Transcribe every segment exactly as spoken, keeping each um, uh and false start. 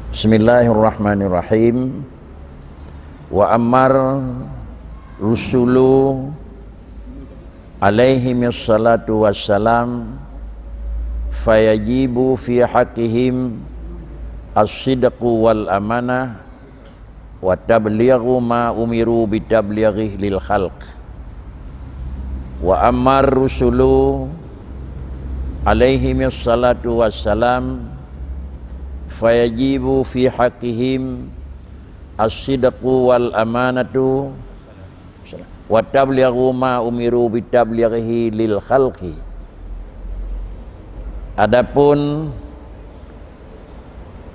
Bismillahirrahmanirrahim. Wa ammar rusulu alaihimis salatu wassalam, fayajibu fi haqqihim as-sidqu wal amanah, wa tablighu ma umiru bitablighihi lil khalq. Wa ammar rusulu alaihimis salatu wassalam, fayajibu fi haqqihim as-sidqu wal amanatu, wa tablighu ma umiru bitablighihi lil khalqi. Adapun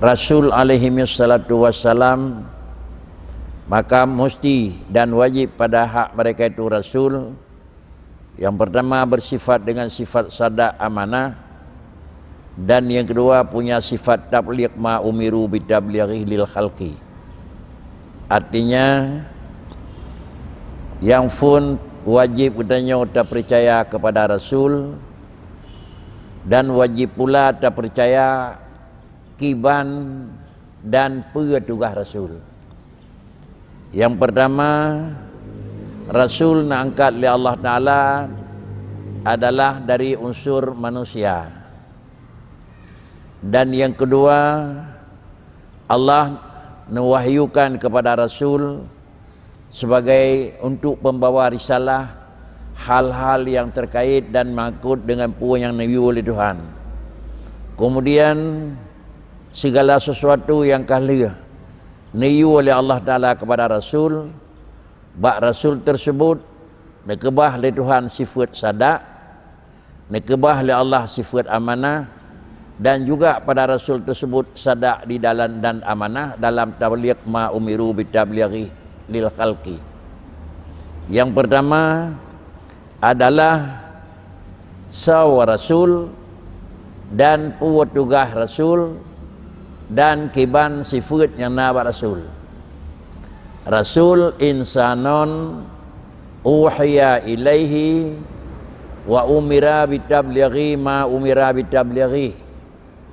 Rasul alaihimis salatu wassalam, maka musti dan wajib pada hak mereka itu Rasul, yang pertama bersifat dengan sifat sadaq amanah, dan yang kedua punya sifat tabligh ma umiru bitablighihi lil khalqi. Artinya, nyang phon wajib geutanyoe tapercaya kepada Rasul, dan wajib pula tapercaya kiban dan peue tugaih Rasul. Yang pertama, Rasul neuangkat lé Allah Taala adalah dari unsur manusia. Dan yang kedua, Allah neuwahyukan kepada Rasul sebagai untuk pembawa risalah hal-hal yang terkait dan mangkut dengan peue nyang neuyue lé Tuhan. Kemudian, segala sesuatu yang ka lheueh neuyue lé Allah Taala kepada Rasul, bak Rasul tersebut neukeubah lé Tuhan sifeuet sadaq, neukeubah lé Allah sifeuet amanah, dan juga pada Rasul tersebut sadaq di dalam dan amanah dalam tabligh ma umiru bitablighihi lil khalqi. Yang pertama adalah soe Rasul dan peue tugaih Rasul dan kiban sifeuet nyang na bak Rasul. Rasul insanon uhiya ilaihi wa umira bitablighi ma umira bitablighi.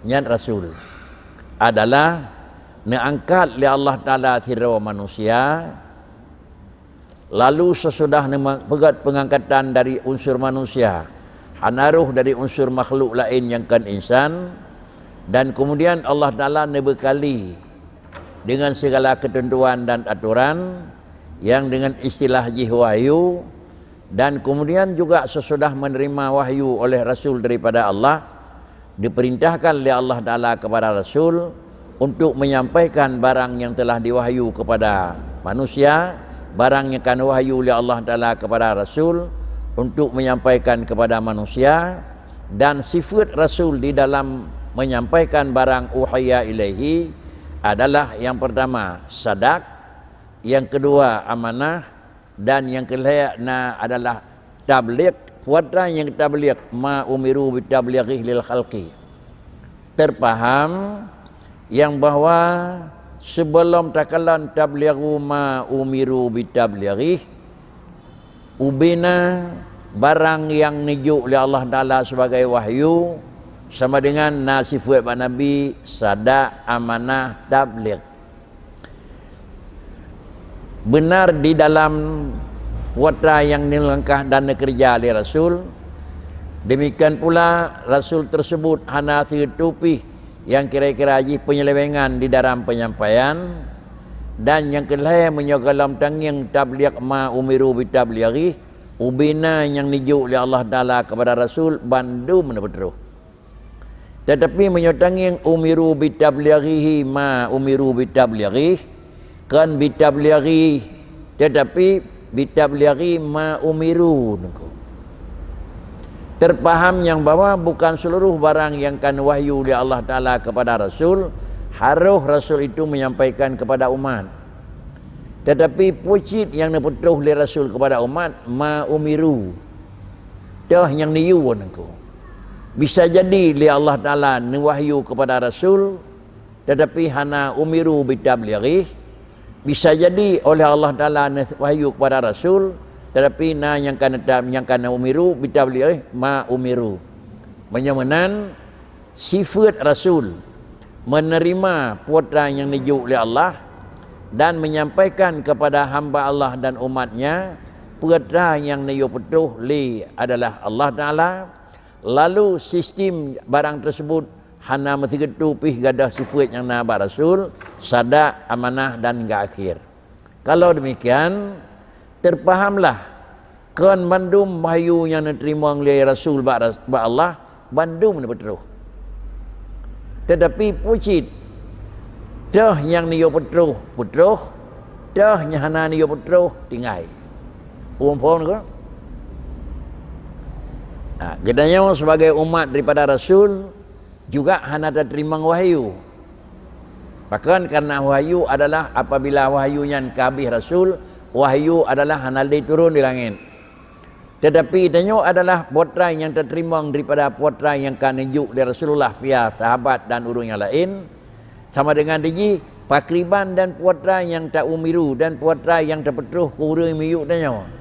Nyan Rasul adalah neuangkat lé Allah Taala sidroe manusia, lalu sesudah neupeugét peungangkatan dari unsur manusia, hana roh dari unsur makhluk laén nyang kon insan, dan kemudian Allah Taala neubeukali dengan segala ketentuan dan aturan yang dengan istilah jih wahyu, dan kemudian juga sesudah menerima wahyu oleh Rasul daripada Allah, diperintahkan lé Allah Taala kepada Rasul untuk menyampaikan barang yang telah diwahyu kepada manusia, barang yang ka neuwahyu lé Allah Taala kepada Rasul untuk menyampaikan kepada manusia, dan sifeuet Rasul di dalam menyampaikan barang uhiya ilaihi adalah yang pertama sadaq, yang kedua amanah, dan nyang keulhèe na adalah tabligh, peue nyang tabligh, ma umiru bitablighihi lil khalqi. Teupaham nyang bahwa sibeulom takalon tablighu ma umiru bitablighihi, ubena barang nyang neujok lé Allah Taala sibagai wahyu, sama dengan na sifeuet bak Nabi, sadaq, amanah, tabligh. Beunar di dalam watra nyang neulangkah dan neukeureuja lé Rasul, demikian pula Rasul tersebut hana seutupi nyang kira-kira jih penyelewengan di dalam penyampaian, dan nyang keulhèe meunyoe gohlom tangieng tabligh ma umiru bitablighihi, ubena nyang neujok lé Allah Taala kepada Rasul bandum neupeutroh. Tetapi meunyoe tangieng umiru bitablighihi ma umiru bitablighihi, kon bitablighihi, tetapi bitablighi ma umiru niko. Teupaham nyang bahwa bukan seluruh barang nyang ka neuwahyu lé Allah Taala kepada Rasul harôh Rasul itu menyampaikan kepada umat. Tetapi peue cit nyang neupeutroh lé Rasul kepada umat, ma umiru. Toh nyang neuyue niko. Bisa jadi lé Allah Taala neuwahyu kepada Rasul, tetapi hana umiru bitablighihi. Bisa jadi oleh Allah Taala neuwahyu kepada Rasul, tetapi na nyang ka neutab-, nyang ka neumiru bitablighihi ma umiru. Meunyoe meunan, sifeuet Rasul menerima peue nyang neujok lé Allah dan menyampaikan kepada hamba Allah dan umatnya peue nyang neuyue peutroh lé adalah Allah Taala, lalu sistem barang tersebut hana meusigeuteu pih gadoh sifeuet nyang na bak Rasul, sadak, amanah dan hingga akhir. Kalau demikian, terpahamlah kon bandum wahyu nyang neuteurimong lé Rasul bak ras-, bak Allah, bandum neupeutroh. Tetapi peue cit, toh nyang neuyue peutroh, peutroh, toh nyang hana neuyue peutroh, tinggai. Phom-phom ko? Ha, geutanyoe sebagai umat daripada Rasul juga hana tateurimong wahyu. Pakon? Karena wahyu adalah apabila wahyu nyan ka habéh Rasul, wahyu adalah hana lé turun di langét. Tetapi tanyoe adalah peue nyang tateurimong daripada peue nyang ka neujok lé Rasulullah via sahabat dan ureuëng nyang laén, sama dengan dijih pakriban dan peue nyang taumiru dan peue nyang tapeutroh keu ureuëng miyueb tanyoe.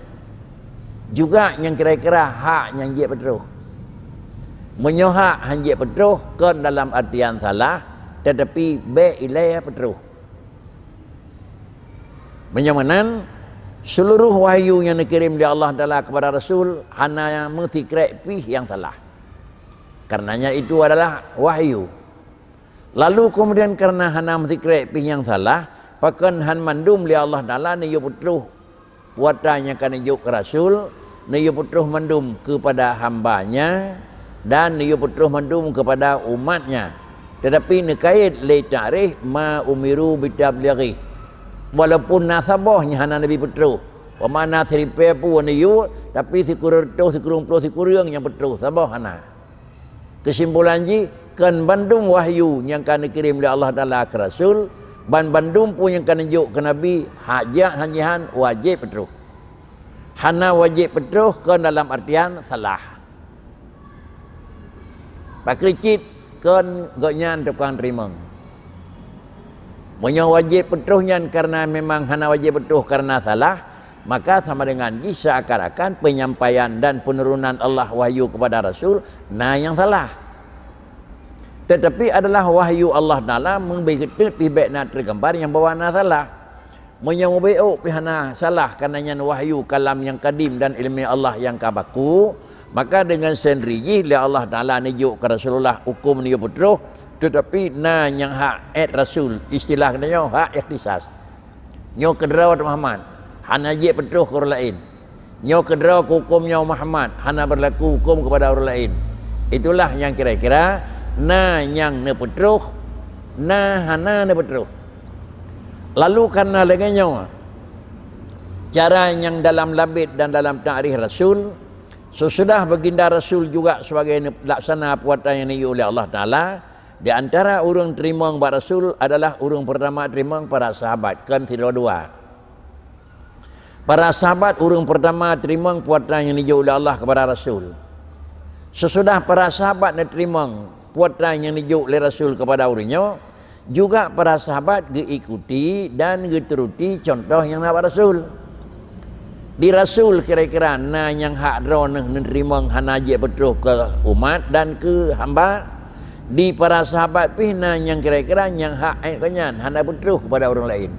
Juga nyang kira-kira hak nyang jeuet peutroh. Meunyoe hak han jeuet peutroh, kon dalam artian salah, tetapi bék ilée peutroh. Meunyoe meunan, seluruh wahyu nyang neukirém lé Allah Taala kepada Rasul hana meusikrek pih nyang salah. Karenanya itu adalah wahyu. Lalu kemudian karena hana meusikrek pih nyang salah, pakon han mandum lé Allah Taala neuyue peutroh peue nyang ka neujok keu Rasul, neuyue peutroh mandum keupada hamba-Nya dan neuyue peutroh mandum keupada umat-Nya. Tetapi neukayét lé takrih ma umiru bitablighi. Walaupun na saboh nyang hana Nabi peutroh, umpama na siripée peue neuyue, tapi sikureueng reutôh, sikureueng ploh sikureueng nyang peutroh, saboh hana. Keusimpulan jih, kon bandum wahyu nyang ka neukirém lé Allah Taala keu Rasul, ban bandum peue nyang ka neujok keu Nabi, hajat han jihan wajéb peutroh. Hana wajéb peutroh kon dalam artian salah. Pakri cit kon gobnyan tukang teurimong. Meunyoe wajéb peutroh nyan kareuna memang hana wajéb peutroh kareuna salah, maka sama dengan jih seakan-akan penyampaian dan penurunan Allah wahyu kepada Rasul na nyang salah. Tetapi adalah wahyu Allah Taala meubri geuteut pih bék na teugambar nyang bahwa na salah. Meunyoe mubacut pih hana salah kareuna nyan wahyu kalam nyang kadim dan ileumé Allah nyang ka baku, maka deungon sendiri jih lé Allah Taala neujok keu Rasulullah huköm neuyue peutroh, teutapi na nyang hak ét Rasul, istilah geutanyoe hak ikhtisas. Nyoe keudroe Muhammad, hana jeuet peutroh keu ureuëng laén. Nyoe keudroe keu huköm nyoe Muhammad, hana beurlaku huköm keupada ureuëng laén. Itulah nyang kira-kira na nyang neupeutroh, na hana neupeutroh. Lalu kareuna lagée nyoe cara nyang dalam labét dan dalam takrih Rasul, sesudah Baginda Rasul juga sebagai laksana peue nyang neuyue lé Allah Taala, di antara ureuëng teurimong bak Rasul adalah ureuëng peurtama teurimong para sahabat, kon sidroe dua. Para sahabat ureuëng peurtama teurimong peue nyang neujok lé Allah keupada Rasul. Sesudah para sahabat neuteurimong peue nyang neujok lé Rasul keupada ureuëng nyoe, juga para sahabat geuikuti dan geuturuti cuntoh nyang na bak Rasul. Di Rasul kira-kira na nyang hak droeneueh neuteurimong hana jeuet peutroh keu umat dan keu hamba. Di para sahabat pih na nyang kira-kira nyang hak ét gobnyan hana peutroh keupada ureuëng laén.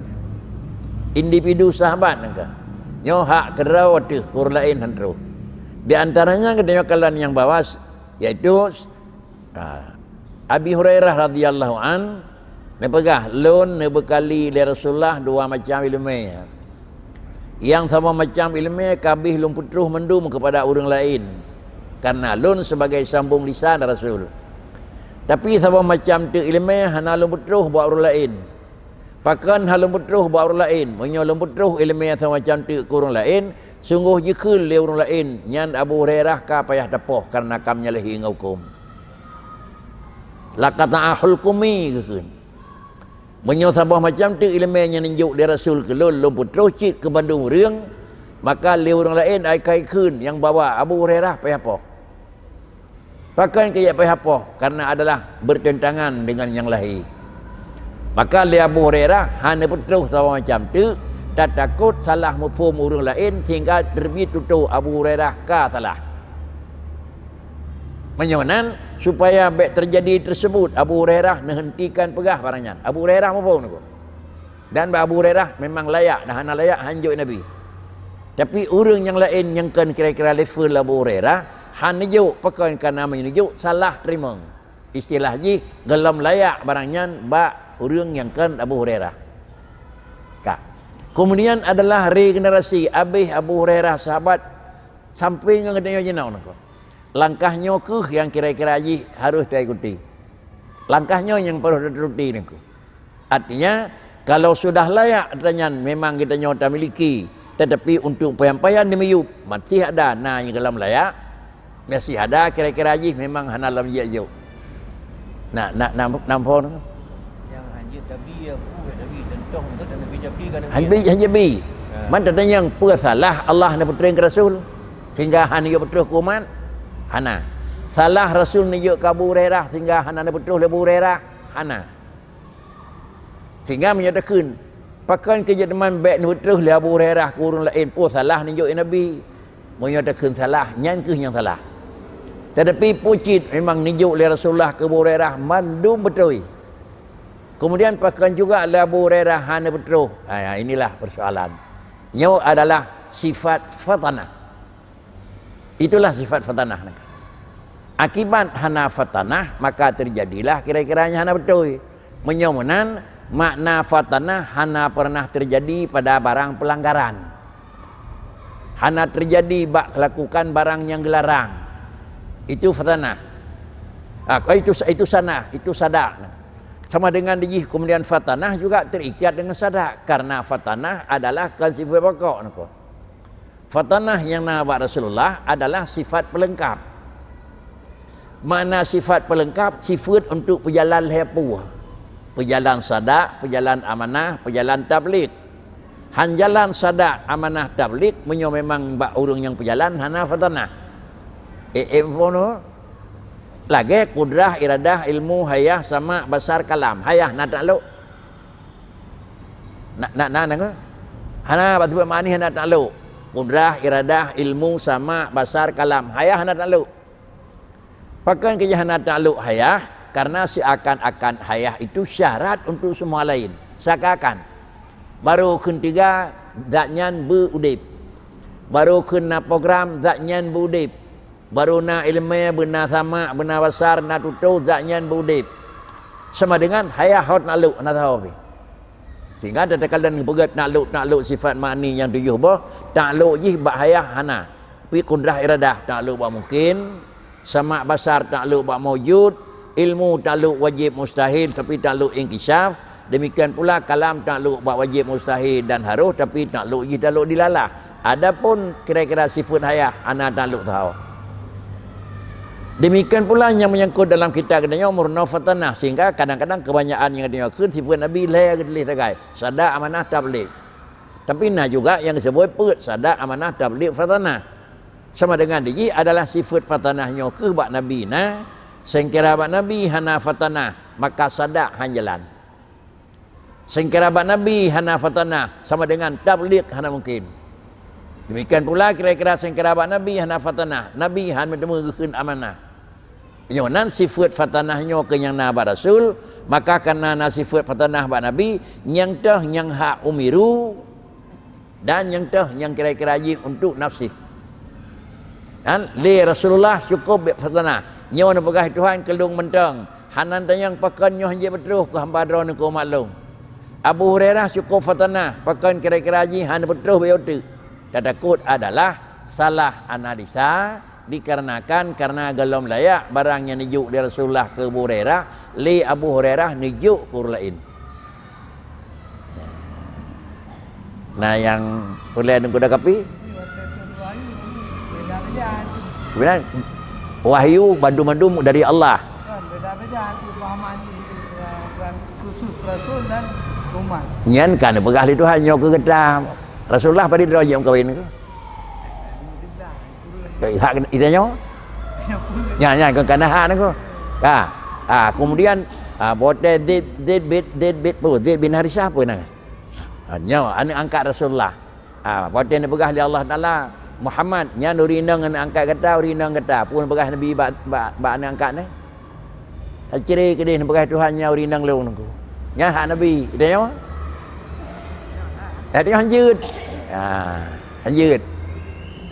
Individu sahabat nyang ka. Nyoe hak keudroe teuh keu ureuëng laén han troh. Di antaranya geutanyoe kalon nyang bawas, yaitu, ha, Abi Hurairah radhiyallahu an neupeugah, "Lôn neubeukali lé Rasulullah dua macam ileumé. Nyang saboh macam ileumé ka habéh lôn peutroh mandum keupada ureuëng laén, kareuna lôn sibagai sambong lisan Rasul. Tapi saboh macam teuk ileumé hana lôn peutroh bak ureuëng laén. Pakon hana lôn peutroh bak ureuëng laén? Meunyoe lôn peutroh ileumé saboh macam teuk keu ureuëng laén, sunggoh jikheun lé ureuëng laén, nyan Abu Hurairah ka payah tapoh kareuna ka menyalahi ngon huköm." "Laqata'a hulqumi," geukheun. Meunyoe saboh macam teuk ileumé nyang neujok lé Rasul keu lôn, lôn peutroh cit keu bandum ureuëng, maka lé ureuëng laén ai ka jikheun nyang bahwa Abu Hurairah payah poh. Pakon keu jeuet payah poh? Kareuna adalah bertentangan dengan nyang lahé. Maka lé Abu Hurairah hana peutroh saboh macam teuk, tatakot salah muphom ureuëng laén sehingga teubiet tutoe Abu Hurairah ka salah. Meunyoe nan, supaya bék teujadi teusebut, Abu Hurairah neuheuntikan peugah barang nyan. Abu Hurairah muphom niko. Dan bak Abu Hurairah memang layak, dan hana layak hanjeuet Nabi. Tapi ureuëng nyang laén nyang kon kira-kira level Abu Hurairah, han neujok, pakon kana meunyoe neujok salah teurimong. Istilah jih, gohlom layak barang nyan bak ureuëng nyang kon Abu Hurairah. Ka. Kemudian adalah regenerasi, abéh Abu Hurairah sahabat sampai ngon geutanyoe jinoe niko. Langkah nyoe kheueh nyang kira-kira jih harôh taikuti. Langkah nyoe nyang parôh taturuti niko. Artinya, kalau sudah layak atra nyan memang geutanyoe tamiliki, tetapi untuk payan-payan di miyueb, masih ada na nyang gohlom layak, masih ada kira-kira jih memang hana lom jijok. Nak, nak nam-, namphon. Nyang hanjeuet Nabi, ya, buet Nabi, contoh untuk Nabi Jabri kan Nabi. Hanjeuet, hanjeuet Nabi. Ha. Man tatanyong peue salah Allah neupeutreun keu Rasul sehingga hana jok peutroh keu umat? Hana. Salah Rasul neujok keu Abu Hurairah sehingga hana neupeutroh lé Abu Hurairah? Hana. Sehingga meunyoe takheun, pakon keu jeuet teuma bék neupeutroh lé Abu Hurairah keu ureuëng laén, peue salah neujok Nabi? Meunyoe takheun salah, nyan kheueh nyang salah. Tetapi peue cit memang neujok lé Rasulullah keu Abu Hurairah mandum beutôi. Kemudian pakon juga lé Abu Hurairah hana peutroh? Ha, inilah persoalan. Nyoe adalah sifat fatanah. Itulah sifat fatanah. Akibat hana fatanah, maka teujadilah kira-kira nyang hana beutôi. Meunyoe meunan, makna fatanah hana pernah teujadi pada barang peulanggaran. Hana teujadi bak lakukan barang nyang geularang. Itu fatanah. Ah, itu, itu sanah, itu sadak. Sama dengan dijih kemudian fatanah juga terikat dengan sadak, karena fatanah adalah kon sifat pokok niko. Fatanah nyang na bak Rasulullah adalah sifat peulengkap. Makna sifat peulengkap, sifat untuk peujalan lhée peue. Peujalan sadak, peujalan amanah, peujalan tabligh. Han jalan sadak, amanah, tabligh, meunyoe memang bak ureuëng nyang peujalan hana fatanah. Eh, eh, fono. Lagée kudrah, iradah, ilmu, hayah, sama, basar, kalam. Hayah na taklok? Na, na, na, na, ke? Hana, bak sifat ma'ani hana taklok. Kudrah, iradah, ilmu, sama, basar, kalam. Hayah hana taklok. Pakon keu hana taklok hayah? Karena seakan-akan hayah itu syarat untuk semua lain. Seakan-akan. Barô kheun tiga, zat nyan beu-udeb. Barô kheun na program, zat nyan beu-udeb. Barô na iéleumé, beuna samak, beuna basar, na tutoe, zat nyan beu-udeb. Sama dengan hayah hot taklok, hana sahoe pih. Sehingga takalon peugét taklok-taklok sifat ma'ani nyang tujoh boh, taklok jih bak hayah hana. Tapi kudrah iradah taklok bak mungken, samak basar taklok bak maujud, ilmu taklok wajéb mustahil, tapi taklok inkisyaf, demikian pula kalam taklok bak wajéb mustahil dan harôh, tapi taklok jih taklok dilalah. Adapun kira-kira sifat hayah, hana taklok sahoe. Demikian pula nyang menyangkut dalam kitab geutanyoe meurunoe fatanah, sehingga kadang-kadang kebanyakan nyang geutanyoe kheun sifat Nabi lhée geutuléh sagai, sadak, amanah, tabligh. Tapi na juga nyang geuseubuet peuet, sadak, amanah, tabligh, fatanah. Sama dengan dijih adalah sifat fatanah nyoe kheueh bak Nabi na, seungkira bak Nabi hana fatanah, maka sadak han jalan. Seungkira bak Nabi hana fatanah, sama dengan tabligh hana mungken. Demikian pula kira-kira seungkira bak Nabi hana fatanah, Nabi han meuteumé geukheun amanah. Nyoe nan sifat fatanah nyoe keu nyang na bak Rasul, maka kana na sifat fatanah bak Nabi, nyang toh nyang hak umiru, dan nyang toh nyang kira-kira jih untuk nafsih. Dan lé Rasulullah cukup bék fatanah. Nyoe neupeugah Tuhan keu lôn mantong, hana tanyong pakon nyoe hanjeuet peutroh keu hamba droeneuh keu umat lôn. Abu Hurairah cukup fatanah, pakon kira-kira jih hana peutroh bék uteuk. Tatakot adalah salah analisa, dikarenakan karena gohlom layak barang nyang neujok lé Rasulullah keu Abu Hurairah, lé Abu Hurairah neujok keu ureuëng laén. Na nyang ulée nunggu dah kapi? Kemudian wahyu bandum-bandum dari Allah. Nyan kan peugah lé Tuhan nyoe keu gata. Rasulullah padum droe jeuet meukawen tu? Hak ita nyoe? Nya, nya, keu kana hak niko. Ha. Ha, kemudian, ha, bote Zaid, Zaid bin, Zaid bin, oh, Zaid bin Harisah apa nama? Ha, nyoe aneuk angkat Rasulullah. Ha, bote neupeugah lé Allah Taala, Muhammad, nyan ureueng inong aneuk angkat gata, ureueng inong gata. Peue neupeugah Nabi bak, bak, bak aneuk angkat nyan? Tacre keudeh neupeugah Tuhan nyan ureueng inong lôn nangku. Nyan hak Nabi, geutanyoe? Geutanyoe hanjeuet. Ha, hanjeuet.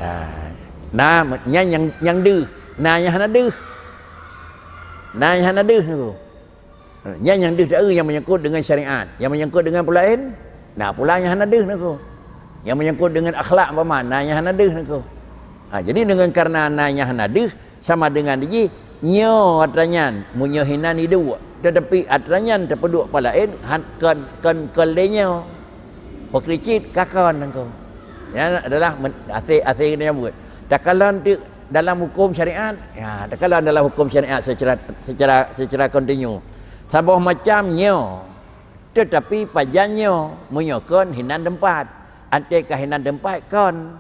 Ha. Na, nyan nyang, nyang deuh. Na nyang hana deuh. Na nyang hana deuh nangku. Nyan nyang deuh taeu nyang menyangkut dengan syariat. Nyang menyangkut dengan peue laén, na pula nyang hana deuh nangku. Nyang menyangkut dengan akhlak umpama, na nyang hana deuh nangku. Ha, jadi dengan karena na nyang hana deuh, sama dengan jih, nyoe atra nyan, meunyoe hinan iduek, tetapi atra nyan teupeuduek peue laén, han-, kon, kon, kon lé nyoe. Peukricit ka kon nangku. Nyan adalah men-, asai, asai nyang buet. Takalon teuk dalam hukum syariat, ya, takalon dalam hukum syariat secara, secara, secara kontinu. Saboh macam nyoe, tetapi pajan nyoe, meunyoe kon hinan teumpat. Anté ka hinan teumpat kon.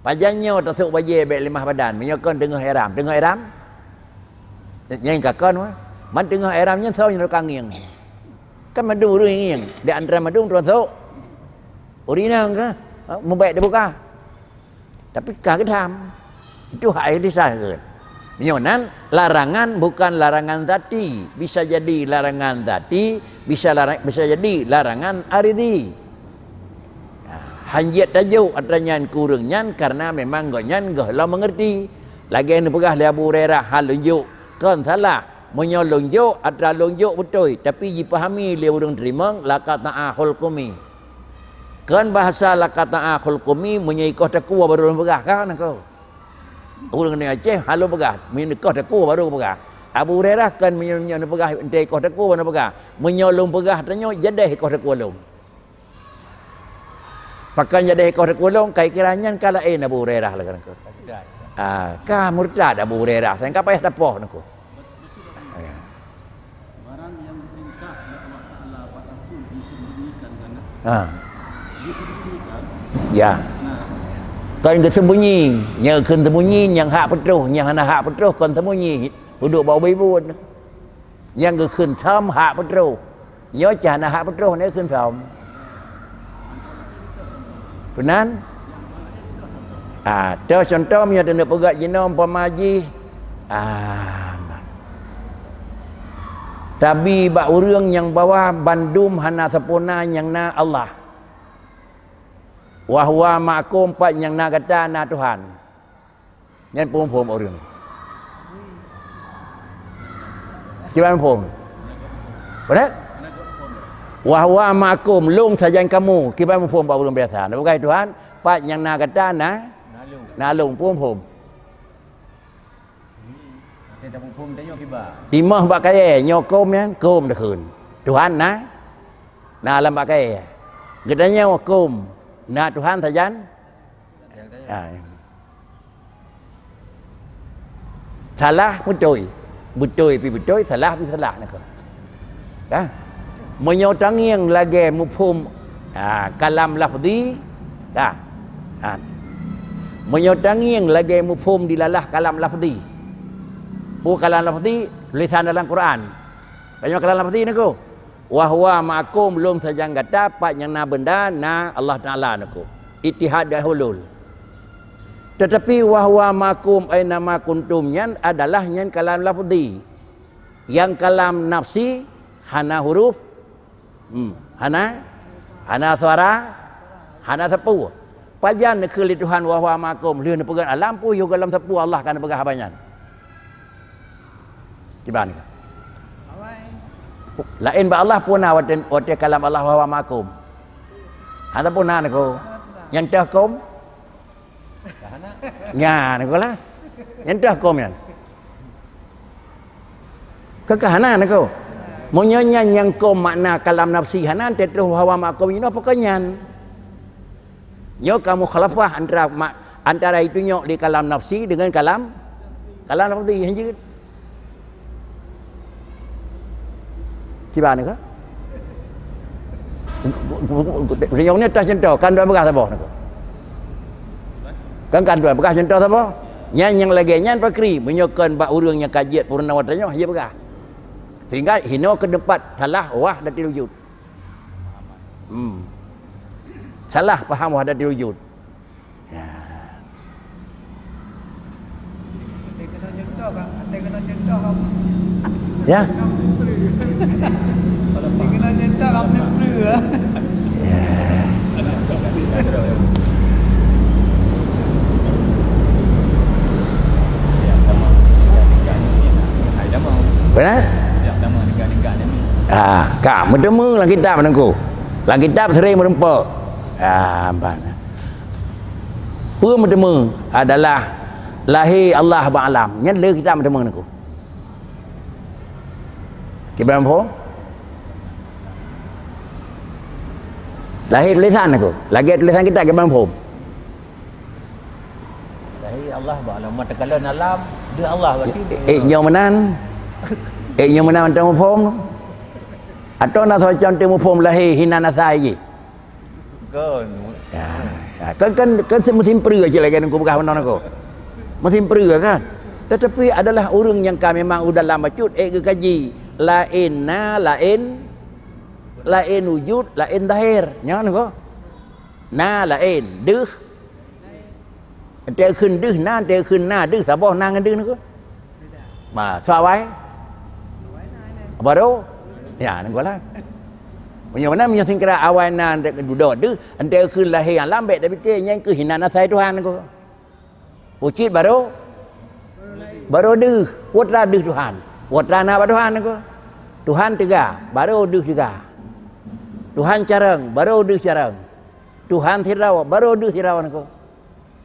Pajan nyoe tasôk bajée bék limah badan, meunyoe kon teungoh ihram, teungoh ihram? Nyang ka kon wah. Man teungoh ihram nyan soe nyang ka ngieng? Kan mandum ureueng ngieng, di antara mandum termasuk ureueng inong ka, ha, mubék teubuka. Tapi ka geutam. Itu hak yang disahkan. Meunyoe nan, larangan bukan larangan zati. Bisa jadi larangan zati, bisa lara-, bisa jadi larangan aridi. Ha, hanjeuet tajok atra nyan keu ureueng nyan karena memang gobnyan goh lom meungerti. Lagée neupeugah lé Abu Hurairah, "Ha lôn jok kon salah. Meunyoe lôn jok, atra lôn jok beutôi, tapi jipahami lé ureueng teurimong laqata'a hulqumi." Kon bahasa laqata'a hulqumi, meunyoe ikoh takue baru lôn peugah, ka nangku. Ureueng di Aceh, ha lôn peugah, meunyoe ikoh takue baru peugah. Abu Hurairah kon meunyoe, meunyoe neupeugah, enteuk ikoh takue baru neupeugah. Meunyoe lôn peugah tanyoe, jadeh ikoh takue lôn. Pakon jadeh ikoh takue lôn, kai kira nyan ka laén Abu Hurairah lah kan. Ah, ka murtad Abu Hurairah, sang ka payah tapoh nangku. Ya. Barang nyang dipeurintah lé Allah Taala bak Rasul disembunyikan, kan? Ha. Disembunyikan. Ya. Nah. Kon geusembunyi, nyang kheun sembunyi, nyang hak peutroh, nyang hana hak peutroh kon sembunyi, peuduek bak ubé buet. Nyang geukheun thom hak peutroh. Nyoe cit hana hak peutroh, nyoe kheun thom. Peunan? Ah, toh cuntoh meunyoe teuneuk peugah jinoe umpama jih, ah, tabi bak ureueng nyang bahwa bandum hana sempurna nyang na Allah. Wa huwa ma'akum, pat nyang na gata na Tuhan. Nyan phom-phom ureueng. Kiban phom? Beuna? Wa huwa ma'akum, lôn sajan kamu. Kiban phom bak ureueng biasa. Nah, bukai Tuhan, pat nyang na gata na, na lôn phom-phom. Timoh bak kayée, nyoe kôm nyan, kôm takheun. Tuhan na, na lam bak kayée. Geutanyoe kôm, na Tuhan sajan. Ha. Salah beutôi. Beutôi pi beutôi, salah pi salah nangku. Ka? Meunyoe tangieng lagée muphom, ha, kalam lafzi, ka? Ha. Meunyoe tangieng lagée muphom dilalah kalam lafzi. Peue kalam lafzi? Tulésan dalam Quran. Tanyoe kalam lafzi nangku. Wa huwa ma'akum, lôn sajan gata, pat nyang na beunda, na Allah Taala nangku. Ittihad dan hulul. Tetapi wa huwa ma'akum aina ma kuntum nyan adalah nyan kalam lafzi. Nyang kalam nafsi hana huruf, hmm, hana, hana suara, hana sapeue. Pajan neukheun lé Tuhan wa huwa ma'akum, lheueh neupeugah alam, peue yoh goh lom sapeue Allah ka neupeugah haba nyan. Kiban ka. Laén bak Allah peue na watée, watée kalam Allah wa huwa ma'akum. Hana peue na nangku. Nyan toh kôm. Nyan nangku lah. Nyan toh kôm nyan. Ka, ka hana nangku. Meunyoe nyan nyang kôm makna kalam nafsi hana, teutroh wa huwa ma'akum inoe pakon nyan. Nyoe ka mukhalafah antara ma-, antara itu nyoe di kalam nafsi dengan kalam, kalam lafzi, hanjeuet. Kiban ka? Nyang ni tah contoh, kan dua belas saboh nangku. Kan, kan dua belas contoh saboh. Nyan nyang lagée nyan pakri, meunyoe kon bak ureueng nyang ka jeuet peurunoe tanyoe, jeuet peugah. Sehingga hinoe keu teumpat salah wahdatul wujud. Hmm. Salah paham wahdatul wujud. Ya. Beuna? Ah, ka meuteumé lam kitab Teungku. Lam kitab sering meureumpok. Ah, ban. Peue meuteumé adalah lahé Allah bak alam. Nyan le kitab meuteumé Teungku. Kiban phom? Lahé tulisan Teungku. Lagèe tulisan kitab kiban phom. Lahé Allah bak alam. Mata kalon alam, deuh Allah berarti. Eh, nyoe meunan. Eh, nyoe meunan mantong muphom. Atau na soe cam teu muphom lahé hinan asai jih. Kon. Ya, ya, kan, kan, kan meusimpreu cit lagèe Teungku peugah meunan Teungku. Meusimpreu kan? Tetapi adalah ureueng nyang ka memang u dalam bacut, eh, geukaji. Laén na, laén, laén wujud, laén zahir. Nyan Teungku. Na laén, deuh. Enteuk kheun deuh na, enteuk kheun na deuh, saboh na ngon deuh Teungku. Ma, soe awai? Baru? Ya, Teungku lah. Meunyoe meunan, meunyoe singkira awai na dudoe deuh, enteuk kheun lahé alam bèk tapike, nyan keuh hinan asai Tuhan Teungku. Pucit baru? Baru deuh. Peue teuma deuh Tuhan? Peue teuma na bak Tuhan Teungku. Tuhan teuga, baru deuh teuga. Tuhan carông, baru deuh carông. Tuhan sidroe, baru deuh sidroe Teungku.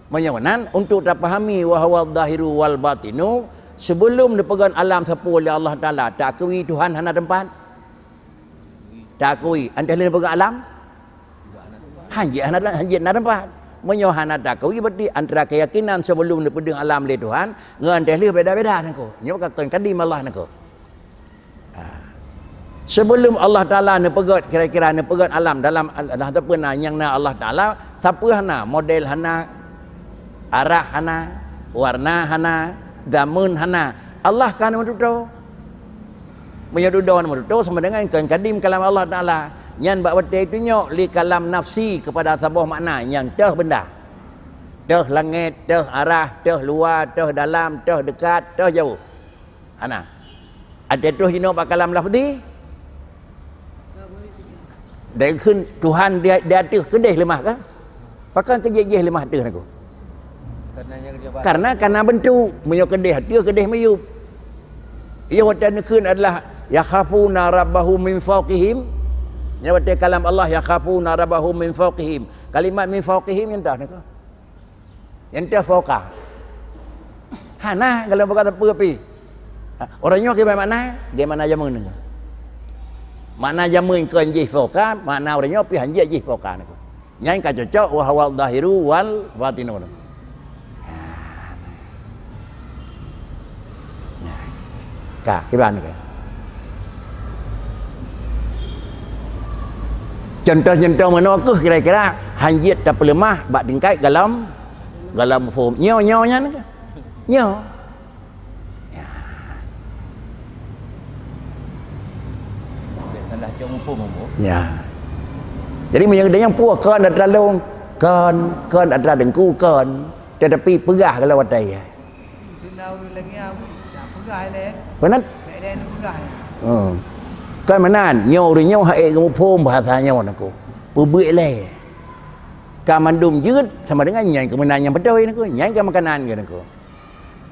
Meunyoe meunan, untuk tapahami wa huwa zahiru wal batinu, sebelum neupeugöt alam sapeue lé Allah Taala, taakui Tuhan hana teumpat? Taakui, enteuk lheueh neupeugöt alam? Hanjeuet hana, hanjeuet na teumpat. Meunyoe hana taakui, berarti antara keyakinan sebelum neupeudeueng alam lé Tuhan ngon enteuk lheueh beda-beda Teungku. Nyoe ka kon kadim Allah Teungku. Ha. Sebelum Allah Taala neupeugöt, kira-kira neupeugöt alam dalam, dah teupeu na nyang na Allah Taala, sapeue hana, model hana, arah hana, warna hana, zaman hana. Allah ka na meututoe. Meunyoe dudoe na meututoe sama dengan kon kadim kalam Allah Taala. Nyan bak watèe tunyok lé kalam nafsi keupada saboh makna nyang teuh beunda. Teuh langét, teuh arah, teuh luwa, teuh dalam, teuh deukat, teuh jaweueng. Hana. Adak troh jinoe bak kalam lafzi? Dai kheun Tuhan di, di ateueh keudeh leumah ka? Pakon keu jih leumah ateueh Teungku? Karena nyang dia bahas. Karena, karena bentuk. Meunyoe keudeh ateueh, keudeh miyueb. Iya watèe neukheun adalah yakhafuna rabbahum min fauqihim. Nyan watèe kalam Allah yakhafuna rabbahum min fauqihim. Kalimat min fauqihim nyan tah Teungku. Nyang teuh fauqa. Hana, kalau bukan teupeu pi. Ha, orang nyoe kiban makna, kiban makna jameun Teungku. Makna jameun kon jih fauqa, makna orang nyoe pi hanjeuet jih fauqa Teungku. Nyan ka cocok wa huwa zahiru wal batinu Teungku. Ha. Ka, kiban ka. Contoh-contoh meunoe keuh kira-kira hanjeuet tapeuleumah bak tingkat golom, golom muphom. Nyoe, nyoe nyan ka. Nyoe. Ya. Salah cok muphom, Teungku. Ya. Jadi meunyoe geutanyoe peue kon atra lôn, kon, kon atra Teungku, kon. Tetapi peugah golom watèe. Beuna? Hmm. Kon meunan, nyoe ureueng nyoe han ék geumuphom bahasa nyoe Teungku. Peubeuet lé. Ka mandum jeuet sama dengan nyan keu meunan nyang beutôi Teungku. Nyan ka makanan keu Teungku.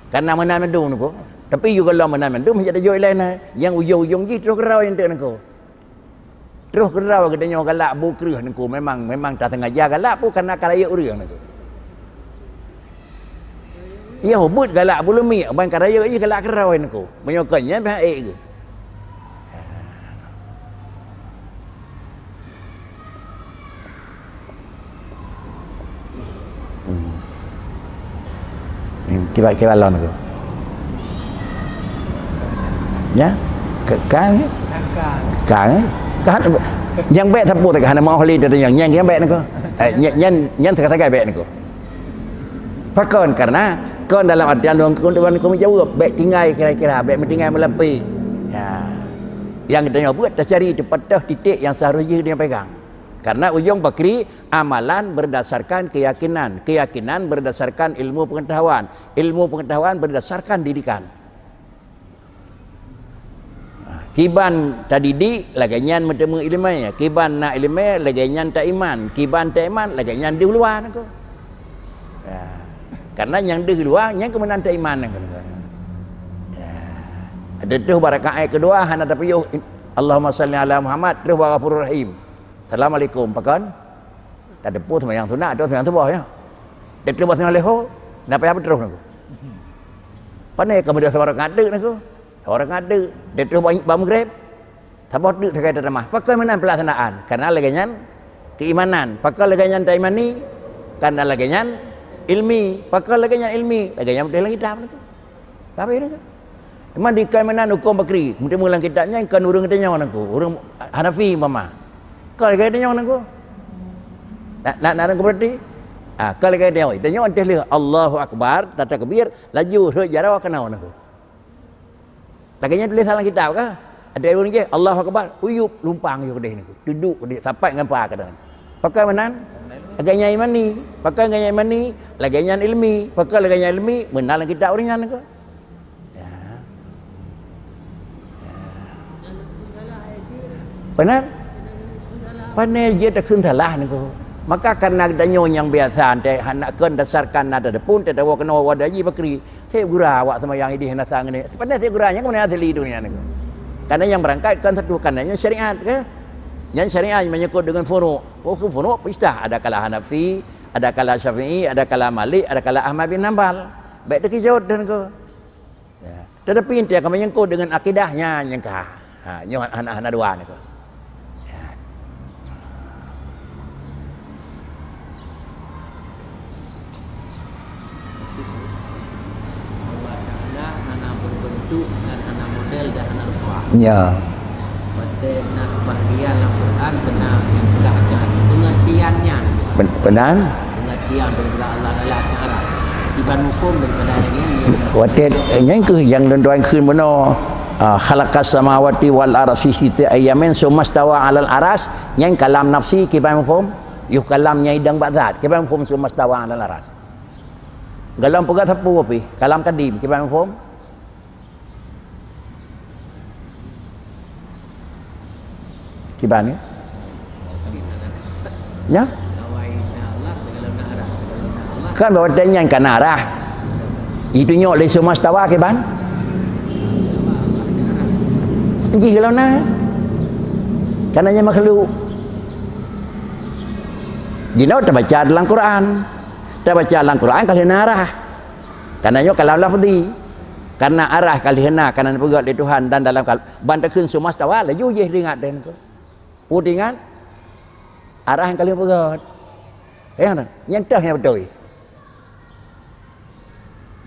Kana meunan mandum Teungku. Tapi yue gohlom meunan mandum jak tajok ilèe na. Nyang ujong-ujong jih troh keudroe enteuk Teungku. Troh keudroe geutanyoe galak bu kreueh Teungku, memang, memang tasengaja galak peue kana ka rayeuk ureueng Teungku. Iya, beuet galak bu leumiek, ban ka rayeuk jih galak keudroe Teungku. Meunyoe kon nyan pih han ék geuh. Hmm. Hmm, kiban, kiban lôn Teungku. Ya? Ke-, kan? Kan. Kan, eh? Kan, nyang bèk sapeue teuka hana meu'oh lé teunyang, nyang, nyang bèk Teungku. Eh, nyang, nyang, nyang sagai-sagai bèk Teungku. Pakon? Karena kon dalam artian lôn keu, lôn keu meujaweueb, bèk tinggai kira-kira, bèk meutinggai meulapéh. Ya. Nyang geutanyoe beuet tacari teupatah titék nyang seharusnya jih geutanyoe pegang. Karena ujong pakri, amalan berdasarkan keyakinan, keyakinan berdasarkan ilmu pengetahuan, ilmu pengetahuan berdasarkan didikan. Kiban tadidik, lagée nyan meuteumé iéleumé. Kiban na iéleumé, lagée nyan taiman. Kiban taiman, lagée nyan deuh luwa nangko. Ya. Karena nyang deuh luwa, nyang keuh meunan taiman nangko. Ya. Ada tuh barakaat keudua hana tapiôh, Allahumma shalli ala Muhammad, terus wa ghafurur rahim. Assalamualaikum, pakon? Tateupeue seumayang sunat atau seumayang suboh, ya? Tateupeue seumayang leuhô, na payah beutroh nangko. Pane ka meudoh saboh rakaat teuk nangko. Saboh rakaat teuk. Tateupeue bak, bak Maghrib. Saboh teuk sagai tatamah. Pakon meunan peulaksanaan? Karena lagée nyan keimanan. Pakon lagée nyan taimani? Karena lagée nyan ilmi. Pakon lagée nyan ilmi? Lagée nyan beutôi lam kitab nangko. Tapi nangko. Teuma dikoi meunan huköm pakri, meuteumé lam kitab nyan kon ureuëng geutanyoe nangko, ureuëng Hanafi umpama. Kon lagée tanyoe nangko. Na, na, na nangko berarti? Ah, kon lagée tanyoe. Tanyoe enteuk lheueh Allahu Akbar, tatakbir, laju rhot jaroe keunoe nangko. Lagée nyan tuléh lam kitab ka? Ada ureuëng jih Allahu Akbar, uyup lumpang yue keudeh nangko. Duduek keudeh sapat ngon pa keudeh. Pakon meunan? Lagée nyan imani. Pakon lagée nyan imani? Lagée nyan ilmi. Pakon lagée nyan ilmi? Meunan lam kitab ureuëng nyan nangko. Ya. Ya. Benar? Pane jeuet takheun salah nangko. Maka karena geutanyoe nyang biasa teuh hana kon dasarkan nada deupun teuh tawoe keunoe wadah jih bakri. Seb gura awak seumayang ideh nasa ngeune. Pane seb gura nyang mana asli dunia nangko. Karena yang berangkat kan satu, karena yang syariat ke? Yang syariat menyangkut dengan furu'. Oh, ke furu' pistah. Ada kala Hanafi, ada kala Syafi'i, ada kala Malik, ada kala Ahmad bin Hanbal. Baik terkejut dan ke. Ya. Tetapi inti akan menyangkut dengan akidah nyan nyang ka. Ha, nyoe hana, hana dua ni ke. Ya. Allah Taala hana berbentuk dan hana model dan hana rupa. Ya. Watée na bahagian lam Quran kena yang telah ada pengertiannya. Ben-, benar? Pengertian daripada Allah Taala akan arah. Iban hukum daripada yang ini. Watée nyan keuh yang tuan-tuan kheun bunoe, ah, khalaqas samawati wal arda fi sittati ayyamin tsumma stawa 'alal arsy, nyan kalam nafsi kiban muphom, yuh kalam nyang idang bak zat, kiban muphom tsumma stawa 'alal arsy. Golom peugah sapeue pih, kalam kadim, kiban muphom? Kiban ni? Ya? Kan bahwa nyan kan arah. Itu nyok lé tsumma stawa kiban? Jih kalau na. Karena nyan makhluk. Jinoe tabaca dalam Quran. Tabaca dalam Quran ka lheueh na arah. Karena nyoe kalam lafzi. Karena arah ka lheueh na, karena neupeugét lé Tuhan dan dalam kal-, ban takheun tsumma stawa, laju jih teuingat deh nangko. Peue teuingat? Arah nyang ka lheueh peugét. Ya, nyan toh nyang beutôi.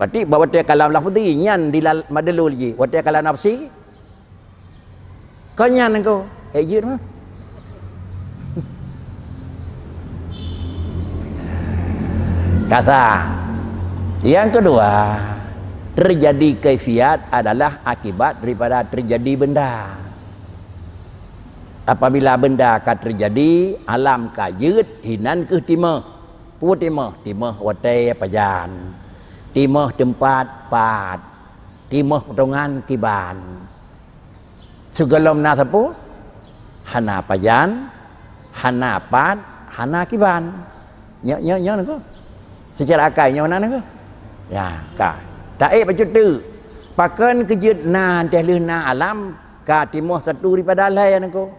Berarti bak watée kalam lafzi, nyan di lal-, madlul jih. Watée kalam nafsi, Kon nyan nangko, eh, jeuet mah. Kata. Yang kedua, terjadi kaifiat adalah akibat daripada terjadi benda. Apabila benda ka terjadi, alam ka jeuet, hinan keuh timoh. Peue timoh? Timoh watée pajan. Timoh teumpat pat. Timoh potongan kiban. Sigohlom na sapeue? Hana pajan, hana pat, hana kiban. Nyoe, nyoe, nyoe nangko. Secara akai nyoe na nangko. Ya, ka. Taék bacut teuk. Pakon keu jeuet na, teuh lheueh na alam, ka timoh satu daripada lhée nangko.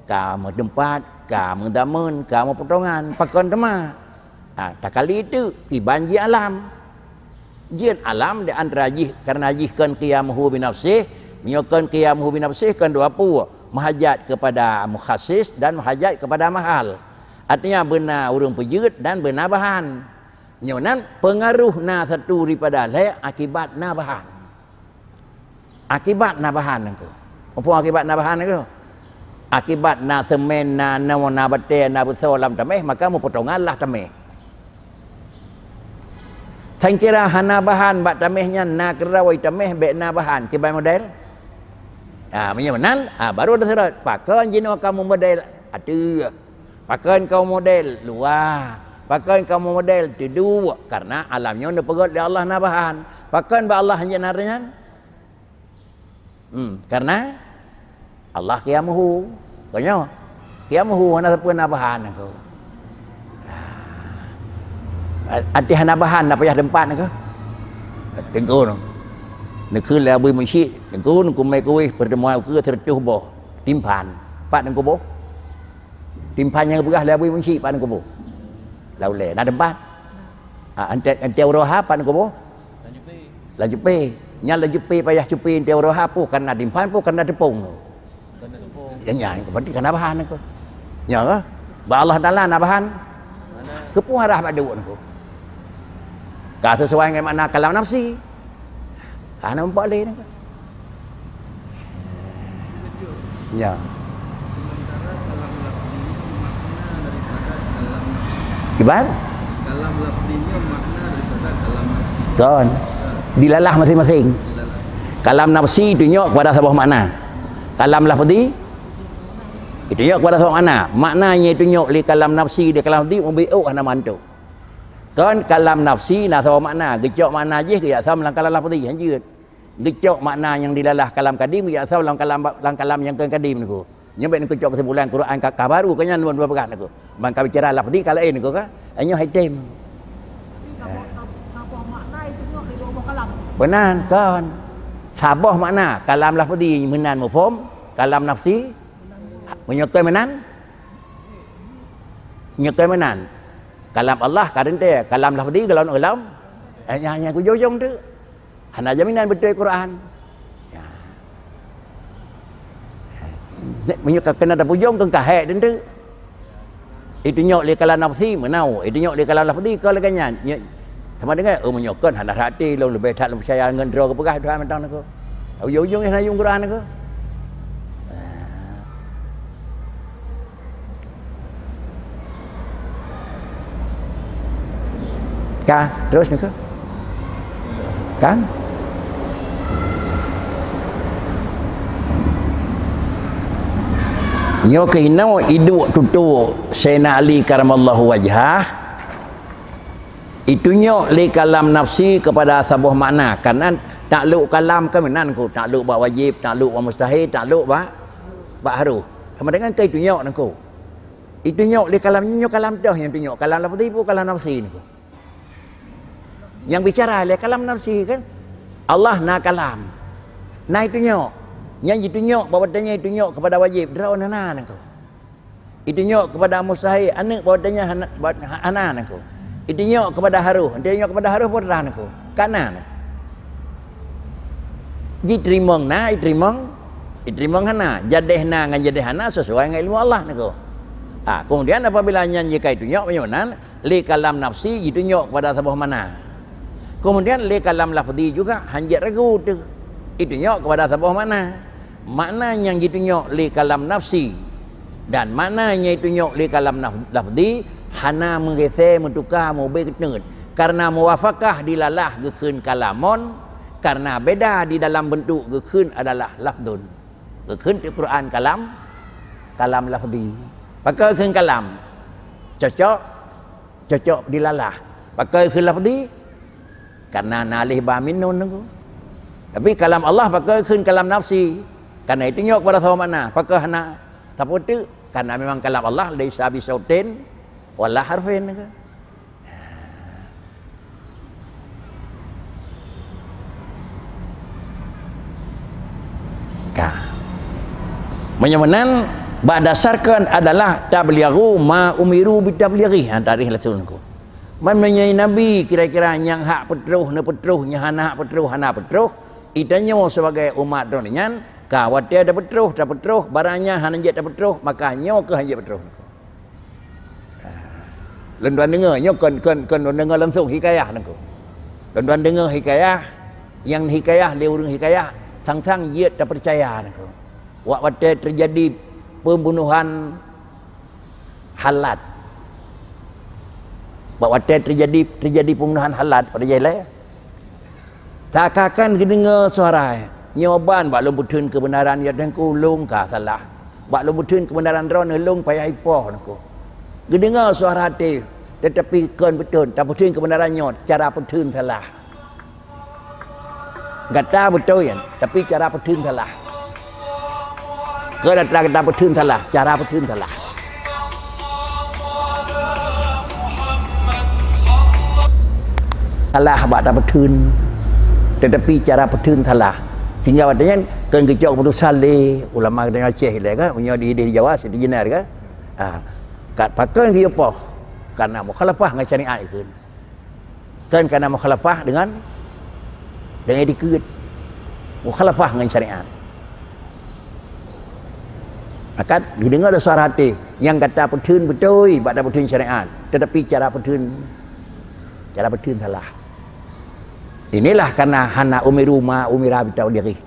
Ka meuteumpat, ka meuzameun, ka meupotongan. Pakon teuma? Ha, takali teuk, kiban jih alam. Jeuet alam di antara jih, karena jih kon qiyamuhu binafsih, meunyoe kon qiyamuhu binafsih kon dua peue, meuhajat kepada mukhassis dan meuhajat kepada mahal. Artinya, beuna ureuëng peujeuet dan beuna bahan. Nyoe nan peungaroh na satu daripada lhée akibat na bahan. Akibat na bahan nangko. Muphom akibat na bahan nangko? Akibat na seumén, na noe, na batée, na beusoe lam taméh, maka meupotongan lah taméh. Sangkira hana bahan bak taméh nyan, na keudroe taméh bék na bahan, kiban model? Ha, meunyoe meunan, ha, baru teuseurot, pakon jinoe kamoe model ateueh. Pakon kamoe model luwah, pakon kamoe model teuduek, karena alam nyoe neupeugét lé Allah na bahan. Pakon bak Allah hanjeuet na nyan? Hmm, karena Allah qiyamuhu. Konyo, qiyamuhu hana sapeue na bahan aku. Ah. Até hana bahan, na payah teumpat aku. Teungku, neukheun lé Abu Mursyid, teungku, kumé kuéh pertemuan ukeue seratus boh. Timphan. Pat teungku boh? Timphan nyang geupeugah lé Abu Mursyid pat teungku boh? Lam ulèe. Na teumpat? Ah, ante, ante uroha pat teungku boh? Lam jupe. Nyan lam jupe payah jupe ante uroha peue karena timphan peue karena teupông. Karena teupông. Ya, nyan, berarti karena bahan aku. Nyan, eh? Bak Allah Taala na bahan. Mana? Keupeue arah bak duek aku. Ka sesuai ngon makna kalam nafsi. Hana muphom lé nyan. Ya. Sementara kalam lafzi nyoe makna daripada kalam nafsi. Kiban? Kalam lafzi nyoe makna daripada kalam nafsi. Kon. Dilalah masing-masing. Dilalah. Kalam nafsi itu nyok kepada saboh makna. Kalam lafzi itu nyok kepada saboh makna. Maknanya itu nyok lé kalam nafsi di kalam lafzi mubiuk hana mantuk. Kon kalam nafsi na saboh makna, geucok makna jih geujak sam lam kalam lafzi, hanjeuet. Geucok makna nyang dilalah kalam kadim, geujak sam lam kalam, lam kalam nyang kon kadim niko. Nyoe bèk neucok keusimpulan Quran ka, ka baru, kon nyan dua, dua peugah niko. Ban ka bicara lafzi ka laén niko ka. Nyoe hai tem. Saboh makna itu nyoe di dua boh kalam. Meunan, kon. Saboh makna, kalam lafzi meunan muphom, kalam nafsi meunyoe kon meunan. Nyoe kon meunan. Kalam Allah ka teuntèe, kalam lafzi golom, golom. Eh, nyan, nyan kujojong tu. Hana jaminan beutôi Quran. Ya. Meunyoe ka keunan tapujong, kon ka hék teuntèe. Itu nyok lé kalam nafsi, meunan. Itu nyok lé kalam lafzi, kon lagèe nyan. Nyoe, sama dengan, oh, meunyoe kon hana rhati, lôn leubeh that lôn peucaya ngon droe geupeugah Tuhan mantong niko. Ujong-ujong hana yum Quran niko. Ka, terus niko. Kan? Nyoe keunoe iduek tutoe Saidina Ali karamallahu wajhah. Itu nyok lé kalam nafsi kepada saboh makna. Karena takluk kalam kan meunan ku, takluk bak wajib, takluk bak mustahil, takluk bak, bak harus. Sama dengan ke itu nyok nangku. Itu nyok lé kalam nyoe, kalam toh nyang tunyok, kalam lafzi peue kalam nafsi niko. Nyang bicara lé kalam nafsi kan. Allah na kalam. Na itu nyok. Nyang jitunyok bak watèe nyan itu nyok kepada wajib, droe na nangku. Itu nyok kepada mustahil, aneuk bak watèe nyan hana, bak, hana nangku. Itu nyok kepada harus, itu nyok kepada harus peue na nangku. Ka na nangku. Jiteurimong na, iteurimong, iteurimong hana. Jadeh na ngon jadeh hana sesuai ngon ilmu Allah nangku. Ha, kemudian apabila nyan jika itu nyok meunyoe nan, lé kalam nafsi jitunyok kepada saboh makna. Kemudian lé kalam lafzi juga hanjeuet ragu teuh. Jitunyok kepada saboh makna. Makna nyang jitunyok lé kalam nafsi dan makna nyang jitunyok lé kalam naf-, lafzi hana meugeusé meutuka mubé geuteungeut. Karena muwafakah dilalah geukheun kalamon, karena beda di dalam bentuk geukheun adalah lafzun. Geukheun di Quran kalam, kalam lafzi. Pakon kheun kalam? Cocok, cocok dilalah. Pakon kheun lafzi? Karena na alif ba mim nun nangku. Tapi kalam Allah pakon kheun kalam nafsi? Karena itu nyok pada saboh makna. Pakon hana sapeue teuk? Karena memang kalam Allah laisa bisautin wala harfin nangku. Ka. Meunyoe meunan, bak dasarkan adalah tablighu ma umiru bitablighi, ha, tarikh Rasul nangku. Man meunyoe Nabi kira-kira nyang hak peutroh neupeutroh, nyang hana hak peutroh hana peutroh, geutanyoe sibagai umat droeneuh nyan ka watèe tapeutroh, tapeutroh, barang nyang hana jeuet tapeutroh, maka nyoe keuh hanjeuet peutroh. Lôn tuan deungoe, nyoe kon, kon, kon lôn deungoe langsong hikayah nangku. Lôn tuan deungoe hikayah, nyang hikayah lé ureueng hikayah, sang-sang jeuet tapeucaya nangku. Wak watèe teujadi pembunuhan Halat. Bak watèe teujadi, teujadi pembunuhan Halat, pada jai lé. Takkan geudeungoe suara, nyoe ban bak lôn peutheun keubeunaran ya Teungku, lôn ka salah. Bak lôn peutheun keubeunaran droeneuh lôn payah ipoh nangku. Geudeungoe suara até, teutapi kon beutôi, tapeutheun keubeunaran nyoe, cara peutheun salah. Gata beutôi, tapi cara peutheun salah. Kon atra gata peutheun salah, cara peutheun salah. Salah bak tapeutheun, teutapi cara peutheun salah. Sehingga watée nyan kon geucok keuputusan lé ulama geutanyoe Aceh ilée kan, meunyoe di, di Jawa Siti Jenar kan. Ha, ka pakon geuyue poh, karena mukhalafah ngon syariat ikheun. Kan karena mukhalafah dengan, dengan dikeue. Mukhalafah ngon syariat. Maka dideungoe lé suara até, nyang gata peutheun beutôi bak tapeutheun syariat, teutapi cara peutheun, cara peutheun salah. Inilah karena hana umiru ma umira bitablighi.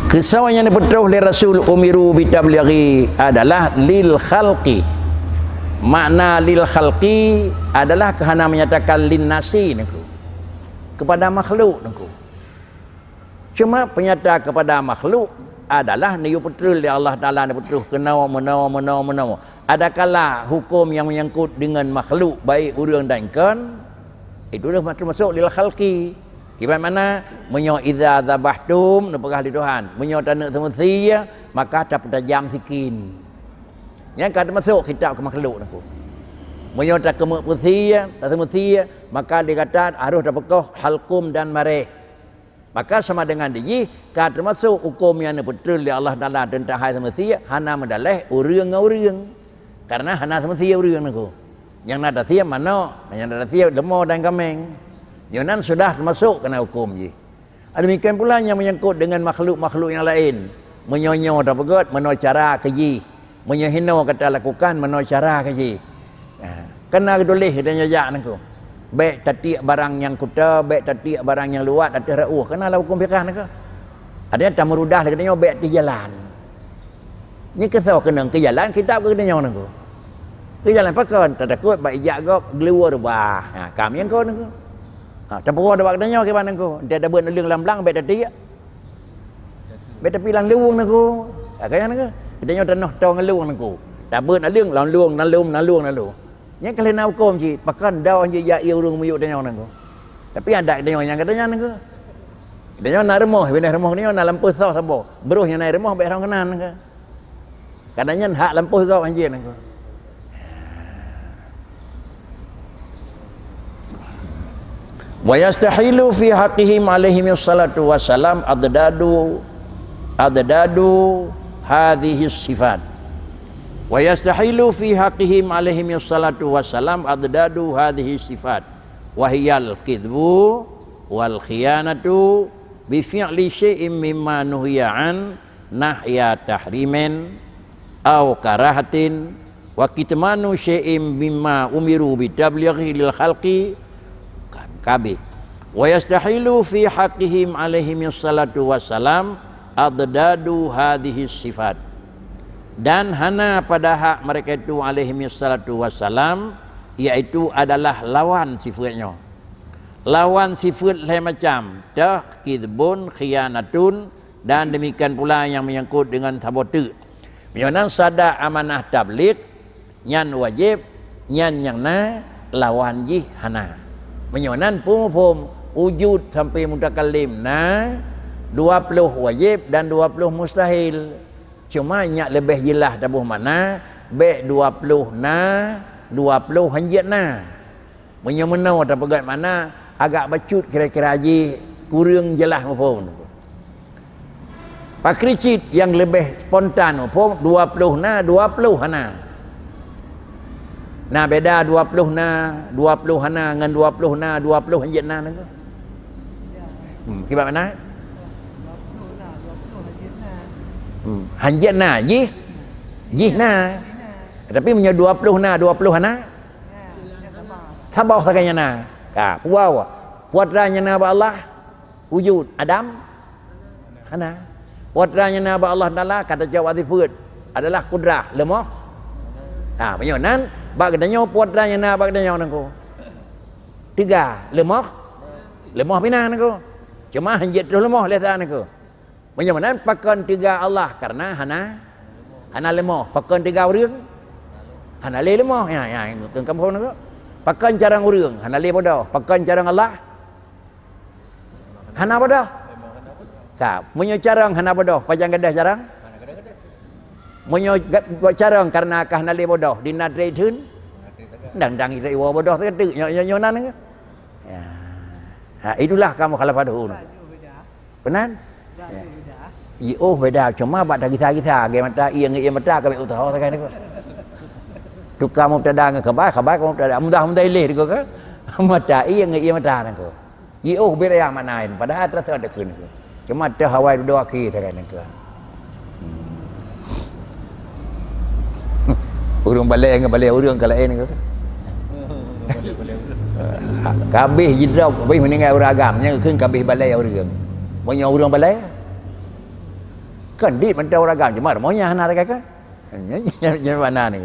Keusoe nyang neupeutroh lé Rasul umiru bitablighi adalah lil khalqi. Makna lil khalqi adalah keuhana menyatakan lin nasi nangku. Kepada makhluk nangku. Cuma peunyata kepada makhluk adalah neuyue peutreun lé Allah Taala, neupeutroh keunoe, meunoe, meunoe, meunoe. Adakala huköm nyang meunyangkot deungon makhluk, baik ureuëng dan kon, itu dah termasuk lil khalqi. Kiban makna, meunyoe idza dzabahtum, neupeugah lé Tuhan, meunyoe taneuk seumeusie, maka tapeutajam sikin. Nyang ka termasuk khitab keu makhluk nangku. Meunyoe takeumeuk peusie, taseumeusie, maka di gata harôh tapeukoh halkum dan mareh. Maka sama dengan dijih ka termasuk huköm nyang neupeutrön lé Allah Taala teuntang hai seumeusie hana meudaleh ureuëng ngon ureuëng. Karena hana seumeusie ureuëng nangku. Nyang na tasie manok, nyang na tasie leumô dan kaméng. Nyoe nan sudah termasuk keunan huköm jih. Demikian pula nyang menyangkut dengan makhluk-makhluk nyang laén. Meunyoe nyoe tapeugét, meunoe cara keu jih. Meunyoe hinoe gata lakukan, meunoe cara keu jih. Ha, kan na geutuléh geutanyoe jak nangku. Bék tatiek barang nyang kuto, bék tatiek barang nyang luwat ateueh reuôh. Kan na lam huköm fikah nangku. Artinya tameurudah lé geutanyoe bék ateueh jalan. Nyoe keusoe keunong keu jalan kitab keu geutanyoe nangku. Keu jalan pakon, tatakot bak ijak gob geuliwur bah. Ha, ka meunyangkot nangku. Ha, tapeugah bak geutanyoe kiban nangku. Entah tabeuet naleueng lam blang bék tatiek. Bék tapi lam luwueng nangku. Ha, ka nyan nangku. Geutanyoe tanoh toe ngon luwueng nangku. Tabeuet naleueng lam luwueng, naleueng, naleueng, naleueng. Nyan ka lheueh na huköm cit, pakon dong jih jak ié ureuëng miyueb tanyoe nangku. Tapi adat geutanyoe nyang gata nyan nangku. Geutanyoe na rumoh, binéh rumoh geutanyoe na lampôh soh saboh. Broh nyang na rumoh bék rhong keunan nangku. Kadang nyan hak lampôh gob hanjeuet nangku. Wa yastahilu fi haqqihim alaihimus salatu wassalam adadu, adadu hadhihi sifat. Wa yastahilu fi haqqihim alaihimus salatu wassalam adadu hadhihi sifat. Wa hiyal kidbu wal khiyanatu bi fi'li syai'in mimma nuhiya an nahya tahrimin au karahatin wa kitmanu syai'in mimma umiru bi tablighi lil khalqi kabih. Wa yastahilu fi haqqihim alaihimis salatu wassalam adadu hadhihi sifat. Dan hana pada hak mereka itu alaihimis salatu wassalam, yaitu adalah lawan sifat nyoe. Lawan sifat lhée macam, toh, kidbun, khiyanatun, dan demikian pula nyang menyangkut dengan saboh teuk. Meunyoe nan sada amanah tabligh, nyan wajéb, nyan nyang na, lawan jih hana. Meunyoe nan peue muphom, wujud sampai mutakallim na, dua ploh wajéb dan dua ploh mustahil. Cuma nyak leubeh jeulaih taboh makna, bék dua ploh na, dua ploh hanjeuet na. Meunyoe meunoe tapeugét makna, agak bacut kira-kira jih kureueng jeulaih muphom. Pakri cit nyang leubeh spontan muphom, dua ploh na, dua ploh hana. Na beda dua ploh na, dua ploh hana ngon dua ploh na, dua ploh hanjeuet na nangku. Hmm, kiban makna? Hmm, hanjeuet na, jih, jih na. Tapi meunyoe dua ploh na, dua ploh hana, saboh sagai nyang na. Ka, puwoe. Peue atra nyang na bak Allah? Wujud. Adam? Hana. Peue atra nyang na bak Allah Taala, ka tacok bak sifeut, adalah kudrah, leumoh. Ha, meunyoe nan, bak geutanyoe peue atra nyang na bak geutanyoe nangku. Teuga, leumoh. Leumoh pih na nangku. Cuma hanjeuet troh leumoh lé sa nangku. Meunyoe meunan pakon teuga Allah karena hana, hana leumoh. Pakon teuga ureuëng? Hana lé leumoh. Ya, ya, keu kamoe nangku. Pakon carông ureuëng? Hana lé bodoh. Pakon carông Allah? Hana bodoh. Ka, meunyoe carông hana bodoh, pajan gadoh carông? Meunyoe ga-, buet carông karena ka hana lé bodoh, di na trép theun? Dang-dang iwoe bodoh teukeudeuek, nyoe, nyoe, nyoe nan ke? Ya. Ha, itulah kamu khalafat dahulu. Benar? Ya. Iya, oh, beda. Cuma bak tagisa-gisa, lagèe mata ié ngon ié mata, kami utah sagai nangku. Tukang mubtada ngon khabar, khabar ngon mubtada. Mudah-mudah ileh nangku ke? Mata ié ngon ié mata nangku. Iya, oh, beda ya makna laén. Padahal terasa ada keu nangku. Cuma teuh awai dudoe akhé sagai nangku. Hmm. Ureuëng balèe ngon balèe ureuëng ka laén nangku. Ka habéh jidrop, habéh meuninggai ureuëng agam, nyan kheun ka habéh balèe ureuëng. Meunyoe ureuëng balèe, kan dit mantong ureuëng agam, cuma rumoh nyan hana sagai kan? Nyan, nyan, nyan makna ni.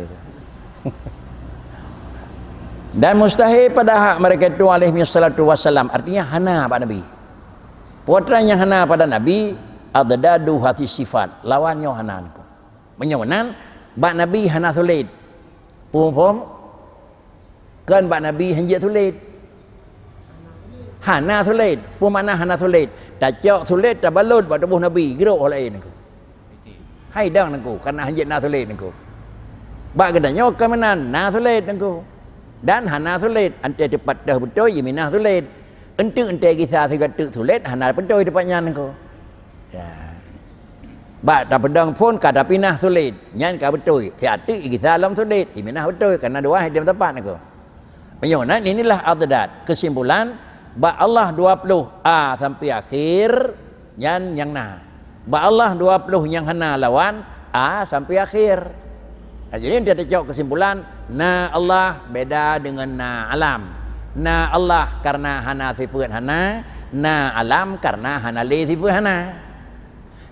Dan mustahil pada hak mereka itu alaihi salatu wassalam, artinya hana bak Nabi. Peue treuk nyang hana pada Nabi, adadu hati sifat, lawan nyoe hana nangku. Meunyoe meunan, bak Nabi hana sulet. Phom-phom? Kan bak Nabi hanjeuet sulet. Hana sulet. Peue makna hana sulet? Tacok sulet, tabalot bak tuboh Nabi, geurok ho laén nangku. Hai dang nangku, karena hanjeuet na sulet nangku. Bak geutanyoe ka meunan na sulet nangku. Dan hana sulet, antée teupat teuh beutôi jiminah sulet. Enteuk-enteuk gisa sigoe teuk sulet, hana beutôi teupat nyan nangku. Ya. Bak tapeudong phon ka tapinah sulet, nyan ka beutôi. Siat teuk gisa lom sulet, jiminah beutôi, karena dua hidem tepat nangku. Meunyoe nan, inilah adad. Kesimpulan, bak Allah dua ploh a sampai akhir, nyan nyang na. Bak Allah dua ploh nyang hana lawan a sampai akhir. Nah, jadi, enta tacok kesimpulan, na Allah beda dengan na alam. Na Allah karena hana sifeuet hana, na alam karena hana lé sifeuet hana.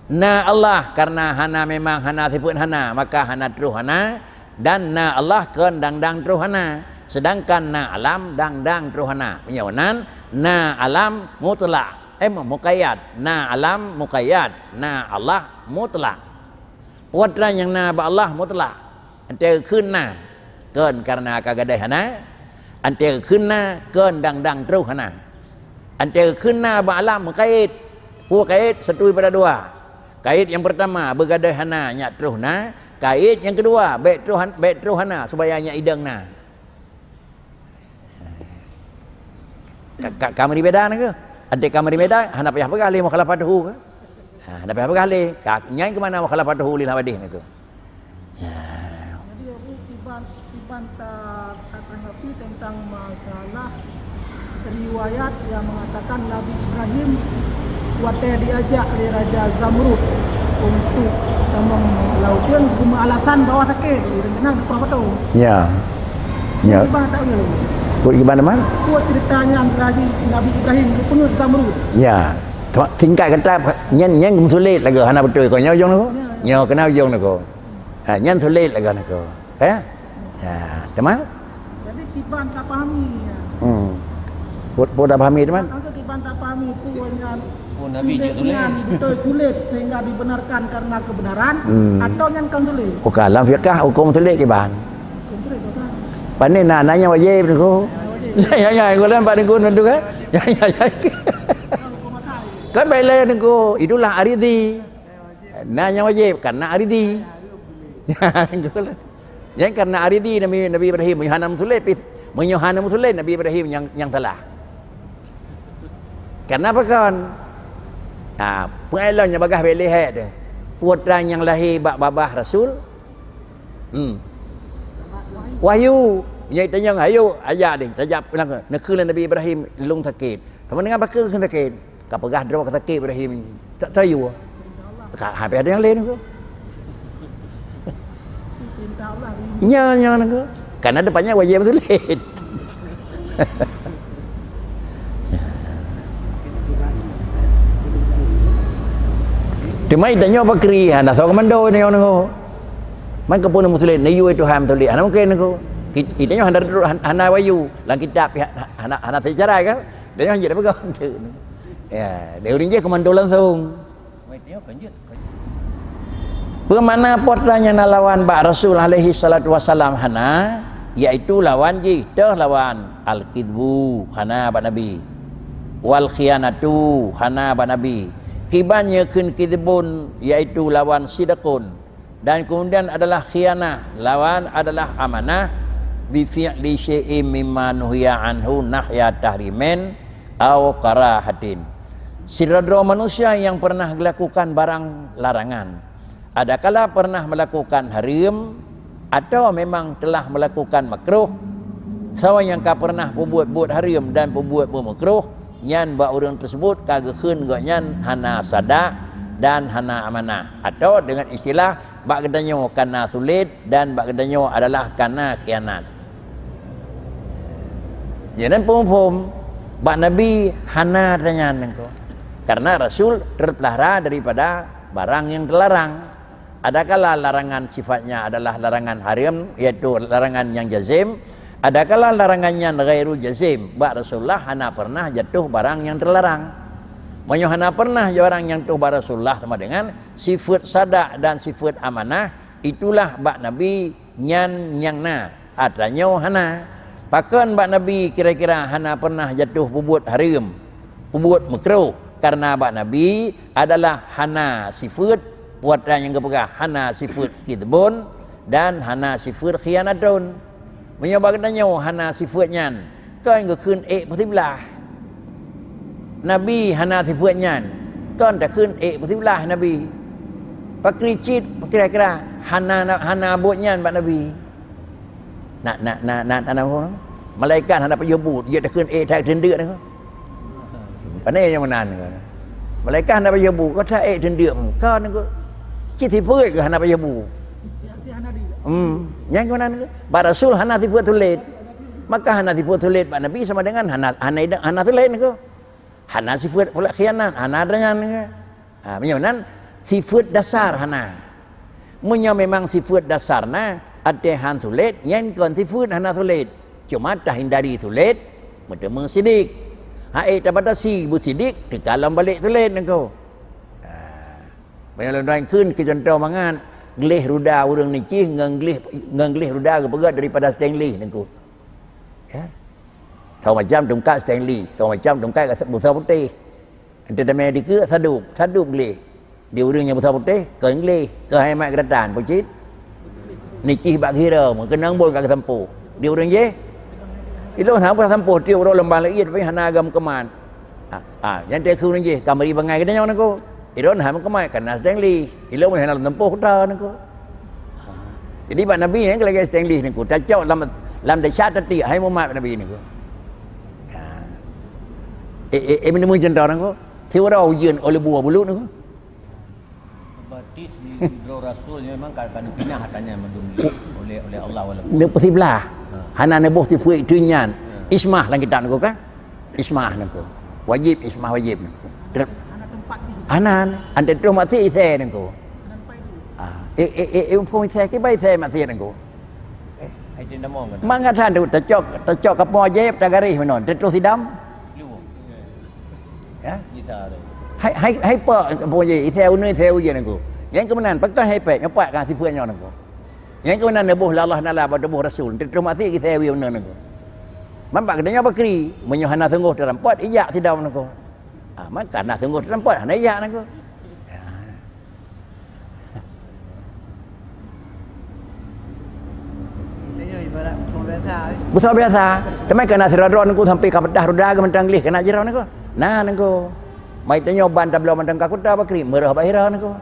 Na Allah karena hana memang hana sifeuet hana, maka hana troh hana, dan na Allah kon dang-dang troh hana, sedangkan na alam dang-dang troh hana. Meunyoe nan, na alam mutlak, eh, muqayyad, na alam muqayyad, na Allah mutlak. Peue treuk nyang na bak Allah mutlak. Antée geukheun na, kon karena ka gadôh hana. Antée geukheun na, kon dang-dang troh hana. Antée geukheun na bak alam meukait. Peue kait? Satu daripada dua. Kait nyang peurtama, beugadôh hana nyak troh na. Kait nyang keudua, bék troh han-, bék troh hana, supaya nyak idong na. Ka, ka, ka meuri beda nangku. Adak ka meuri beda, hana payah peugah lé mukhalafatuhu ke? Ha, hana payah peugah lé. Ka, nyan keu makna mukhalafatuhu lil hawadih nangku. Ya. Jadi, Abu, kiban, kiban ta-, tatanggapi tentang masalah riwayat yang mengatakan Nabi Ibrahim watée diajak lé Raja Zamrud untuk tamong laôt, geumeualasan bahwa sakét, rencana geupeurah bato. Ya. Ya. Kiban tak ngilu. Buet kiban teuma? Buet cerita nyang lagi Nabi Ibrahim geupeungeut Zamrud. Ya. Teuma singkat kata, nyan, nyan geumeusulet lagée hana beutôi ko nyoe ujong nangku. Ya. Nyoe keunan ujong nangku. Ha, nyan sulet lagée nangku. Eh? Ya, teuma? Jadi kiban tapahami, ya. Hmm. Buet, buet tapahami teuma? Maka kiban tapahami peue nyan. Oh, Nabi sulet jeuet sulet. Nyan beutôi sulet sehingga dibenarkan karena kebenaran, hmm, atau nyan kon sulet? Bukan, lam fikah hukum sulet kiban. Kon sulet, bukan? Pane na, na nyang wajéb nangku. Ya, wajéb. Ya, ya, ya, golom bak nangku nangku kan? Ya, ya, ya. Kan baik lah nangku. Itulah aridi. Na nyang wajéb, karena aridi. Nyan karena aridi Nabi, Nabi Ibrahim, meunyoe hana meusulet, pih, meunyoe hana meusulet, Nabi Ibrahim nyang, nyang salah. Karena apa kon? Ha, peue lom nyang bagaih bék lihek teuh. Peue treuk nyang lahé bak babah Rasul? Hmm. Wahyu. Nyan tanyong, ayo, ajak deh, tajak pulang. Neukheun lé Nabi Ibrahim, lôn sakét. Kamu dengar bak keu sakét? Ka peugah droe ka sakét Ibrahim. Tak sayur. Ka habéh ada nyang lain ke? Nya, nya nangku. Karena depannya wajib beutôi. Teuma itanyoe bakri, hana soe komando nyoe nangku. Man keupeue meusulet, neuyue Tuhan meusulet. Hana mungkin nangku. Ki-, itanyoe hana, hana, hana wahyu. Lam kitab pih ha-, hana, hana teucarai kan? Dia jangan jadi pegang. Ya, dia urin je komando langsung. Peumana potra nyang na lawan bak Rasul alaihi salatu wasalam hana, yaitu lawan jih teuh lawan al-kidbu, hana bak Nabi. Wal khiyanatu, hana bak Nabi. Kiban nyeukheun kidbun, yaitu lawan sidqun. Dan kemudian adalah khianah, lawan adalah amanah, bi fi'li syai'in mimma nuhiya anhu nahya tahrimin au karahatin. Sidroe-droe manusia yang pernah melakukan barang larangan, adakala pernah melakukan hareuem, atau memang telah melakukan makruh, sawa nyang ka pernah peubuet buet hareuem dan peubuet buet makruh, nyan bak ureuëng tersebut ka geukheun gobnyan hana sadak dan hana amanah, atau dengan istilah bak geutanyoe kana sulet dan bak geutanyoe adalah kana khianat. Jadi peumphom bak Nabi hana tanyan nangko. Karena Rasul terpelihara daripada barang yang terlarang. Adakala larangan sifatnya adalah larangan hareuem, yaitu larangan yang jazim, adakala larangan nyan ghairu jazim, bak Rasulullah hana pernah jatuh barang yang terlarang. Meunyoe hana pernah barang yang jatuh bak Rasulullah sama dengan sifat sadak dan sifat amanah, itulah bak Nabi nyan nyang na, atra nyoe hana. Pakon bak Nabi kira-kira hana pernah jatuh peubuet hareuem, peubuet makruh? Karena bak Nabi adalah hana sifat, peue atra nyang geupeugah, hana sifat kidbun dan hana sifat khianatun. Meunyoe bak geutanyoe hana sifat nyan, kon geukheun ék peusiblaih. Nabi hana sifat nyan, kon takheun ék peusiblaih Nabi. Pakri cit, kira-kira hana, hana buet nyan bak Nabi. Nak, nak, nak, nak, nak, nak, malaikat hana pajoh buet, jeuet takheun ék that teundeuk nangko. Pane nyang meunan nangko. Malaikat hana pajoh buet, ka that ék teundeuk, ka nangko. Cit sifat keu hana pajoh buet. Hmm, nyang meunan nangko. Bak Rasul hana sifat sulet. Maka hana sifat sulet bak Nabi sama dengan hana, hana, hana sulet nangko. Hana sifat pula khianat, hana ada nyan nangko. Ha, meunyoe nan sifat dasar hana. Meunyoe memang sifat dasar na, até han sulet, nyan kon sifat hana sulet. Cuma tahindari sulet, meuteumé sidik. Hai tabatasi beusidik, teuka lom balek sulet nangko. Ha. Meunyoe lôn tuan kheun keu contoh mangat, gleh ruda ureuëng nicih ngon gleh, ngon gleh ruda geupeugöt daripada stainless nangko. Ya. Saboh macam tungkat stainless, saboh macam tungkat busa putéh. Enteuk teumé dikeue sadub, sadub gleh. Di ureuëng nyang busa putéh, keu gleh, keu hai mat keuratan, pucit. Nicih bak gira, meukeunong bon ka geusampoh. Di ureuëng jéh, ilôn hana busa sampoh, tiep uroe leumbang lagée, tapi hana agam keuman. Ah, ah, nyang teuka ureuëng jéh, ka meuri bangai geutanyoe nangko. Ilôn hana meukeumai, kana stainless. Ilôn hana lôn tempoh kuta nangko. Jadi bak Nabi nyan lagée stainless nangko, tacok lam, lam desya tatiek, hai mumat Nabi nangko. Ha. Eh, eh, eh, meuneu meujeuntoh nangko. Siuroe ujeuen oleh buah bulut nangko. Batis di droe rasul nyan memang ka, ka neupinah katanya mandum oleh, oleh Allah walaupun. Neupeusiblah. Ha. Hana neuboh sifeuet itu nyan. Ha. Ismah lam kitab nangko kan? Ismah nangko. Wajib, ismah wajib nangko. Ter-, hana, hana. Anteuk troh maksiet isée nangko. Ah, eh, eh, eh, eh, muphom isée, kiban isée maksiet nangko. Hai tin damong kan? Mangat han tu, tacok, tacok kapong ajaib, tagaréh meunan. Teutroh sidam. Lu. Ya? Bisa tu. Hai, hai, hai pe kapong ajaib, isée uneuen, isée ujeuen nangko. Nyang keumeunang, pakon hai pe, nyoe pat ka sifeuet nyoe nangko. Nyang keunan neuboh lé Allah Taala bak tuboh Rasul, teutroh maté geuseue uneuen nangko. Man bak geutanyoe bakri, meunyoe hana sunggoh teurampot, ijak sidom nangko. Ah, maka na sunggoh teurampot, hana ijak nangko. Tanyoe ibarat musoh biasa, eh. Musoh biasa. Teuma kana sidroe-droe nangko sampai ka peudah ruda geuh mantong gleh kana jroh nangko. Na nangko. Mai tanyoe ban tabloe mantong ka kuta bakri, meureuh bak hira nangko.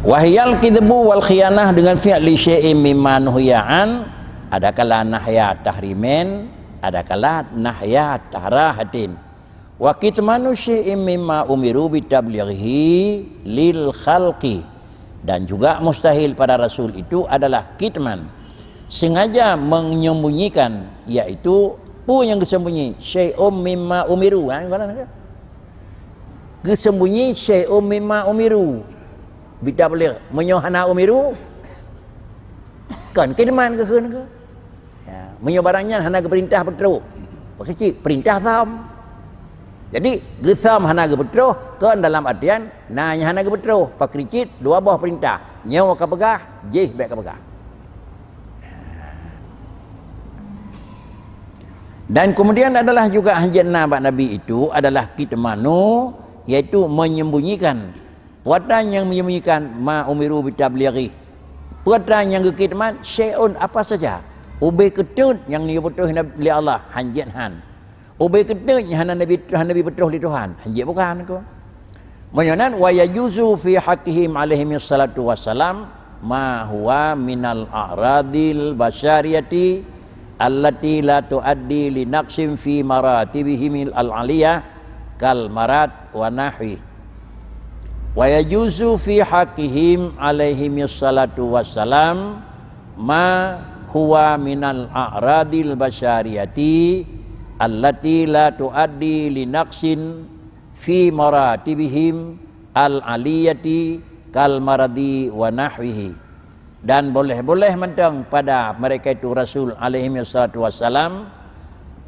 Wahiyal kidbu wal khianah dengan fi'li syai'in mimma nuhiya an, adakala nahya tahrimin, adakala nahya tahrahatin. Wa kitmanu syai'in mimma umiru bitablighihi lil khalqi. Dan juga mustahil pada Rasul itu adalah kitman, sengaja menyembunyikan, yaitu peue nyang geusembunyi, syai'un mimma umiru, ha, geunan ke? Geusembunyi syai'un mimma umiru. Bitabligh, meunyoe hana umiru, Kon khidmat geukheun keu. Ya, meunyoe barang nyan hana geupeurintah peutroh, pakri cit, peurintah sôm. Jadi, geusôm hana geupeutroh, kon dalam artian na nyang hana geupeutroh, pakri cit, dua boh peurintah. Nyoe ka peugah, jih bèk ka peugah. Dan kemudian adalah juga hanjeuet na bak Nabi itu adalah kitmanu, yaitu menyembunyikan. Peue atra nyang menyembunyikan ma umiru bitablighi. Peue atra nyang geukitman syai'un apa saja. Ubé keuteut nyang neuyue peutroh lé Allah, hanjeuet han. Ubé keuteut nyang hana Nabi, hana Nabi peutroh lé Tuhan, hanjeuet bukan keu. Meunyoe nan, wa yajuzu fi haqqihim alaihimis salatu wassalam ma huwa minal a'radil basyariyati allati la tuaddi li naqsin fi maratibihimil al-aliyah kal marad wa nahwi. Wa yajuzu fi haqqihim alaihimis salatu wassalam ma huwa minal a'radil basyariyati allati la tuaddi li naqsin fi maratibihim al-aliyati kal maradi wa nahwihi. Dan boleh-boleh mantong pada mereka itu Rasul alaihi wassalatu wassalam,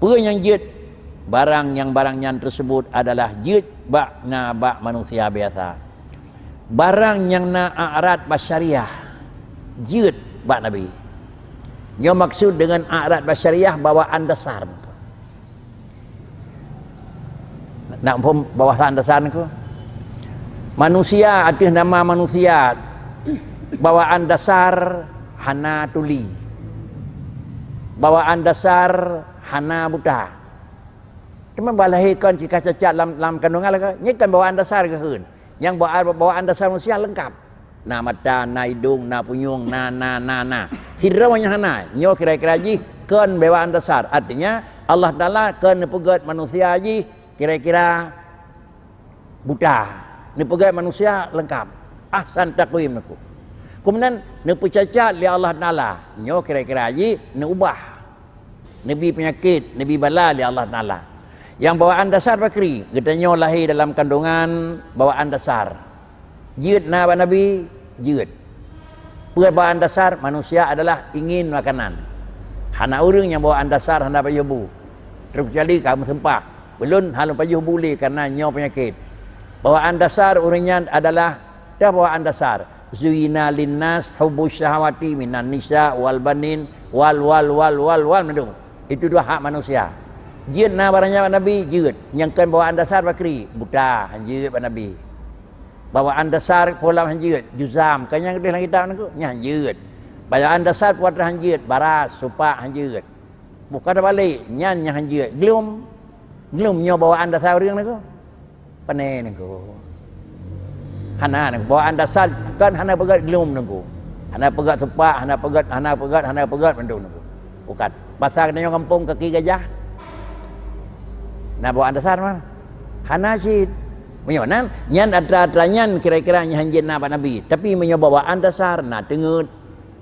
peue nyang jeuet, barang nyang barang nyan tersebut adalah jeuet bak na bak manusia biasa. Barang nyang na a'rad basyariah jeuet bak Nabi. Nyoe maksud dengan a'rad basyariah bawaan dasar. Nak phom bawaan dasar niko? Manusia ateueh nama manusia, bawaan dasar hana tuli. Bawaan dasar hana buta. Cuma bak lahé kon cit ka cacat lam, lam kandungan lagèe, nyan kon bawaan dasar geukheun. Nyang bawaan, bawaan dasar manusia leungkap. Na mata, na idong, na punyueng, na, na, na, na. Sidroe nyang hana, nyoe kira-kira jih kon bawaan dasar. Artinya, Allah Taala kon neupeugèt manusia jih kira-kira buta. Neupeugèt manusia leungkap. Ahsan takwim niko. Keumudian, neupeucacat lé Allah Taala. Nyoe kira-kira jih neuubah. Neubi peunyakét, neubi bala lé Allah Taala. Nyang bawaan dasar pakri, geutanyoe lahé dalam kandungan bawaan dasar. Jeuet na bak Nabi, jeuet. Peue bawaan dasar manusia adalah ingin makanan. Hana ureueng nyang bawaan dasar hana pajoh bu. Terkecuali ka meuseumpah, ulôn hana pajoh bu lé kareuna nyoe peunyakét. Bawaan dasar ureueng nyan adalah, dah bawaan dasar, "Zuyyina linnas hubbus syahawati minan nisa wal banin wal, wal, wal, wal, wal," mandum. Itu dua hak manusia. Jeuet na barang nyan bak Nabi, jeuet. Nyang kon bawaan dasar pakri, buta, hanjeuet bak Nabi. Bawaan dasar pola hanjeuet, juzam, kan nyang deh lam kitab niko, nyan hanjeuet. Bawaan dasar putra hanjeuet, baras, supak hanjeuet. Bukan terbalik, nyan nyang hanjeuet. Glum. Glum nyoe bawaan dasar ureueng niko. Pane niko. Hana niko. Bawaan dasar kan hana peugèt glum niko. Hana peugèt supak, hana peugèt, hana peugèt, hana peugèt mandum niko. Bukan. Pasal geutanyoe gampông kaki gajah. Na bawaan dasar mah. Hana cit. Meunyoe nan, nyan atra-atra nyan kira-kira nyan hanjeuet na bak Nabi. Tapi meunyoe bawaan dasar na teungeut,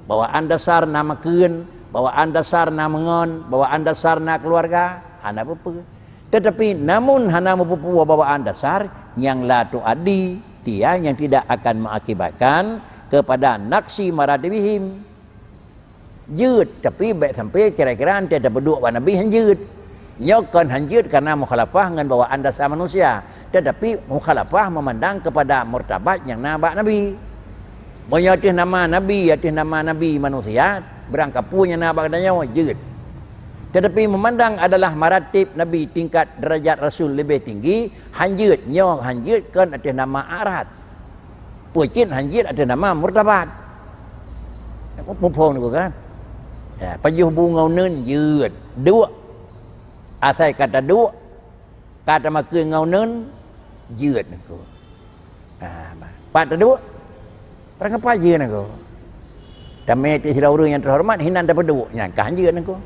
bawaan dasar na makheun, bawaan dasar na meungon, bawaan dasar na keuluwarga, hana peue-peue. Tetapi namun hana meupeupuwoe bawaan dasar nyang la tuaddi, dia yang tidak akan mengakibatkan kepada naqsi maratibihim. Jeuet, tapi bèk sampai kira-kira ante tapeuduek bak Nabi hanjeuet. Nyoe kon hanjeuet kareuna mukhalafah ngon bawaan dasar manusia, tetapi mukhalafah memandang kepada martabat nyang na bak Nabi. Meunyoe ateueh nama Nabi, ateueh nama Nabi manusia, beurangkapeue nyang na bak geutanyoe jeuet. Tetapi memandang adalah maratib Nabi tingkat derajat Rasul leubeh tinggi, hanjeuet, nyoe hanjeuet kon ateueh nama a'rad. Peue cit hanjeuet ateueh nama martabat. Muphom niko kan? Ya, pajoh bu ngon uneun jeuet. Duek. Asai ka taduek, ka tamakheun ngon uneun, jeuet niko. Ha, bah. Pat taduek, barangkapeue jeuet niko. Tamé teuh sidroe ureueng nyang teuhoreumat hinan tapeuduek, nyan ka hanjeuet niko.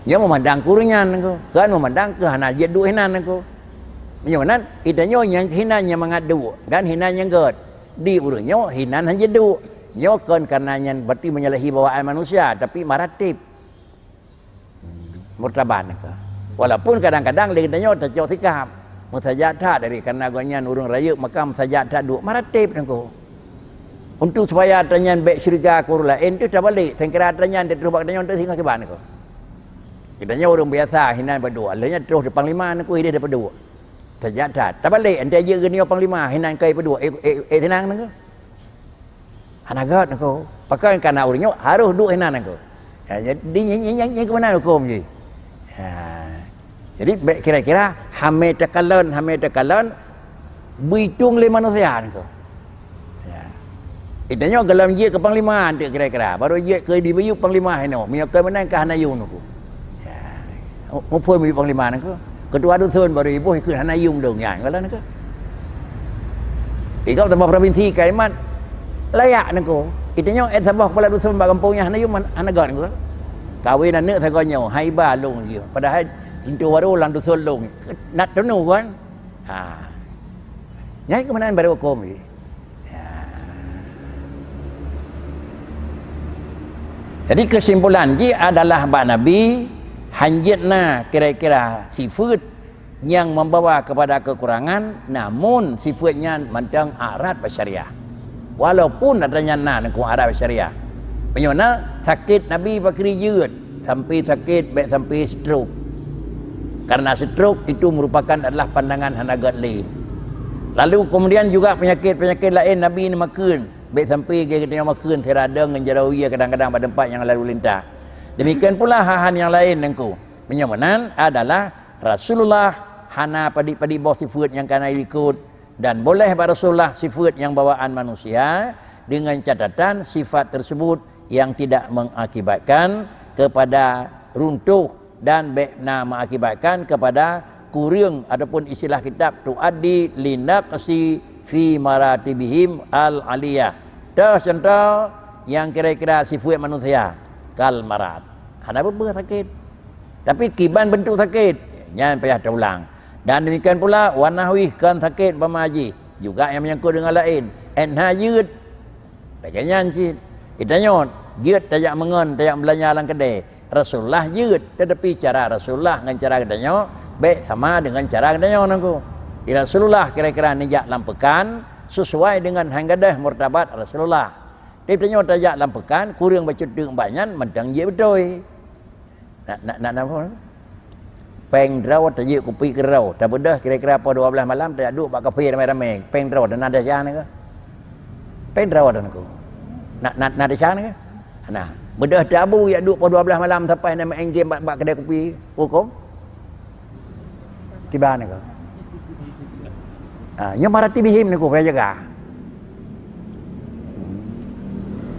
Nyoe meumandang keu ureueng nyan niko, kon meumandang keu hana jeuet duek hinan niko. Meunyoe nan, geutanyoe nyang hinan nyang mangat duek dan hinan nyang gèt. Di ureueng nyoe hinan hana jeuet duek. Nyoe kon kareuna nyan berarti menyalahi bawaan manusia, tapi maratib. Martabat niko. Walaupun kadang-kadang lé geutanyoe tacok sikap. Meusaja that dari kareuna gobnyan ureueng rayeuk maka meusaja that duek maratib niko. Untuk supaya atra nyan bèk syeuruga keu ureueng laén, teuh tabalek, sangkira atra nyan teutroh bak geutanyoe teuh singoh kiban keuh. Geutanyoe ureueng biasa hinan padub, lheueh nyan troh di panglima nyan keuh ideh di padub. Tajak that, tabalek, enteuk jeuet geutanyoe panglima hinan keu padub, eh, eh, eh, sinang nyan keuh. Hana göt nyan keuh. Pakon kana ureueng nyoe harôh duek hinan nyan keuh. Ya, jadi nyan, nyan, nyan, nyan keuh meunan hukôm jih. Ya. Jadi, bèk kira-kira hamé takalon, hamé takalon, beuitong lé manusia nyan keuh. Ya. Geutanyoe gohlom jeuet keu panglima teuk kira-kira, barô jeuet keu di bayeue panglima hinoe, meunyoe keu meunan ka hana yum nyan keuh. Ya. Mu-, muphom bayeue panglima nyan keuh. Keutua dusun barô iboh ikheun hana yum dong nyan, gohlom nyan keuh. Igob saboh provinsi ka imat layak nyan keuh. Geutanyoe èt saboh kepala dusun bak gampông nyan hana yum, hana göt nyan keuh. Kawen aneuk sagoe nyoe, hai ba lôn jih. Padahai pintoe barô lam dusun lôn. Nat tunu kan? Ha. Nyan keuh meunan barô hukôm jih. Ha. Jadi, keusimpulan jih adalah bak Nabi, hanjeuet na kira-kira sifeuet nyang membawa kepada kekurangan, namun sifeuet nyan mantong a'rad basyariah. Walaupun atra nyan na nyan keuh a'rad basyariah. Meunyoe na sakét Nabi pakri jeuet, sampai sakét, bèk sampai stroke. Karena stroke itu merupakan adalah pandangan hana göt lé. Lalu kemudian juga penyakit-penyakit laén Nabi ni makheun, bèk sampai geutanyoe makheun sira dong ngon jaroe wie kadang-kadang bak teumpat nyang lalu lintas. Demikian pula hal-hal nyang laén nyan keuh. Meunyoe meunan adalah Rasulullah hana padit-padit boh sifeuet nyang ka na ilikot, dan boleh bak Rasulullah sifeuet nyang bawaan manusia, dengan catatan sifat tersebut yang tidak mengakibatkan kepada runtuh dan bèk na mengakibatkan kepada kureueng ataupun istilah kitab tuaddi linaqsi fi maratibihim al-aliyah. Toh contoh nyang kira-kira sifeuet manusia, kal marad. Hana beubeuh sakét. Tapi kiban bentuk sakét, nyan payah teulang. Dan demikian pula, wa nahwih, kon sakét umpama jih, juga nyang menyangkut dengan laén. Èt na jeuet. Lagèe nyan cit. Geutanyoe, jeuet tajak meungon, tajak meubelanja lam keudè. Rasulullah jeuet, tetapi cara Rasulullah ngon cara geutanyoe bèk sama dengan cara geutanyoe nyan keuh. Di Rasulullah kira-kira neujak lam peukan sesuai dengan han gadôh martabat Rasulullah. Tapi tanyoe tajak lam peukan, kureueng bacut teuk bak nyan, mantong jeuet beutôi. Nak, nak, nak, nak apa? Péng droe tajeuet kupi keudroe, tabeudôh kira-kira poh dua belas malam, tajak duek bak kafe ramé-ramé. Péng droe, na desya nyan keuh? Péng droe nyan keuh? Na, na, na desya nyan keuh? Nah, beudôh tabu jak duek poh dua belas malam sampai na main game bak, bak keudè kupi. Hukôm? Kiban nyan keuh. Ha, nyoe maratibihim nyan keuh payah jaga.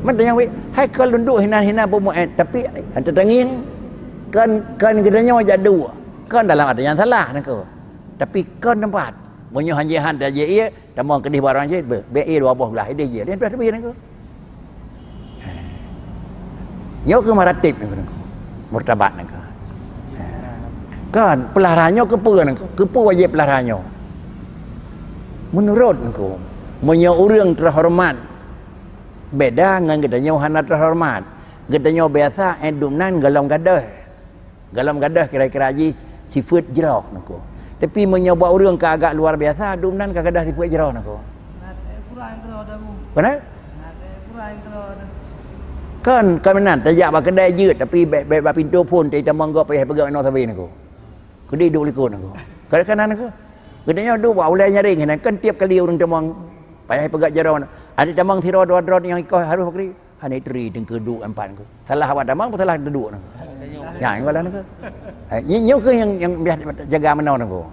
Mantong nyang wék, hai kon lôn duek hinan-hinan peue muet, tapi teutangieng kon, kon geutanyoe jak duek. Kon dalam arti nyang salah nyan keuh. Tapi kon teumpat. Meunyoe han jeuet han tajak ié, tamong keudeh barang jeuet, bèk, bèk ié dua boh glah ideh jeuet. Laén payah teubiet nyan keuh. Nyoe keuh maratib nyan keuh, martabat nyan keuh. Kan, peulara nyoe keupeue nyan keuh? Keupeue wajéb peulara nyoe? Meunurot nyan keuh, meunyoe ureueng teuhoreumat beda ngon geutanyoe hana teuhoreumat, geutanyoe biasa, eh, dumnan golom gadôh. Golom gadôh kira-kira jih sifeuet jroh nyan keuh. Tapi meunyoe bak ureueng ka agak luar biasa, dumnan ka gadôh sifeuet jroh nyan keuh. Beuna? Kon, kon meunan, tajak bak keudè jeuet, tapi bèk, bèk bak pintoe phôn, teutamong gob payah peugah inoe sabe nyan keuh. Keudeh duek likot nyan keuh. Kadang-kadang nyan keuh. Geutanyoe duek bak ulèe nyaréng, nyan kan tiep kali ureueng tamong payah peugah jaroe nyan. Ada tamong sidroe dua droe nyang ikoh harôh pakri. Hana turi teungku duek empat nyan keuh. Salah awak tamong, salah duek nyan keuh. Nyan, nyan keuh. Eh, nyoe, nyoe keuh nyang, nyang biasa jaga meunoe nyan keuh.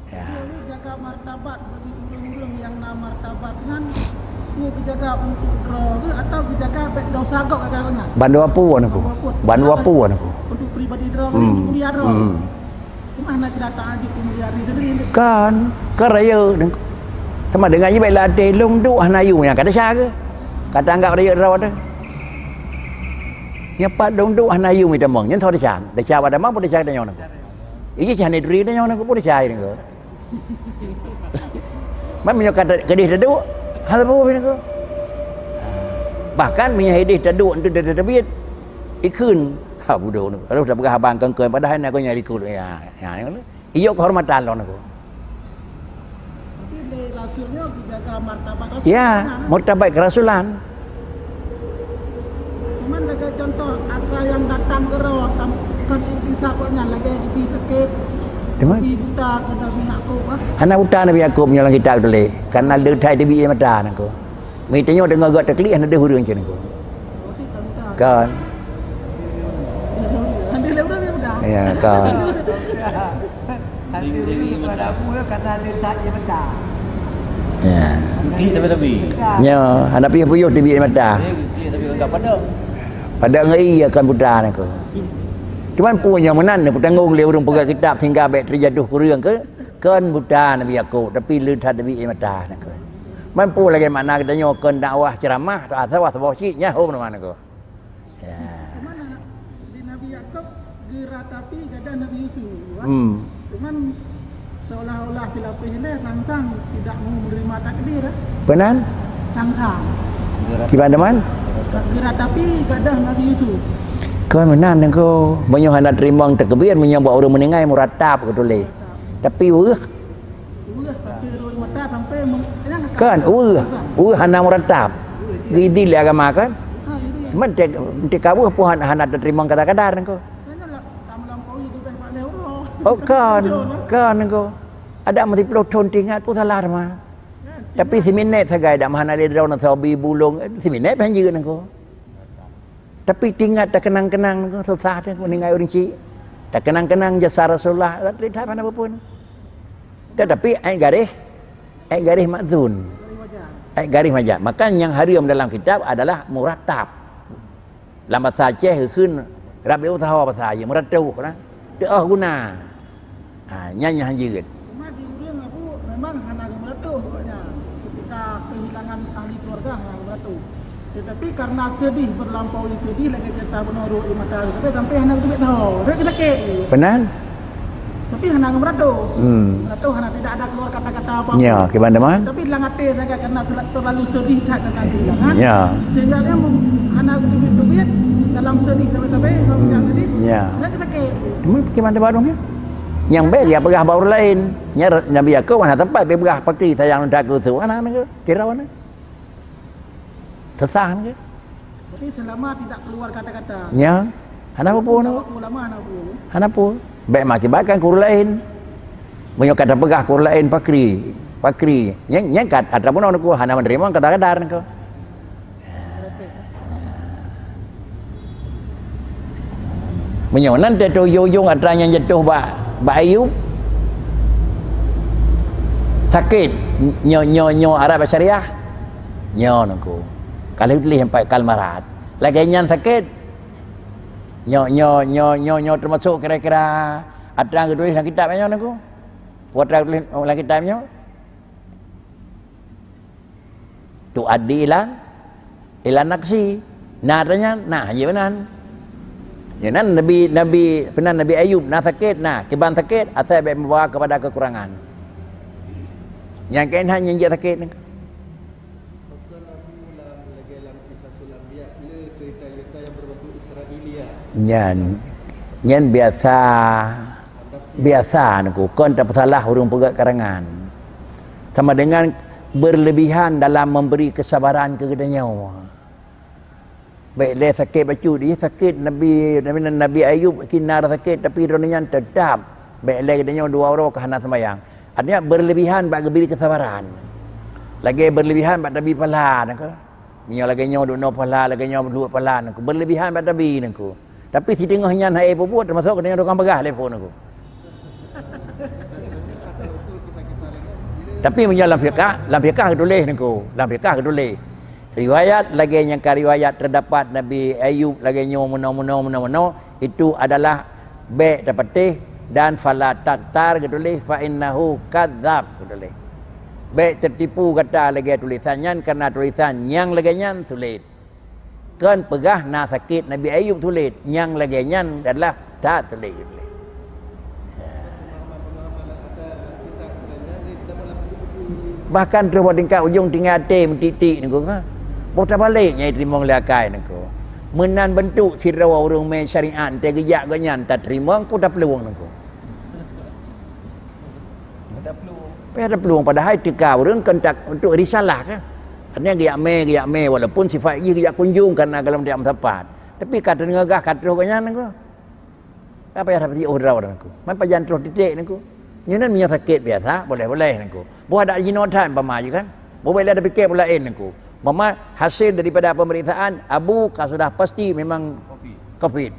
Ya. Jaga martabat bagi ureueng-ureueng nyang na martabat nyan, peue geujaga untuk droe geuh atawa geujaga bèk desya gob keu geutanyoe nyan? Bandua peue nyan keuh. Bandua peue nyan keuh. Untuk pribadi droe geuh, hmm, untuk mulia droe. Hmm. Cuma hana kira taaju peumulia diri sendiri. Kan, kan rayeuk nyan keuh. Sama dengan jih bèk lateh lôn duek hana yum nyang ka desya keuh. Ka taanggap rayeuk droe teuh. Nyang pat lôn duek hana yum itamong, nyan tho desya. Desya awak tamong peue desya geutanyoe nyan keuh. Iji cit hana turi geutanyoe nyan keuh peue desya nyan keuh. Man meunyoe ka ta-, keudeh taduek, hana peue nyan keuh. Bahkan meunyoe ideh taduek untuk teubiet, ikheun, ha, budok nyan keuh. Lalu tapeugah abang kengkeng, padahai na geuh nyang likot. Ya, ya, nyan keuh. Iyok keuhormatan lôn nyan keuh. Berarti di rasa Maksudnya dijaga martabat Rasul. Ya, kan? Martabat kerasulan. Cuman lagèe contoh, atra nyang datang keudroe, tam-, kan iblis saboh nyan lagèe jibi sakét, jibi buta keu Nabi Yakub, ah. Hana buta Nabi Yakub nyoe lam kitab tuléh, karena le that teubiet mata nangko. Meutanyoe deungoe geuh taklik hana deuh ureueng cit nangko. Kan. Ya, kan. Ya. Klik tapi tapi. Ya, hana piôh-piôh teubiet mata. Pada ngai akan buta nangko. Cuman peue nyang meunan neupeutanggung lé ureueng peugah kitab sehingga bèk teujadoh kureueng keu, kon buta Nabi Yakub, tapi le that teubiet mata nangko. Mampu lagèe makna geutanyoe kon dakwah, ceuramah, atau saboh cit nyahom nama nangko. Ya. Cuman anak di Nabi Yakub geuratapi gadah Nabi Yusuf, kan? Hmm. Cuman seolah-olah silapeh ilèe sang-sang tidak mau menerima takdir, eh? Penan? Sang-sang. Kiban teman? Geuratapi gadah Nabi Yusuf. Kon meunan nangko, meunyoe hana teurimong takbir, meunyoe bak ureueng meuninggai muratap geutuléh. Tapi weueh. Weueh sampai roi mata sampai meng-, kan, weueh. Weueh hana muratap. Gidi lé agama kan? Ha, gidi. Menteri, menteri kaweuh pun hana, hana teurimong kadar-kadar nangko. Kan lah, ka melampaui tujuh belas bak lhèe uroe. Oh, kan. Kan nangko. Ada meusiplôh thon teuingat pun salah teuma. Kan, tapi siminét sagai dak meuhana lé droeneuh sabe bulong, eh, siminét pih hanjeuet nangko. Tapi teuingat takeunang-keunang nangko, susah teuh meuninggai ureueng chik. Takeunang-keunang jasa Rasulullah, dak teulihat hana peue-peue. Tetapi ait garéh, ait garéh mauzun. Ait garéh wajar. Maka nyang hareuem dalam kitab adalah murattab. Lam basa Aceh geukheun rabiu saho basa jih, meuratoh na. Teuoh guna. Ha, nyan nyang hanjeuet. Cuma di ureueng Abu memang hana geumeuratoh gobnyan. Ketika kehilangan ahli keluarga hana geumeuratoh. Tetapi karena sedih, berlampaui sedih, lagèe cerita bunoe rhot di mata, tapi sampai hana geuteubiet saho. Rhot sakét. Penan? Tapi hana geumeuratoh. Hmm. Meuratoh hana, tidak ada keluar kata-kata apa-apa. Ya, kiban teman? Tapi dalam até sagai karena sel-, terlalu sedih that karena kehilangan. Ya. Sehingga dia mem-, hana geuteubiet-teubiet dalam sedih sampai-sampai, hmm, jadi, ya, rhot sakét. Cuma kiban teman dong ya? Nyang bèk ya peugah bak ureueng laén. Nya Nabi Yakub hana teumpat bèk peugah pakri sayang lôn that keu su, hana, hana, kira mana? Sesah nangko. Jadi selama tidak keluar kata-kata. Ya. Hana peue-peue nangko. Ulama hana peue. Hana peue. Bèk mengakibatkan keu ureueng laén. Meunyoe ka tapeugah keu ureueng laén pakri, pakri. Nyang, nyang ka atra bunoe nangko hana meuneurimong kadar-kadar nangko. Meunyoe nan teuh ujong-ujong atra nyang jatuh bak, bak Ayub, sakét, nyoe, nyoe, nyoe Arab syariah, nyoe nangko. Ka lheueh tuléh sampai kal marat. Lagèe nyan sakét. Nyoe, nyoe, nyoe, nyoe, nyoe teumasok kira-kira atra geutuléh lam kitab nyoe nangko. Peue atra geutuléh lam kitab nyoe? Tu'addi ilan, ilan naqsi. Na atra nyan, na, jeuet meunan. Jeuet meunan Nabi, Nabi, peue nan Nabi Ayub na sakét, na, kiban sakét, asai bèk meubawa kepada kekurangan. Nyang keunan nyan jeuet sakét nangko. Nyan, nyan biasa. Biasa nangko, kon tapeusalah ureueng peugah karangan. Sama dengan berlebihan dalam memberi kesabaran keu geutanyoe. Bèk lé sakét bacut, ih sakét Nabi, Nabi, Nabi Ayub kiban sakét, tapi droeneuh nyan teutap. Bèk lé geutanyoe dua uroe ka hana seumayang. Artinya berlebihan bak geubri kesabaran. Lagèe berlebihan bak tabi pahala nangko. Meunyoe lagèe nyoe duek noe pahala, lagèe nyoe duek pahala nangko. Berlebihan bak tabi nangko. Tapi siteungoh nyan hana peubuet, teumasok geutanyoe tukang peugah lé phon nangko. Tapi meunyoe lam fiqah, lam fiqah geutuléh nangko, lam fiqah geutuléh. Riwayat lagèe nyang ka riwayat teudapat Nabi Ayub lagèe nyoe meunoe, meunoe, meunoe, meunoe, itu adalah bèk tapatéh dan fala taktar geutuléh fa innahu kadzab geutuléh. Bèk teutipu gata lagèe tulisan nyan, karena tulisan nyang lagèe nyan sulet. Kon peugah na sakét Nabi Ayub sulet, nyang lagèe nyan adalah that sulet. Bahkan troh bak tingkat ujong tinggai até meutik-tik nangko, ha. Boh tabalek nyang jiteurimong lé akai nangko. Meunan beuntuk sidroe ureueng mé syariat teuh geujak gobnyan tateurimong peue taplueng nangko. Peue taplueng. Payah taplueng, padahai teuka ureuëng kontak untuk risalah kan. Artinya geujak mé, geujak mé, walaupun sifat jih geujak kunjung karena golom tiap meusapat. Tapi ka teudeungoe gah ka troh gobnyan nangku. Ka payah tapeujiôh droe nangku. Man pajan troh titek nangku. Nyoe nan meunyoe sakét biasa, boleh-boleh nangku. Boh adak jinoe that umpama jih kan. Boh bèk lé tapikée peue laén nangku. Umpama hasil daripada pemeriksaan, Abu ka sudah pasti memang Covid. Covid.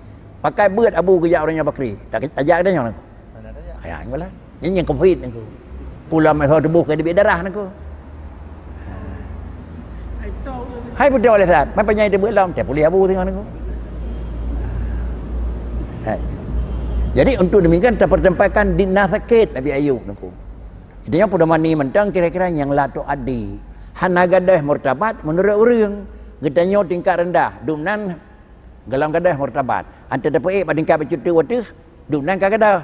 Pakai beuet Abu geujak ureuëng nyoe pakri. Tak, tajak dah nyoe nangku. Mana tajak? Ya, nyoe lah. Nyan nyang covid nangku. Pulam meuho tuboh ka dibit darah nangku. Hai putroe oleh saat, mai panyai teubeut lom, teuh puléh Abu singoh nangku. Hai. Jadi untuk demikian tapeutempatkan di na sakét Nabi Ayub nangku. Jadi nyang peudamani mantong kira-kira nyang la tok adi. Hana gadôh murtabat meunurot ureuëng. Geutanyoe tingkat rendah, dumnan golom gadôh murtabat. Antara tapeuék bak tingkat bacut teuk wateuh, dumnan ka gadôh.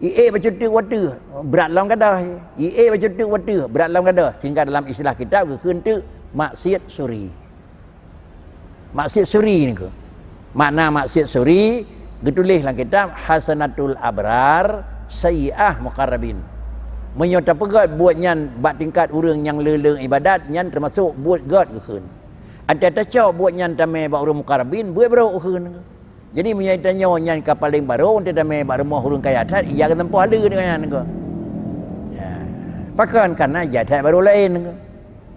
Iék bacut teuk wateuh, brat lom gadôh. Iék bacut teuk wateuh, brat lom gadôh. Sehingga dalam istilah kitab geukheun teuk maksiat suri. Maksiat suri nangku. Makna maksiat suri, geutuléh lam kitab Hasanatul Abrar, Sayyi'ah Muqarrabin. Meunyoe tapeugét buet nyan bak tingkat ureuëng nyang le-le ibadat, nyan teumasok buet gét geukheun. Antara tacok buet nyan tamé bak ureuëng muqarrabin, buet brok geukheun. Jadi meunyoe tanyoe nyan ka paleng barô, watée tamé bak rumoh ureuëng kaya that, ija geutampoh aleue deungon nyan nangku. Ya. Pakon? Karena ija that barô laén nangku.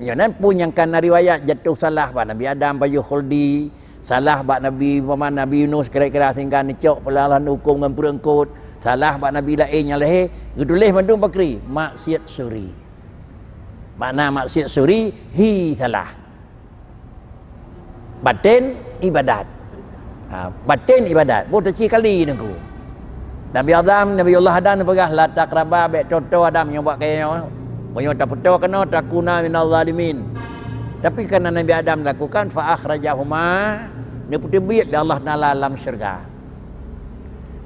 Meunyoe nan peue nyang ka na riwayat jatuh salah bak Nabi Adam pajoh khuldi, salah bak Nabi, umpama Nabi Yunus kira-kira sehingga neucok peulahan huköm ngon peureungkot, salah bak Nabi laén nyang lahé, geutuléh mandum pakri, maksiat suri. Makna maksiat suri, hi salah. Baten ibadat. Ha, baten ibadat. Boh teuci kali nangku. Nabi Adam, Nabi Allah Adam neupeugah, "La taqraba," bèk toe-toe Adam nyoe buet kaya nyoe. Meunyoe tapeutoe keunoe, takuna minaz zalimin. Tapi karena Nabi Adam lakukan, fa akhrajahuma, neupeuteubiet lé Allah Taala lam syeuruga.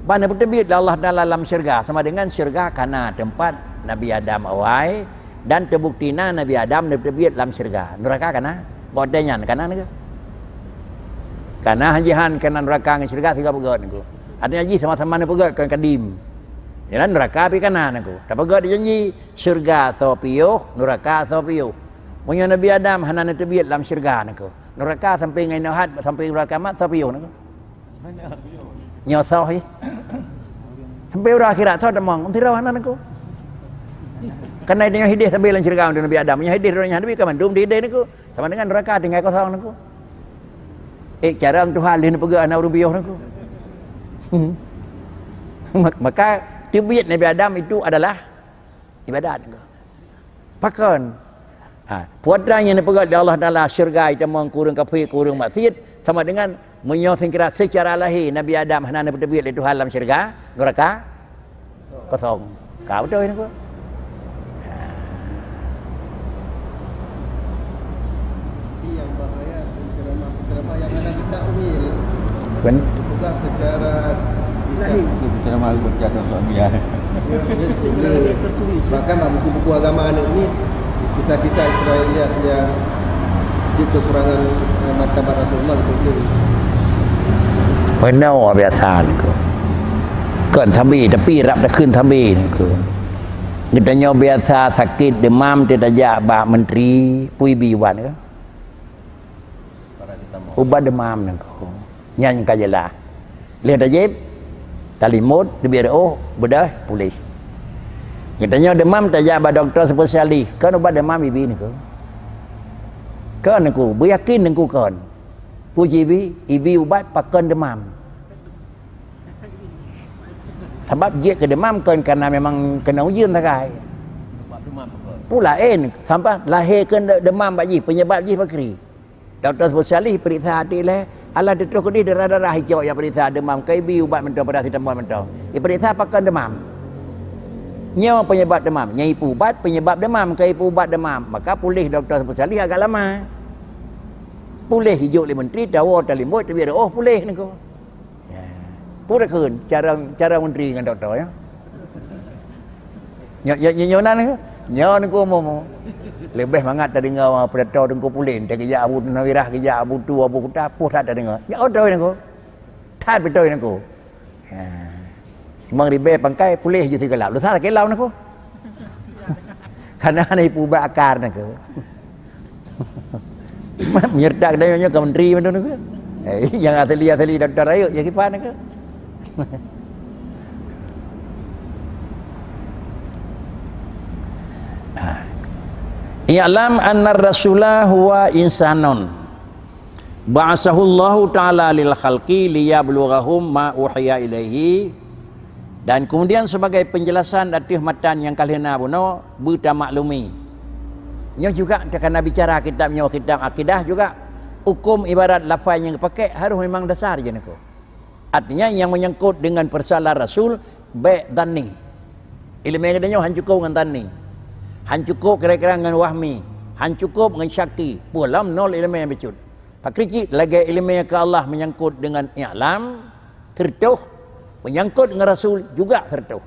Ban neupeuteubiet lé Allah Taala lam syeuruga, sama dengan syeuruga kana teumpat Nabi Adam awai, dan teubukti na Nabi Adam neuteubiet lam syeuruga. Nuraka kana? Bak watée nyan kana nangku. Kana jihan kana nuraka ngon syeuruga sigoe peugét nangku. Artinya jih sama-sama neupeugét kon kadim. Nyan nuraka pih kana nangku. Tapeugét janji, syeuruga soe piôh, nuraka soe piôh. Meunyoe Nabi Adam hana neuteubiet lam syeuruga nangku. Nuraka sampai ngon inoe hat, sampai nuraka mat soe piôh nangku. Nyoe soh hi. Sampai uroe akhirat soh tamong, sidroe hana nangku. Karena nyoe hideh sabe lam syeuruga untuk Nabi Adam. Nyoe hideh droe nyan Nabi ka mandum dihideh nangku. Sama dengan nuraka tinggai kosong nangku. Eh, cara Tuhan lheueh neupeugah hana ureuëng piôh nangku. Hmm. Mak-, maka teubiet Nabi Adam itu adalah ibadat nangku. Pakon? Ha, putra nyang neupeugét lé Allah Taala syeuruga itamong keu ureuëng kafé, keu ureuëng maksiet, sama dengan meunyoe seucara, seucara lahé Nabi Adam hana neuteubiet lé Tuhan lam syeuruga, nuraka kosong. Ka beutôi nangku. Ha. Tapi yang bahaya penceramah-penceramah yang ada kita umil. Pen- Bukan secara lahir. Itu penceramah aku baca dalam suami ya. Ya, ya, ya. Bahkan dalam buku-buku agama ni, ni kisah-kisah Israeliat yang di kekurangan, eh, martabat Rasulullah gitu. Peunoh biasa nangku. Kon sabe, tapi rab takheun sabe nangku. Geutanyoe biasa sakét deumam teuh tajak bak menteri, peue ibi ubat nangku. Ubat deumam nangku. Nyan ka jeulaih. Lheueh tajieb, talimot, teubiet reuôh, beudôh, puléh. Geutanyoe deumam tajak bak dokto spesialis, kon ubat deumam ibi nangku. Kon nangku, beuyakin nangku kon. Peue jibi, ibi ubat pakon deumam. Sabab jeuet keu deumam kon karena memang keunoe ujeuen sagai. Peue laén, sampai lahé keu de-, deumam bak jih, penyebab jih pakri. Dokto spesialis periksa até lé, alah teutroh keudeh darah-darah icok ya periksa deumam, ka ibi ubat mantong parasetamol mantong. Iperiksa pakon deumam. Nyoe penyebab deumam, nyan ipu ubat penyebab deumam, ka ipu ubat deumam. Maka puléh dokto spesialis agak lama. Puléh ijok lé menteri, tawoe talimot, teubiet reuôh puléh nangku. Ya. Peue takheun cara, cara menteri ngon dokto, ya. Nyo, nyo, nyo, nyo nan, nyo nangku umum. Leubeh mangat tadeungoe pidato Teungku Pulen, teukeujak Abu Nawirah, keujak Abu Tu, Abu Kuta, poh that tadeungoe. Nyo beutôi nangku. That beutôi nangku. Ya. Cuma ribée pangkai puléh ju sigalap. Lusa sakét lam nangku. Karena hana ipubat akar nangkeu. Menyertak geutanyoe nyoe ka menteri mandum nangkeu. Eh, nyang asli-asli doktor rayeuk ya kipan nangkeu. I'lam annar rasula huwa insanun ba'asahullahu ta'ala lil khalqi liyablughahum ma uhiya ilaihi. Dan kemudian sebagai penjelasan ateueh matan nyang ka lheueh na bunoe, beutamaklumi. Nyoe juga teuka na bicara kitab nyoe, kitab akidah juga, huköm ibarat lafai nyang geupakèk harôh memang dasar jih nangkeu. Artinya, nyang menyangkut dengan persoalan Rasul, bèk dhanni. Ileumèe geutanyoe han cukôp ngon dhanni. Han cukôp kira-kira ngon wahmi. Han cukôp ngon syaki. Peue lom nol ileumèe bacut. Pakri cit lagèe ileumèe keu Allah menyangkut dengan i'lam, seureutoh, menyangkut ngon Rasul juga seureutoh.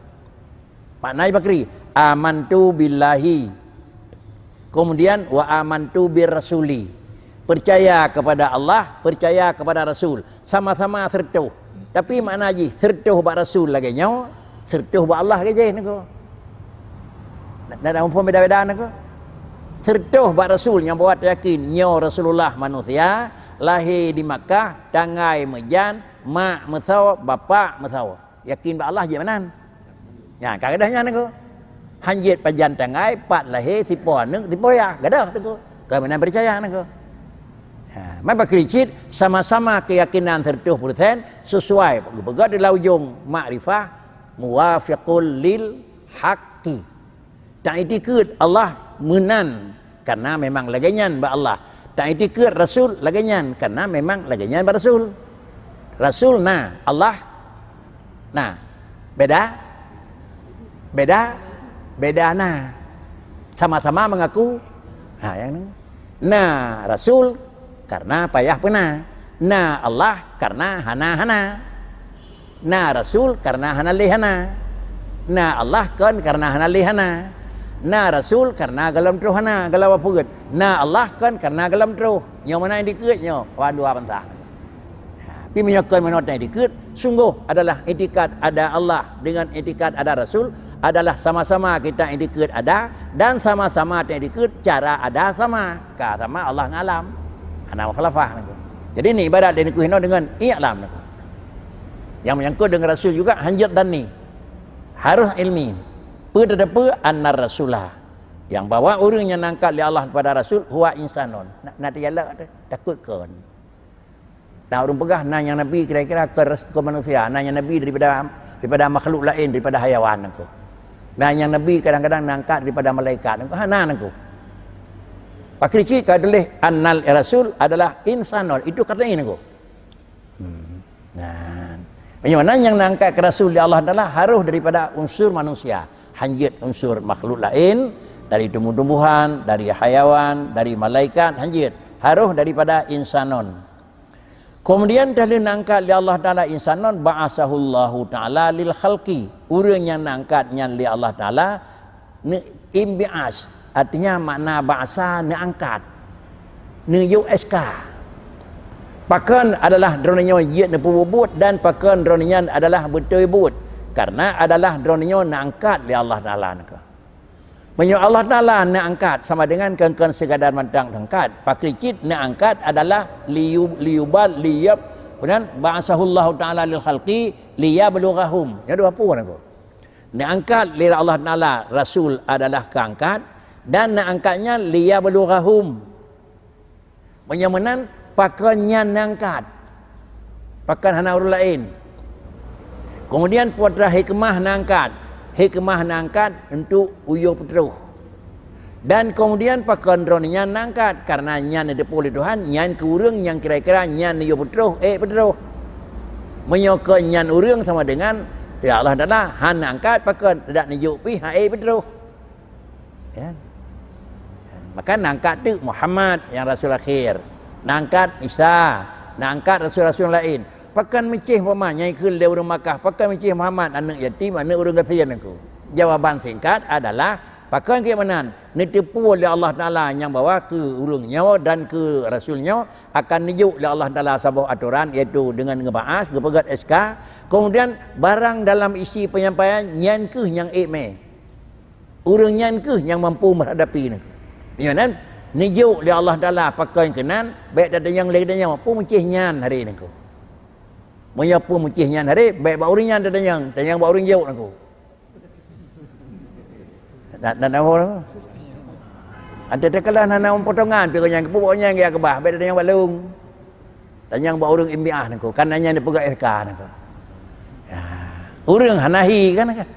Makna pakri, amantu billahi. Kemudian, wa amantu bir rasuli. Percaya kepada Allah, percaya kepada Rasul. Sama-sama seureutoh. Tapi makna jih, seureutoh bak Rasul lagèe nyoe, seureutoh bak Allah lagèe jih nangkeu. Na, na, na muphom beda-beda nangkeu. Seureutoh bak Rasul nyang buat yakin nyoe Rasulullah manusia, lahé di Makkah, tanggai meujan, mak meusawa, bapak meusawa. Yakin bak Allah jeuet meunan. Nyan, ka gadôh nyan nangkeu. Han jeuet pajan tanggai, pat lahé, sipo aneuk, sipo yah, gadôh nangkeu. Ka meunan peucaya nangkeu. Ha, man pakri cit sama-sama keuyakinan seureutoh peureusén sesuai geupeugah di lam ujong makrifah, muwafiqul lil haqqi. Taiktikeuet Allah meunan karena memang lagèe nyan bak Allah. Taiktikeuet Rasul lagèe nyan karena memang lagèe nyan bak Rasul. Rasul na, Allah na. Beda? Beda? Beda na. Sama-sama mengaku. Ha, nyang na. Na Rasul karena payah peuna. Na Allah karena hana-hana. Na Rasul karena hana lé hana. Na Allah kon karena hana lé hana. Na Rasul karena gohlom troh hana, gohlom peuet. Na Allah kon karena gohlom troh. Nyoe meunan dikeue nyoe, wan dua bansa. Ha, tapi meunyoe kon meunoe dikeue, sungguh adalah itikad ada Allah dengan itikad ada Rasul adalah sama-sama kita itikad ada dan sama-sama itikad cara ada sama. Ka sama Allah ngon alam. Hana mukhalafah nangkeu. Jadi ni ibarat dikeue hinoe dengan i'lam nangkeu. Nyang menyangkut dengan Rasul juga hanjeuet dhanni. Harus ilmi. Peue teudeue annar rasula. Yang bahwa ureuëng nyang angkat lé Allah kepada Rasul huwa insanun. Na, na teujalak teuh, takot kon. Na ureuëng peugah na nyang nabi kira-kira ke ras-, ke manusia, na nyang nabi daripada, daripada makhluk lain, daripada hayawan nangkeu. Na nyang nabi kadang-kadang na angkat daripada malaikat nangkeu. Hana nangkeu. Pakri cit ka tuléh annal rasul adalah insanun. Itu kata ini nangkeu. Hmm. Nah, meunyoe na nyang na angkat keu Rasul di Allah Taala harus daripada unsur manusia, hanjeuet unsur makhluk lain, dari tumbuh-tumbuhan, dari hayawan, dari malaikat, hanjeuet, harus daripada insanun. Kemudian dah lheueh na angkat lé Allah Taala insanun, ba'asahullahu taala lil khalqi. Ureuëng nyang na angkat nyan lé Allah Taala, ne-, imbi'as, artinya makna ba'asa neuangkat, neuyue S K. Pakon adalah droeneuh nyoe jeuet neupeubuet buet dan pakon droeneuh nyan adalah beutôi buet, karena adalah droeneuh nyoe neuangkat lé Allah Taala nangkeu. Meunyoe Allah Taala neuangkat sama dengan kon-kon sigadar mantong neuangkat, pakri cit neuangkat adalah liyu-, liyubal-, liyab-, kemudian ba'asahullahu taala lil khalqi liyablughahum. Nyoe dua peue nangkeu. Neuangkat lé Allah Taala Rasul adalah keuangkat dan neuangkat nyan liyablughahum. Meunyoe meunan, pakon nyan neuangkat? Pakon hana ureuëng laén? Kemudian peue hikmah neuangkat? Hikmah neuangkat untuk uyueh peutroh. Dan kemudian pakon droeneuh nyan neuangkat? Karena nyan neuteupeue lé Tuhan, nyan keu ureuëng nyang kira-kira nyan neuyue peutroh, ék peutroh. Meunyoe kon nyan ureuëng sama dengan, ya Allah Taala, hana angkat pakon, dak neujok pih, ha ék peutroh. Ya. Maka neuangkat teuk Muhammad nyang rasul akhir. Neuangkat Isa, neuangkat rasul-rasul laén. Pakon meucéh umpama nyang ikheun lé ureuëng Makkah, pakon meucéh Muhammad aneuëk yatim, aneuëk ureuëng gasien nangkeu. Jawaban singkat adalah, pakon keu meunan, neuteupeue lé Allah Taala nyang bahwa keu ureuëng nyoe dan keu rasul nyoe akan neujok lé Allah Taala saboh atoran, yaitu dengan ngeuba'as, geupeugét S K. Kemudian, barang dalam isi penyampaian nyan kheueh nyang ék mé. Ureuëng nyan kheueh nyang mampu meuhadapi nangku. Nyoe nan neujok lé Allah Taala pakon keunan, bék tatanyong lé geutanyoe, "Peue meucéh nyan hari nangku?" Meunyoe peue meucéh nyan hari, bék bak ureuëng nyan tatanyong, tanyong bak ureuëng jok nangku. Na, na, na, na, Ante teukeula hana potongan, pi gobnyan geupeubuet nyang geujak keubah, bék tatanyong bak lôn. Tanyong bak ureuëng imbiah nangku, kan nyan dipeugah S K nangku. Ya. Ureuëng hana hi kan, kan?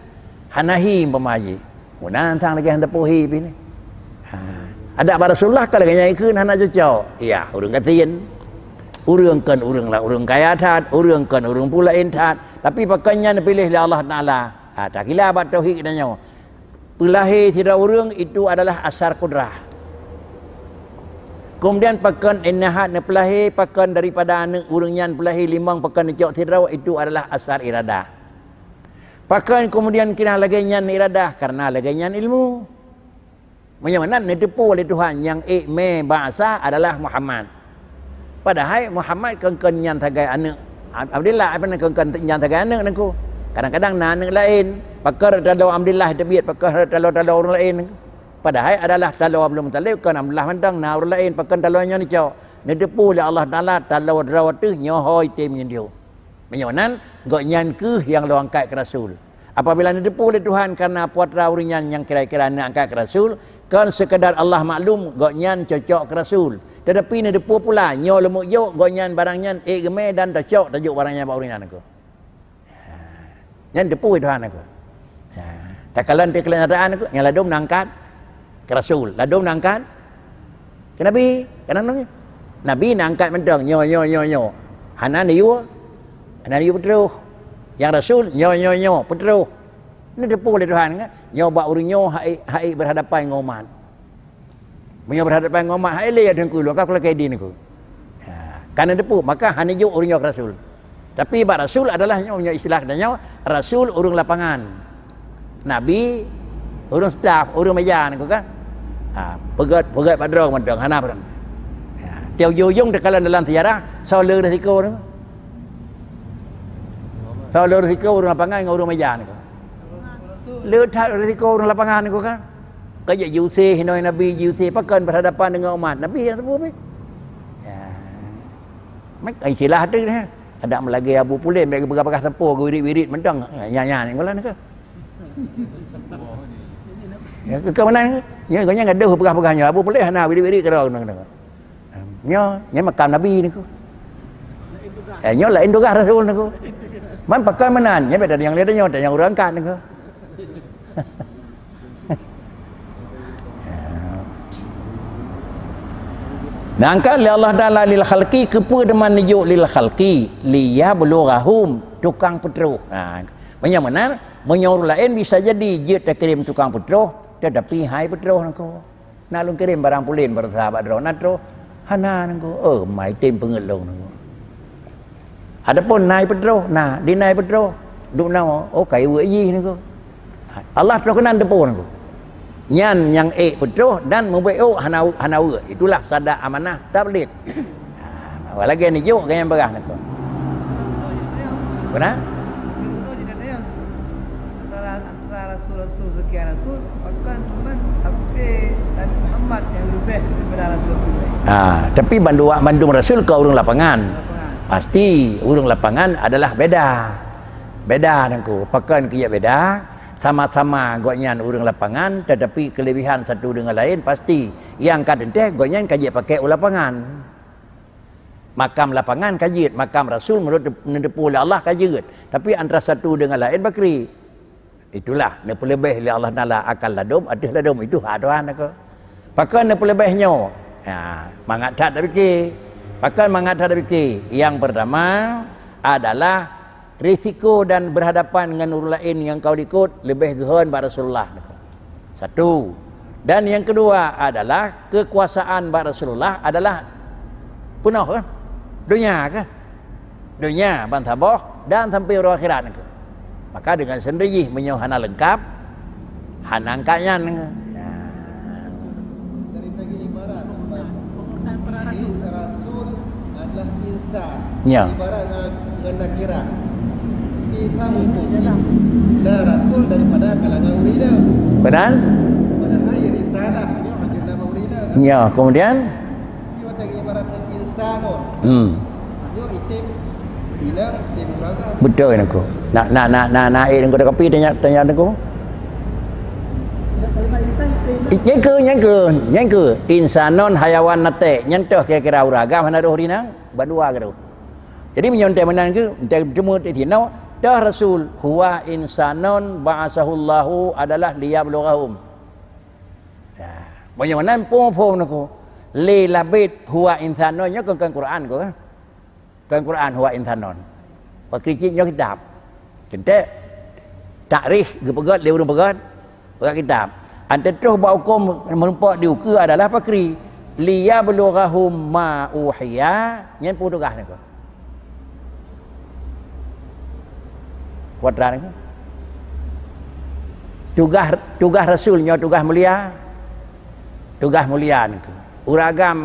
Hana hi umpama jih. Meunan sang lagée hana teupeue hi pih ni. Ha. Adak bak Rasulullah ka lagée nyan ikheun hana cocok. Ya, ureuëng gasien. Ureuëng kon ureuëng la, ureuëng kaya that, ureuëng kon ureuëng peue laén that. Tapi pakon nyan piléh lé Allah Taala. Ha, takila bak tauhid geutanyoe. Peulahé sidroe ureuëng itu adalah asar kudrah. Kemudian pakon innahat neupeulahé, pakon daripada aneuëk ureuëng nyan peulahé limong pakon neucok sidroe itu adalah asar iradah. Pakon kemudian kira lagée nyan iradah, karena lagée nyan ilmu. Meunyoe meunan neuteupeue lé Tuhan nyang ék mé bangsa adalah Muhammad. Padahai Muhammad kon-kon nyan sagai aneuëk Ab-, Abdillah, apa nan kon-kon nyan sagai aneuëk nangku. Kadang-kadang na aneuëk laén, pakon taloe Abdillah teubiet, pakon taloe-taloe ureuëng laén. Padahai adalah taloe Abdul Muthalib kon Abdillah mantong, na ureuëng laén, pakon taloe nyan icok. Neuteupeue lé Allah Taala taloe droe teuh nyoe ho item nyan diyoe. Meunyoe nan, gobnyan kheueh nyang lôn angkat keu rasul. Apabila neuteupeue lé Tuhan karena putra ureuëng nyan nyang kira-kira neuangkat keu rasul, kon sekadar Allah maklum gobnyan cocok keu rasul. Tetapi neuteupeue pula nyoe leumeuk jok gobnyan barang nyan ék geumé dan tacok tajok barang nyan bak ureuëng nyan nangku. Nyan teupeu Tuhan nangku. Ya. Takalon teuh keunyataan nangku, nyang ladom neuangkat keu rasul, ladom neuangkat keu nabi, kadang nangku. Nabi neuangkat mantong nyoe, nyoe, nyoe, nyoe. Hana neuyue, hana neuyue peutroh. Nyang rasul nyoe, nyoe, nyoe, peutroh. Neuteupeue lé Tuhan kan? Nyoe bak ureuëng nyoe hai, hai berhadapan ngon umat. Meunyoe berhadapan ngon umat hai lé ya Tuhanku, lôn ka kulakée di nangku. Ha, ka neuteupeue, maka hana jok ureuëng nyoe keu rasul. Tapi bak rasul adalah nyoe, nyoe istilah geutanyoe, rasul ureuëng lapangan. Nabi ureuëng staf, ureuëng meja nangku kan. Ha, peugét, peugét bak droe mantong, hana barang. Ha, di ujong-ujong takalon dalam sejarah, soe le risiko nangku. Soe le risiko ureuëng lapangan ngon ureuëng meja nangku. Le that risiko ureuëng lapangan nangku kan. Ka jeuet jiusé hinoe Nabi, jiusé pakon berhadapan deungon umat. Nabi nyang teupeu pih. Ya. Mek istilah tu dah. Adak meulagée Abu Pulen bék geupeugah-peugah sapo geuwirit-wirit mantong. Ya, ya, nyan golan ke. Ya, ke, ke mana ke? Ya, gobnyan gadoh peugah-peugah nyoe. Abu Pulen hana wirit-wirit keudroe. Nyoe, nyoe makam Nabi nangku. Eh, nyoe laén tugaih rasul nangku. Man pakon meunan, nyoe beda nyang lé nyoe, nyang ureuëng angkat nangku. Neuangkat lé Allah Taala lil khalqi, keupeue teuma neujok lil khalqi, liyablughahum, tukang peutroh. Ha, meunyoe meunan, meunyoe ureuëng laén bisa jadi jeuet takirém tukang peutroh, tetapi hai peutroh nangku. Na lôn kirém barang pulen baroesa bak droe, na troh? Hana nangku. Oh, mai tem peungét lôn nangku. Adapun na peutroh, na, di na peutroh, duek na, oh, ka iweuek jih nangku. Allah troh keunan teupeu nangku. Nyan nyang ék peutroh dan mubeuet ôk hana, hana weuek. Itulah sada amanah tabligh. Ha, lagée neujok gobnyan peugah nangku. Peue na? Antara, antara rasul-rasul sekian rasul, bahkan Muhammad, tapi Nabi Muhammad yang lebih daripada rasul-rasul lain. Ah, tapi bandua-, bandum rasul ka ureuëng lapangan. Lapangan. Pasti ureuëng lapangan adalah beda. Beda nangku. Pakon keu beda? Sama-sama gobnyan ureuëng lapangan, tetapi kelebihan satu dengan lain pasti. Nyang ka teuntée gobnyan ka jeuet pakai u lapangan. Makam lapangan ka jeuet, makam rasul meunurot teu-, neuteupeue lé Allah ka jeuet. Tapi antara satu dengan lain bakri. Itulah neupeuleubeh lé Allah Taala akan ladom ateueh ladom, itu hak Tuhan aku. Pakon neupeuleubeh nyoe? Ha, mangat that tapike. Pakon mangat that tapike? Yang pertama adalah risiko dan berhadapan ngon ureuëng laén nyang ka likot leubeh geuhon bak Rasulullah. Satu. Dan yang kedua adalah kekuasaan bak Rasulullah adalah peunoh kan? Donya kan? Donya bansaboh dan sampai uroe akhirat nangku. Maka dengan sendiri jih meunyoe hana leungkap, hana angkat nyan nangku. Ya. Dari segi ibarat, rasul adalah insan. Ya. Ibarat dengan, dengan nakirah. Isa meupuji na rasul daripada kalangan ureueng inong. Benar? Padahai risalah nyoe hanya nama ureueng inong. Ya, kemudian? Tapi watèe ibarat insanon. Hmm. Nyoe item inong, item ureueng agam. Betul, Teungku. Nak, nak, nak, nak, nak, eh, Teungku, tapi tanya, tanya, Teungku. Nyang keu, nyang keu, nyang keu. Insanon hayawan natek. Nyan toh kira-kira ureueng agam hana roh rinang. Bandua keu. Jadi, meunyoe teuh meunan keu, teuh teumé di sinoe, toh Rasul, huwa insanon ba'asahullahu adalah liyablughahum. Ya. Meunyoe nan phom-phom Teungku, lé labet huwa insanon nyoe kon, kon Quran Teungku, eh. Kon Quran huwa insanon. Pakri cit nyoe kitab. Teuntèe takrih geupeugöt lé ureueng peugöt, peugöt kitab. Anteuk troh bak huköm meurumpok di ukeue adalah pakri. Liyablughahum ma uhiya, nyan peue tugaih Teungku. Kuadran Teungku. Tugaih, tugaih rasul nyoe tugaih mulia. Tugaih mulia Teungku. Ureueng agam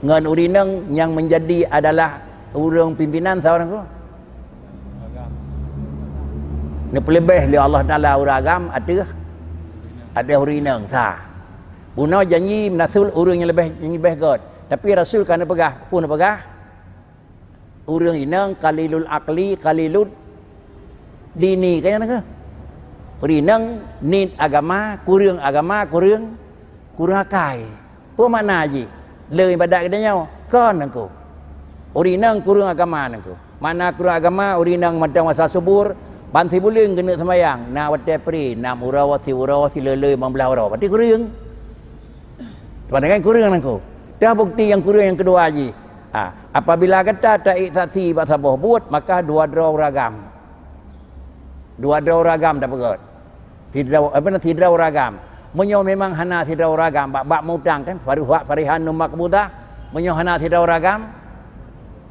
ngon ureueng inong nyang meunjadi adalah ureueng pimpinan saureueng Teungku. Neupeuleubeh lé Allah Taala ureueng agam ateueh, ateueh ureueng inong sa. Bunoe janji rasul ureueng nyang leubeh, nyang leubeh göt. Tapi rasul ka neupeugah, peue neupeugah? Ureueng inong qalilul aqli, qalilud dini, kan nyan keuh? Ureueng inong niet agama, kureueng agama, kureueng, kureueng akai. Peue makna jih? Le ibadat geutanyoe? Kon Teungku. Ureueng inong kureueng agama Teungku. Makna kureueng agama, ureueng inong mantong masa subur, ban sibuleuen geuneuk seumayang, na watèe pri, nam uroe, siuroe, silée-lée, limong blaih uroe. Berarti kureueng. Teuma dengan kureueng Teungku. Dah bukti nyang kureueng nyang keudua jih. Ha, apabila gata taék saksi bak saboh buet, maka dua droe ureueng agam. Dua droe ureueng agam tapeugöt. Sidroe, apa nama, sidroe ureueng agam. Meunyoe memang hana sidroe ureueng agam, bak, bak mutang kan, faruha, farihanun maqbudah. Meunyoe hana sidroe ureueng agam,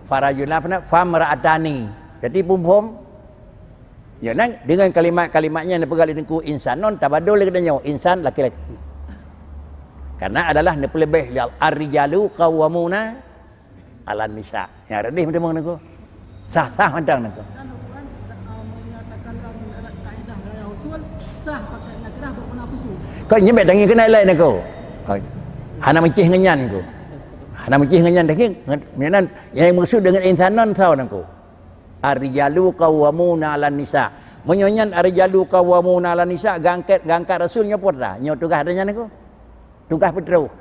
farajulani, apa nama, famra'atani. Jadi, phom-phom, ya, nan, dengan kalimat-kalimat nyan neupeugah lé Teungku insanon, tabadol lé geutanyoe, insan laki-laki. Karena adalah neupeuleubeh lé Allah, ar-rijalu qawwamuna 'alan nisa. Nyang reudeh meuteumé Teungku. Sah-sah mantong Teungku. Kan hukum, eh, menyatakan dalam kaedah raya usul, sah pakai nakirah bukan khusus. Kau nyemek tangi kena lain Teungku. Oh. Hana meucih ngon nyan Teungku. Hana meucih ngon nyan daging. Nyan, nyang maksud dengan insanon sawa Teungku. Ar-rijalu qawwamuna 'alan nisa. Meunyoe nyan ar-rijalu qawwamuna 'alan nisa, gangkat, gangkat rasul nyoe peue dah? Nyoe tugaih dah nyan Teungku. Tugaih peutroh.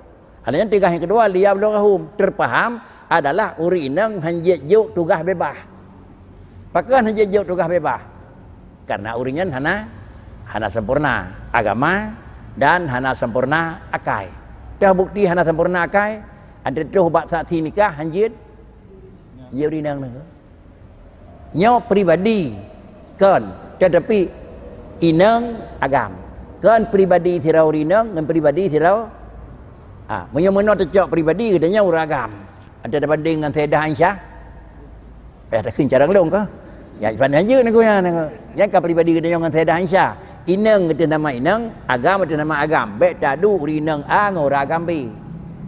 Ada nyang tugaih nyang keudua, liyablughahum, teupaham adalah ureueng inong hanjeuet jok tugaih beubaih. Pakon hanjeuet jok tugaih beubaih? Karena ureueng nyan hana, hana sempurna agama dan hana sempurna akai. Dah bukti hana sempurna akai, anteuk troh bak saksi nikah hanjeuet jok ureueng inong nyoe. Nyoe pribadi kon, tetapi inong agam. Kon pribadi sidroe ureueng inong ngon pribadi sidroe. Ah, meunyoe meunoe teucok pribadi, geutanyoe ureueng agam. Ada tabanding ngon Saidah Aisyah? Eh, takheun carông lôn kah? Ya, iban hanjeuet Teungku nyan. Nyan ka pribadi geutanyoe ngon Saidah Aisyah. Inong ateueh nama inong, agam ateueh nama agam. Bèk tadu ureueng inong A ngon ureueng agam B.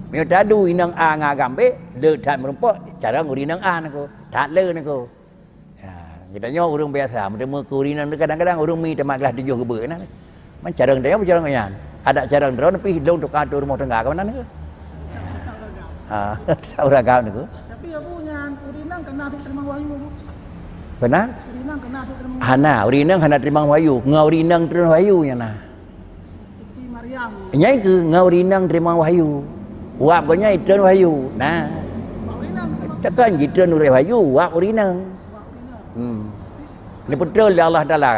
Meunyoe tadu inong A ngon agam B, le that meurumpok carông ureueng inong A Teungku. That le Teungku. Ya, geutanyoe ureueng biasa, meuteumé keu ureueng inong kadang-kadang ureueng mi teuma glah tujoh geubeuet na. Man carông tanyoe carông nyan. Adak carông droe pih lôn tukang atur rumoh tangga ka meunan Teungku. Ha, ureueng agam Teungku. Tapi Abu nyan ureueng inong ka na teurimong wahyu Abu. Beuna? Ureueng inong ka na teurimong wahyu. Hana, ureueng inong hana teurimong wahyu. Ngon ureueng inong teurimong wahyu nyan na. Siti Maryam. Nyan keuh ngon ureueng inong teurimong wahyu. Wab gobnyan itreun wahyu. Nah. Wab ureueng inong teurimong. Takon jitreun ureueng wahyu, wab ureueng inong. Wab ureueng inong. Hmm. Neupeutreun lé Allah Taala.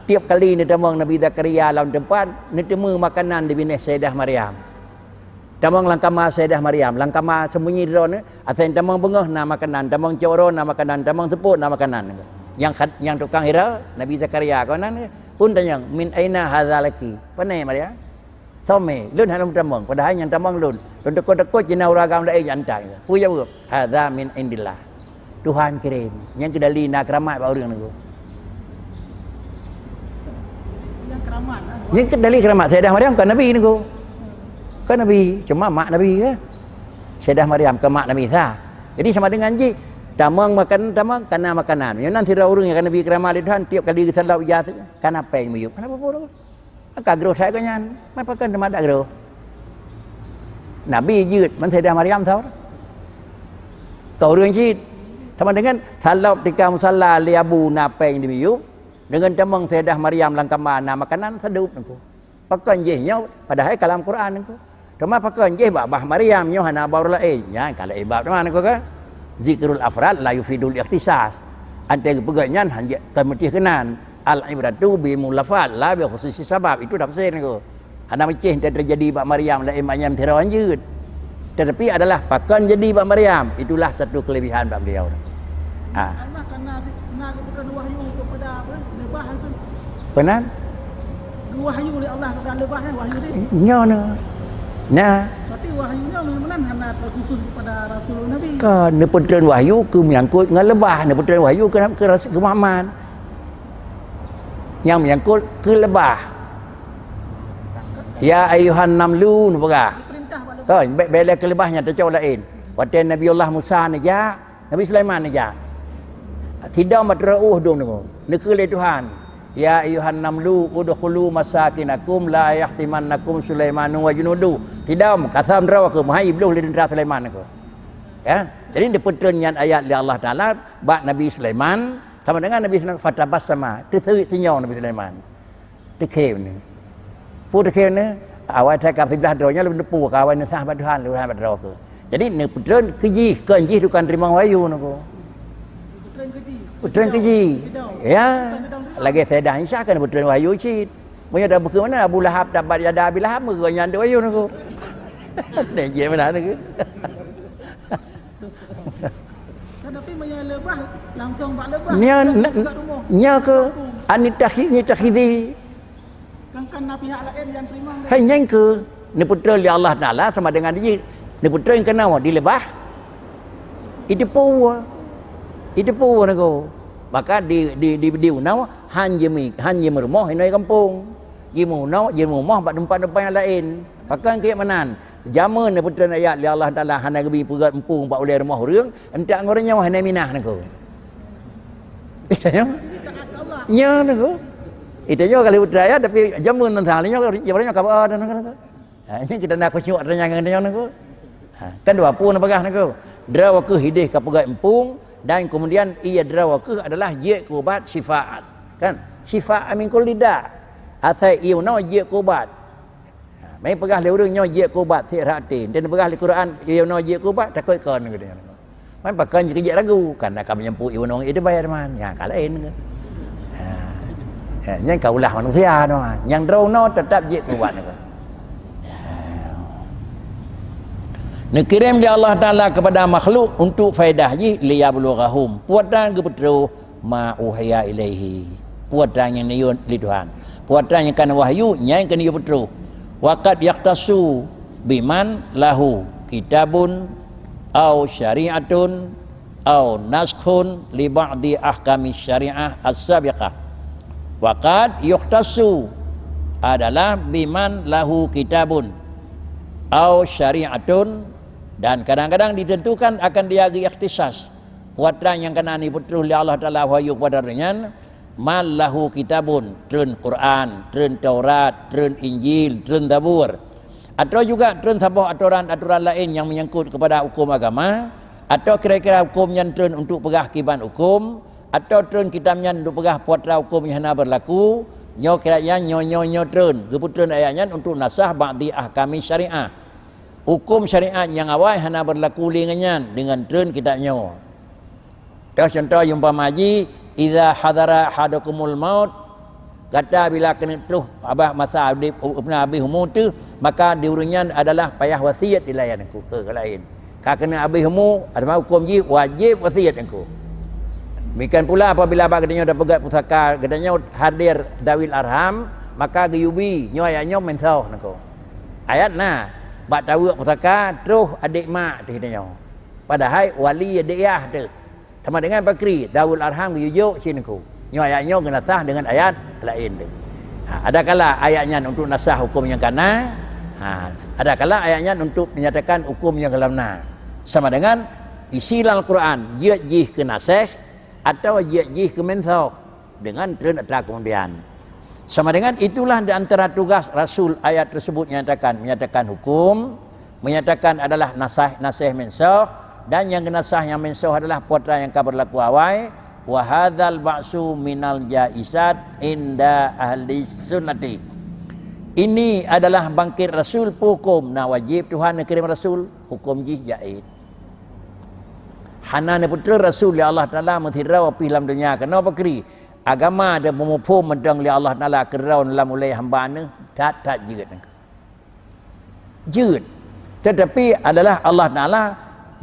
Tiep kali neutamong Nabi Zakaria lam teumpat, neuteumé makanan di binéh Saidah Maryam. Tamong lam kama Saidah Maryam, lam kama seumbunyi droeneuh, asai tamong beungoh na makanan, tamong cok uroe na makanan, tamong seupôt na makanan. Nyang khat-, nyang tukang hira, Nabi Zakaria keunan, phon tanyong, "Min aina hadza laki?" Pane Maryam? "Soe mè, lôn hana meutamong, padahai nyang tamong lôn. Lôn teuko-teuko cina ureueng agam laén nyang anta." Peue jaweueb? "Hadza min indillah." Tuhan kirém. Nyan keuh dali na keuramat bak ureueng Teungku. Nyang keuramat, ah. Nyan keuh dali keuramat. Saidah Maryam kon nabi Teungku. Kon nabi, cuma mak nabi kan. Saidah Maryam kon mak Nabi Isa. Jadi sama dengan jih, Tamong makanan, tamong kana makanan. Meunyoe nan sidroe ureuëng nyang ka neubi keuramat lé Tuhan, tiep kali geusalop ija, kana péng miyueb. Kana peue-peue. Ka groh that geuh nyan. Man pakon teuma dak groh? Nabi jeuet, man Sayyidah Maryam thor. Ka ureuëng cit. Sama dengan salop tika musalla lé Abu na péng dimiyueb, dengan tamong Sayyidah Maryam lam kama na makanan, sadeup nangku. Pakon jih nyoe, padahai kalam Quran nangku. Teuma pakon jih bak bah Maryam nyoe hana bak ureuëng laén. Nyan ka laén bab teuma nangku ka. Zikrul afrad la yufidul ikhtisas. Antai geupeugah nyan hana kon meuti keunan. Al ibratu bi umumil lafaz la bi khususis sabab. Itu tafsir nangku. Hana meucih enteuk teujadi bak Maryam laén bak nyan sidroe hanjeuet. Tetapi adalah pakon jadi bak Maryam, itulah satu kelebihan bak beliau. Ha. Allah kan na, na geupeutreun wahyu kepada apa? Leubah itu. Penan? Geuwahyu oleh Allah kepada leubah, eh, wahyu ni. Nyoe na. Nah. Berarti wahyu nyoe memang hana terkhusus kepada Rasul Nabi. Ka neupeutreun wahyu keu menyangkut ngon leubah, neupeutreun wahyu keu, keu Rasul, keu Muhammad. Nyang menyangkut keu leubah. Ya ayyuhan namlu, neupeugah. Kan, bèk, bèk lé keu leubah nyan teucok laén. Watèe Nabiullah Musa neujak, Nabi Sulaiman neujak. Sidom bak teureuuh dum nyoe. Neukheun lé Tuhan, "Ya ayyuhan namlu udkhulu masakinakum la yahtimannakum Sulaimanu wa junudu." Sidom, kasam droe keuh, meuhai bloh lé teuntara Sulaiman keuh. Ya. Jadi neupeutreun nyan ayat lé Allah Taala bak Nabi Sulaiman, sama dengan Nabi Sulaiman fatabassama, teuseuit seunyom Nabi Sulaiman. Teukhém ni. Peue teukhém ni? Awai that ka siblah droe nyan lôn teupeu ka awai neusah bak Tuhan, lôn bak droe keuh. Jadi neupeutreun keu jih, kon jih tukang teurimong wahyu nangku. Peutreun keu jih. Ya. Lagèe Sayyidah Aisyah kan peutreun wahyu cit. Meunyoe dak bukeuh meunan Abu Lahab tabat yada Abi Lahab, meugeue nyan wahyu nangku. Nyan jih meunan nangku. Kan tapi meunyoe leubah, langsung bak leubah. Nyan, nyan keuh anit takhi-, nit takhizi. Kan, kan na pihak laén nyang teurimong. Hai nyan keuh neupeutreun lé Allah Taala sama dengan di, neupeutreun keunoe di leubah. Itu peue. Itu peue nangku. Maka di, di, di, di unoe han jimi, han jimeurumoh inoe gampông. Jimeunoe, jimeurumoh bak teumpat-teumpat nyang laén. Pakon keu meunan? Jameun neupeutreun ayat lé Allah Taala hana geubi peugöt muphom bak ulèe rumoh ureueng, enteuk ngon nyoe hana minah nangku. Nyoe nangku. Itu nyoe kali peutreun ayat tapi jameun nan sang nyoe, nyoe ka ba nangku. Ha, ini kita nak khusyuk tanya ngon nyoe nangku. Ha, kan dua pun peugah nangku. Droe keuh idéh ka peugöt muphom dan kemudian ia droe keuh adalah jeuet keu ubat syifaan. Kan? Syifaan min kulli da. Asai ié unoe jeuet keu ubat. Ha, meupeugah lé ureueng nyoe jeuet keu ubat sihra até. Dan peugah lé Quran, ié unoe jeuet keu ubat, takot kon geutanyoe. Man pakon jikeujiek ragu, kan ka meunyampôk ié unoe itu bayar man. Nyan ka laén. Ha. Ha, nyan ka ulah manusia tu. Nyang droe unoe tetap jeuet keu ubat. Ha. Neukirém lé Allah Taala kepada makhluk untuk faedah jih liyablughahum. Puatan geupeutroh ma uhiya ilaihi. Puatan nyang neuyue lé Tuhan. Puatan nyang ka neuwahyu, nyan ka neuyue peutroh. Wa qad yaqtasu biman lahu kitabun au syari'atun au naskhun li ba'di ahkami syari'ah as-sabiqah. Wa qad yukhtasu adalah biman lahu kitabun au syari'atun, dan kadang-kadang ditentukan akan dia geuikhtisas. Puatan nyang ka na neupeutroh lé Allah Taala wahyu kepada droe nyan, man lahu kitabun, treun Quran, treun Taurat, treun Injil, treun Zabur. Atau juga treun saboh atoran-atoran laén nyang menyangkut kepada hukum agama, atau kira-kira hukum nyan treun untuk peugah kiban hukum, atau treun kitab nyan untuk peugah putra hukum nyang hana berlaku, nyoe kira nyan nyoe, nyoe, nyoe treun, geupeutreun ayat nyan untuk nasah ba'di ahkami syariah. Hukum syariat nyang awai hana berlaku lé ngon nyan deungon treun kitab nyoe. Toh contoh umpama jih, "Idza hadara ahadakumul maut," gata bila keuneuk troh babah masa udép, na habéh umu teuh, maka di ureueng nyan adalah payah wasiet dilayan keu, keu laén. Ka keuneuk habéh umu, ateueh hukum jih wajéb wasiet nangku. Demikian pula apabila bak geutanyoe tapeugöt pusaka, geutanyoe hadir dawil arham, maka geuyue bi, nyoe ayat nyoe meunthoh nangku. Ayat na, bak tawök pusaka, troh adék mak teuh geutanyoe. Padahai wali adék yah teuh. Sama dengan pakri, dawil arham geuyue jok cit nangku. Nyoe ayat nyoe geunasah dengan ayat laén teuh. Ha, adakala ayat nyan untuk nasah hukum nyang ka na, ha, adakala ayat nyan untuk menyatakan hukum nyang ka lom na. Sama dengan Isi lam Al-Quran, jeuet jih keu naséh atawa jeuet jih keu mensukh, dengan treun atra keumudian. Sama dengan itulah di antara tugas Rasul, ayat tersebut menyatakan, menyatakan hukum, menyatakan adalah naséh, naséh mensukh, dan nyang geunasah nyang mensukh adalah peue atra nyang ka beurlaku awai, wa hadzal ba'su minal jaizat inda ahli sunnati. Ini adalah bangkit Rasul, peue huköm, na wajéb Tuhan neukirém Rasul, huköm jih jaiz. Hana neupeutrön Rasul lé Allah Taala meusidroe pih lam donya keunoe pakri. Agama dan peumuphom mantong lé Allah Taala keudroe lam ulée hamba Neuh, that-that jeuet. Jeuet. Tetapi adalah Allah Taala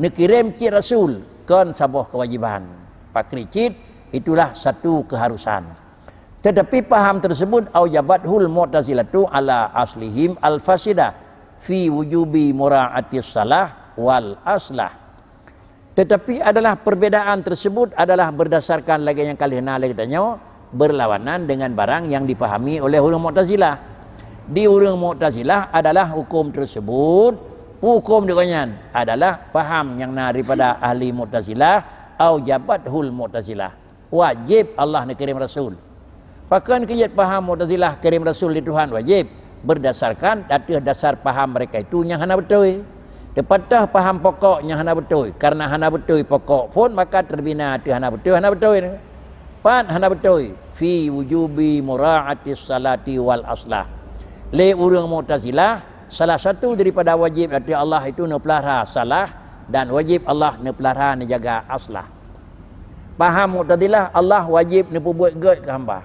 neukirém cit Rasul, kon saboh keuwajéban. Pakri cit, itulah satu keuharusan. Tetapi paham tersebut aujabathul Mu'tazilatu ala aslihim al-fasidah fi wujubi mura'atis salah wal aslah. Tetapi adalah perbedaan tersebut adalah berdasarkan lagée nyang ka lheueh na lé geutanyoe, berlawanan dengan barang yang dipahami oleh ureuëng Mu'tazilah. Di ureuëng Mu'tazilah adalah hukum tersebut, hukum di gobnyan adalah paham nyang na daripada ahli Mu'tazilah, aujabathul Mu'tazilah. Wajéb Allah neukirém Rasul. Pakon keu jeuet paham Mu'tazilah kirém Rasul di Tuhan wajéb, berdasarkan ateueh dasar paham mereka itu nyang hana beutôi. Teupeutah paham pokok nyang hana beutôi, karena hana beutôi pokok phon maka teubina ateueh hana beutôi, hana beutôi. Pat hana beutôi, fi wujubi mura'atis salati wal aslah. Lé ureuëng Mu'tazilah, salah satu daripada wajéb ateueh Allah itu neupeulara salah, dan wajéb Allah neupeulara neujaga aslah. Paham Mu'tazilah, Allah wajéb neupeubuet gét keu hamba.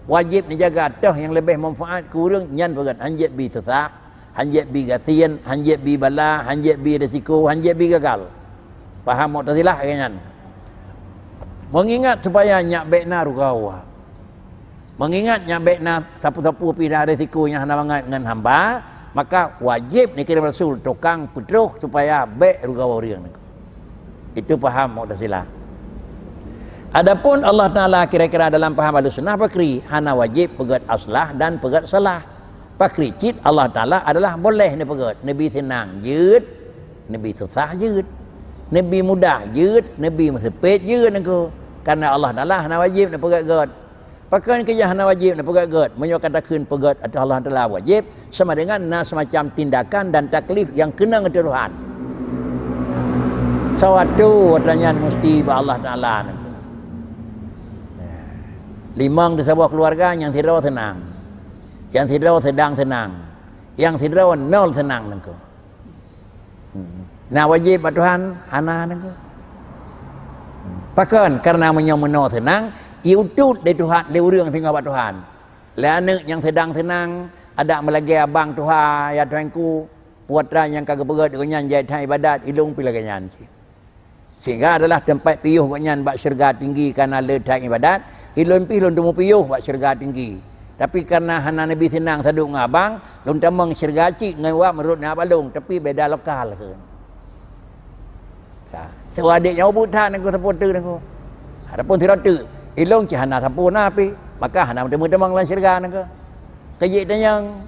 Wajéb neujaga toh nyang leubeh manfaat keu ureuëng nyan peugét, hanjeuet bi susah, hanjeuet bi gasien, hanjeuet bi bala, hanjeuet bi risiko, hanjeuet bi gagal. Paham Mu'tazilah lagée nyan. Mengingat supaya nyak bék na rugoe. Mengingat nyan bék na sapeue-sapeue pih na risiko nyang hana mangat ngon hamba, maka wajéb neukirém Rasul tukang peutroh supaya bék rugoe ureuëng nyan. Itu paham Mu'tazilah. Adapun Allah Taala kira-kira dalam paham Ahlussunnah pakri hana wajéb peugét aslah dan peugét salah. Pakri cit Allah Taala adalah boleh neupeugét, neubi seunang jeuet, neubi susah jeuet, neubi mudah jeuet, neubi meuseupeue jeuet nangku. Karena Allah Taala hana wajéb neupeugét-gét. Pakon keu nyang hana wajéb neupeugét-gét? Meunyoe ka takheun peugét ateueh Allah Taala wajéb, sama dengan na semacam tindakan dan taklif nyang keunong ateueh Tuhan. Sawatu atra nyan musti bak Allah Taala nangku. Limong di saboh keuluwarga nyang sidroe seunang. Nyang sidroe seudang seunang. Nyang sidroe nol seunang nangku. Hmm. Na wajéb bak Tuhan? Hana nangku. Hmm. Pakon? Karena meunyoe meunoe seunang, iutot lé Tuhan, lé ureuëng singoh bak Tuhan. Lé aneuëk nyang seudang seunang, adak meulagée abang tuha, ya Tuhanku, peue atra nyang ka geupeugét gobnyan jai that iébadat, ilôn pih lagée nyan cit. Sehingga adalah teumpat piôh gobnyan bak syeuruga tinggi karena le that iébadat, ilôn pih lôn teumeupiôh bak syeuruga tinggi. Tapi karena hana neubi seunang saduek ngon abang, lôn tamong syeuruga cit ngon wak meurot na bak lôn, tapi beda lokal kheun. Ya, siuroe adék nyoe buet that nangku sapeue teuk nangku. Adapun sidroe teuk, ilôn cit hana sapeue na pih, maka hana meuteumé-teumé lam syeuruga nangku. Keujeuet tanyong,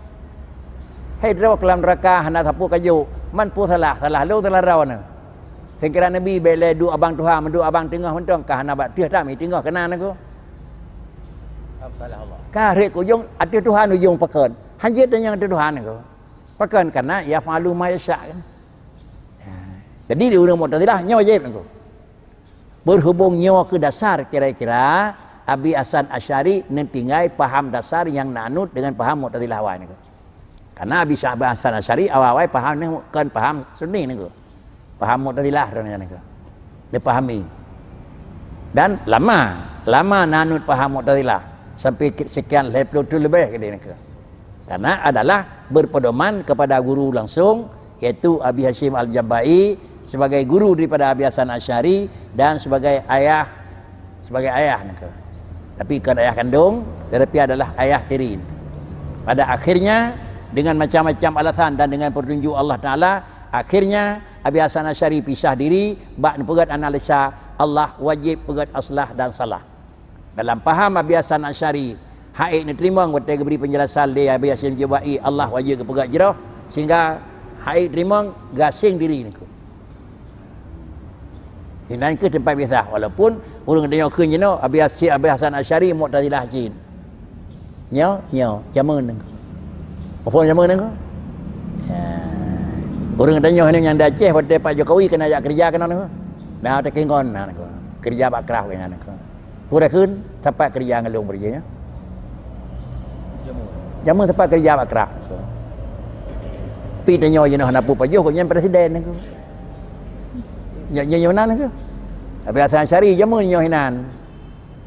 hai droe keu lam neuraka hana sapeue kajok, man peue salah, salah lôn salah droeneuh. Sengkira Nabi bék lé duek abang tuha, meuduek abang teungoh mantong ka hana bak teuh that mi teungoh keunan nangku. Ka rhek ujong ateueh Tuhan ujong pakon. Hanjeuet tanyong ateueh Tuhan nangku. Pakon kana yaf'alu ma yasya kan. Jadi di ureuëng Mu'tazilah nyoe wajéb nangku. Berhubung nyoe keu dasar kira-kira Abi Hasan Asy'ari neutinggai paham dasar nyang na anut dengan paham Mu'tazilah awai nangku. Karena Abi Hasan Asy'ari awai-awai paham nyoe kon paham Sunni nangku. Paham Mu'tazilah droeneuh nangku. Neupahami. Dan lama, lama na anut paham Mu'tazilah sampai sekian lhée ploh thon leubeh keudeh nangku. Karena adalah berpedoman kepada guru langsung, yaitu Abi Hasyim Al-Jubba'i sebagai guru daripada Abi Hasan Asy'ari dan sebagai ayah, sebagai ayah nangku. Tapi bukan ayah kandung, tetapi adalah ayah tiri nangku. Pada akhirnya, dengan macam-macam alasan dan dengan petunjuk Allah Taala, akhirnya Abi Hasan Asy'ari pisah diri bak neupeugét analisa Allah wajéb peugét aslah dan salah. Dalam paham Abi Hasan Asy'ari, hana neuteurimong watée geubri peunjelasan lé Abi Hasyim Jubba'i Allah wajéb geupeugét jroh, sehingga hana teurimong gaseng diri nangku. Inan kheueh teumpat biasa, walaupun ureuëng tanyoe kheun jinoe Abi Hasan, Abi Hasan Asy'ari Mu'tazilah cit. Nyoe, nyoe, jameun nyoe. Muphom jameun nyoe? Ya. Ureuëng tanyoe nyoe nyang di Aceh watée Pak Jokowi keuneuk jak keureuja keunoe nyoe. Nah, teukingon nah nyoe. Keureuja bak krah keunoe nyoe. Peue kheun, sapat keureuja ngon lôn beureujeuh nyoe. Jameun sapat keureuja bak krah. Pi tanyoe jinoe hana peue pajoh, gobnyan presiden nyoe. Nyoe, nyoe, nyoe nan nyoe. Abi Hasan Asy'ari jameun nyoe hinan.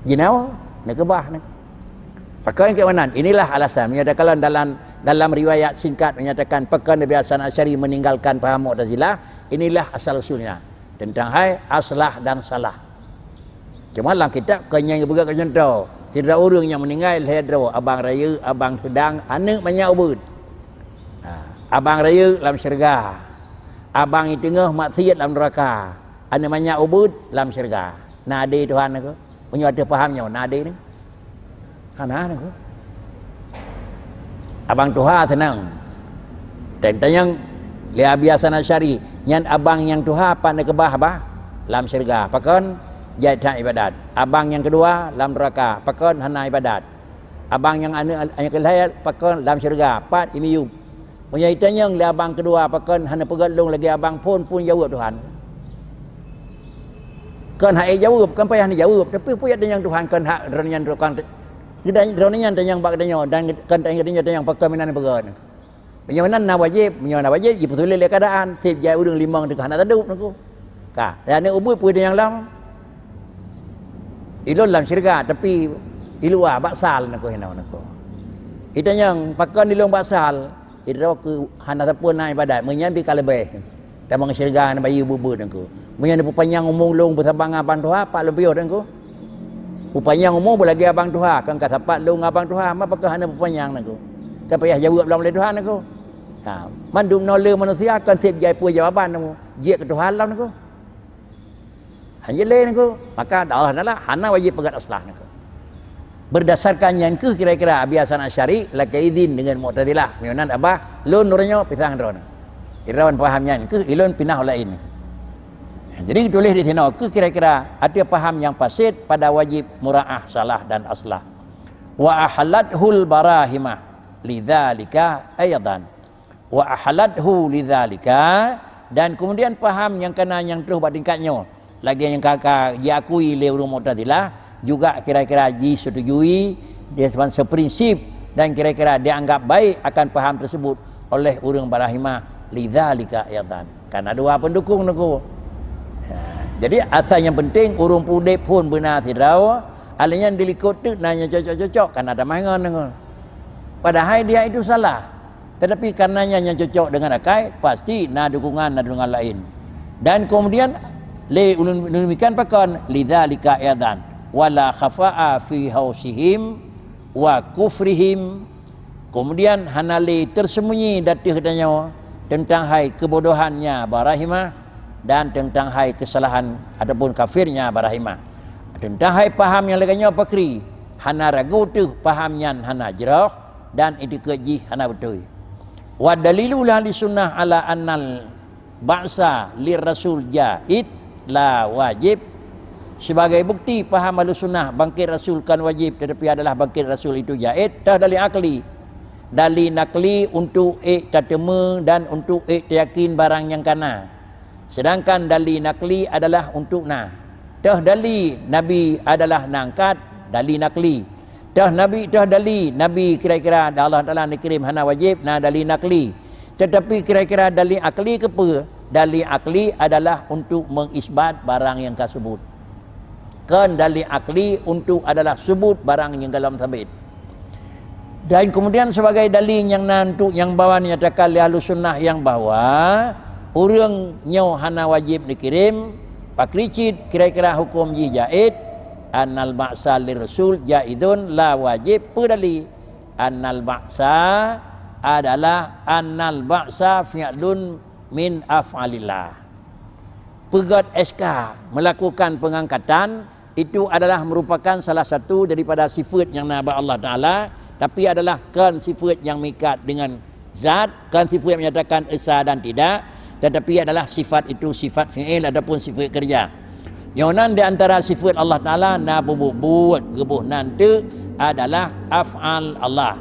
Jinoe, neukeubah nyoe. Pakon keu meunan? Inilah alasan. Meunyoe takalon dalam, dalam riwayat singkat menyatakan pakon Nabi Hasan Asy'ari meninggalkan paham Mu'tazilah, inilah asal usulnya. Tentang hai aslah dan salah. Cuma lam kitab kon nyang geupeugah keu contoh, sidroe ureuëng nyang meuninggai lhée droe, abang rayeuk, abang seudang, aneuëk manyak ubeuet. Ha, abang rayeuk lam syeuruga, abang nyang teungoh maksiet lam neuraka, aneuëk manyak ubeuet lam syeuruga. Na adé Tuhan nyoe? Meunyoe ateueh paham nyoe, na adé nyoe? Hana nyoe. Abang tuha seunang. Dan tanyong lé Abi Hasan Asy'ari, nyan abang nyang tuha pat neukeubah bah? Lam syeuruga. Pakon? Jai that ibadat. Abang nyang keudua lam neuraka. Pakon? Hana ibadat. Abang nyang aneuëk nyang keulhée pakon? Lam syeuruga. Pat? Imiyueb. Meunyoe itanyong lé abang keudua, pakon hana peugét lôn lagée abang phon pun jaweueb Tuhan? Kon hak jaweueb, kon payah neujaweueb, tapi peue tanyong Tuhan kon hak droeneuh nyan tukang te-, droeneuh nyan tanyong bak geutanyoe dan kon tanyong geutanyoe tanyong pakon meunan peugét. Meunyoe meunan na wajéb, meunyoe na wajéb jipeusulet lé keuadaan, tieb jai ureuëng limong teuk hana tadub nyoe. Ka, dan ubeuet peue tanyong lom? Ilôn lam syeuruga, tapi iluwa bak sal nyoe hinoe nyoe. Itanyong pakon ilôn bak sal? Sidroe keu hana sapeue na ibadat, meunyan pih ka leubeh. Tamong syeuruga na bayeue buet-buet nyoe. Meunyan peupanyang umu lôn beusama ngon abang tuha, pat lôn piôh nyoe. Peupanyang umu beulagée abang tuha, kan ka sapat lôn ngon abang tuha, ma pakon hana peupanyang nyoe. Kan payah jaweueb lom lé Tuhan nyoe. Ha, mandum noe le manusia kan tieb jai peue jawaban nyoe. Jeuet keu Tuhan lom nyoe. Hana lé nyoe, maka Allah Taala hana wajéb peugét aslah nyoe. Berdasarkan nyan kheueh kira-kira Abi Hasan Asy'ari lakée idin deungon Mu'tazilah. Meunyoe nan abah, lôn uroe nyoe pisang droeneuh. Droeneuh paham nyan kheueh ilôn pinah u laén. Jadi geutuléh di sinoe kheueh kira-kira ateueh paham nyang fasid pada wajéb muraah salah dan aslah. Wa ahallathul barahimah lidzalika aidan. Wa ahallathu lidzalika, dan kemudian paham nyang kana nyang troh bak tingkat nyoe, lagée nyang ka, ka jiakui lé ureuëng Mu'tazilah, juga kira-kira jisetujui, dia seprinsip dan kira-kira dianggap baik akan paham tersebut oleh ureuëng Barahimah, lidzalika aidan. Karena dua pendukung nyoe. Ha, jadi asai nyang penting ureuëng udeb phon beuna sidroe, alèh nyan dilikot teuk na nyang cocok-cocok, karena ada mangan nyoe. Padahai dia itu salah. Tetapi karenanya nyang cocok dengan akai, pasti na dukungan, na dukungan laén. Dan kemudian lé ulun demikian pakon, lidzalika aidan, wala khafa'a fi hausihim wa kufrihim. Kemudian hana lé tersembunyi di ateueh tanyoe tentang hai kebodohannya Barahimah dan tentang hai kesalahan ataupun kafirnya Barahimah. Tentang hai paham nyang lagée nyoe pakri, hana ragu teuh paham nyan hana jroh dan itikeuet jih hana beutôi. Wa dalilu ahli sunnah ala annal ba'sa lir rasul jaid la wajib. Sebagai bukti paham ahli sunnah bangkit rasul kon wajib tetapi adalah bangkit rasul itu jaid, toh dalil akli. Dalil nakli untuk ék tateumé dan untuk ék tayakin barang nyang kana. Sedangkan dalil nakli adalah untuk na. Toh dalil Nabi adalah na angkat, dalil nakli. Toh Nabi, toh dalil Nabi kira-kira Allah Taala neukirim hana wajib, na dalil nakli. Tetapi kira-kira dalil akli keupeue? Dalil akli adalah untuk mengisbat barang nyang ka subut. Kon dalil akli untuk adalah subut barang nyang golom sabit. Dan kemudian sebagai dalil nyang na untuk nyang bahwa nyatakan lé ahli sunnah nyang bahwa ureuëng nyoe hana wajib dikirim, pakri cit kira-kira huköm jih jaid, annal ba'sa lir rasul jaidun la wajib, peue dalil? Annal ba'sa adalah annal ba'sa fi'lun min af'alillah. Peugét S K, melakukan pengangkatan, itu adalah merupakan salah satu daripada sifat nyang na bak Allah Taala, tapi adalah kon sifat nyang meuikat dengan zat, kon sifat menyatakan esa dan tidak, tetapi adalah sifat itu sifat fi'il ataupun sifat kerja. Nyoe nan di antara sifat Allah Taala na peubuet-buet, geuboh nan teuk adalah af'al Allah.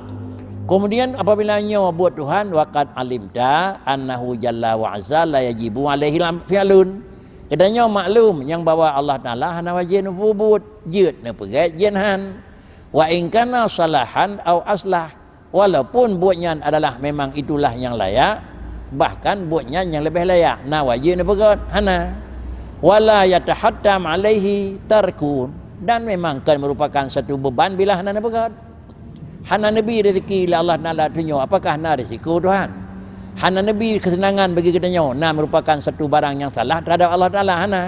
Kemudian apabila nyoe buet Tuhan, waqad alimta annahu jalla wa azza la yajibu alaihi lam-, fi'lun. Geutanyoe maklum nyang bahwa Allah Taala hana wajéb neupeubuet, jeuet neupeugét, jeuet han. Wa in kana salahan au aslah, walaupun buet nyan adalah memang itulah nyang layak, bahkan buet nyan nyang leubeh layak, na wajéb neupeugét, hana. Wala yatahattam alaihi tarkun, dan memang kon merupakan satu beban bila hana neupeugét. Hana neubi rezeki lé Allah Taala tunyok, apakah na risiko Tuhan? Hana neubi keuseunangan bagi geutanyoe, na merupakan satu barang nyang salah terhadap Allah Taala, hana.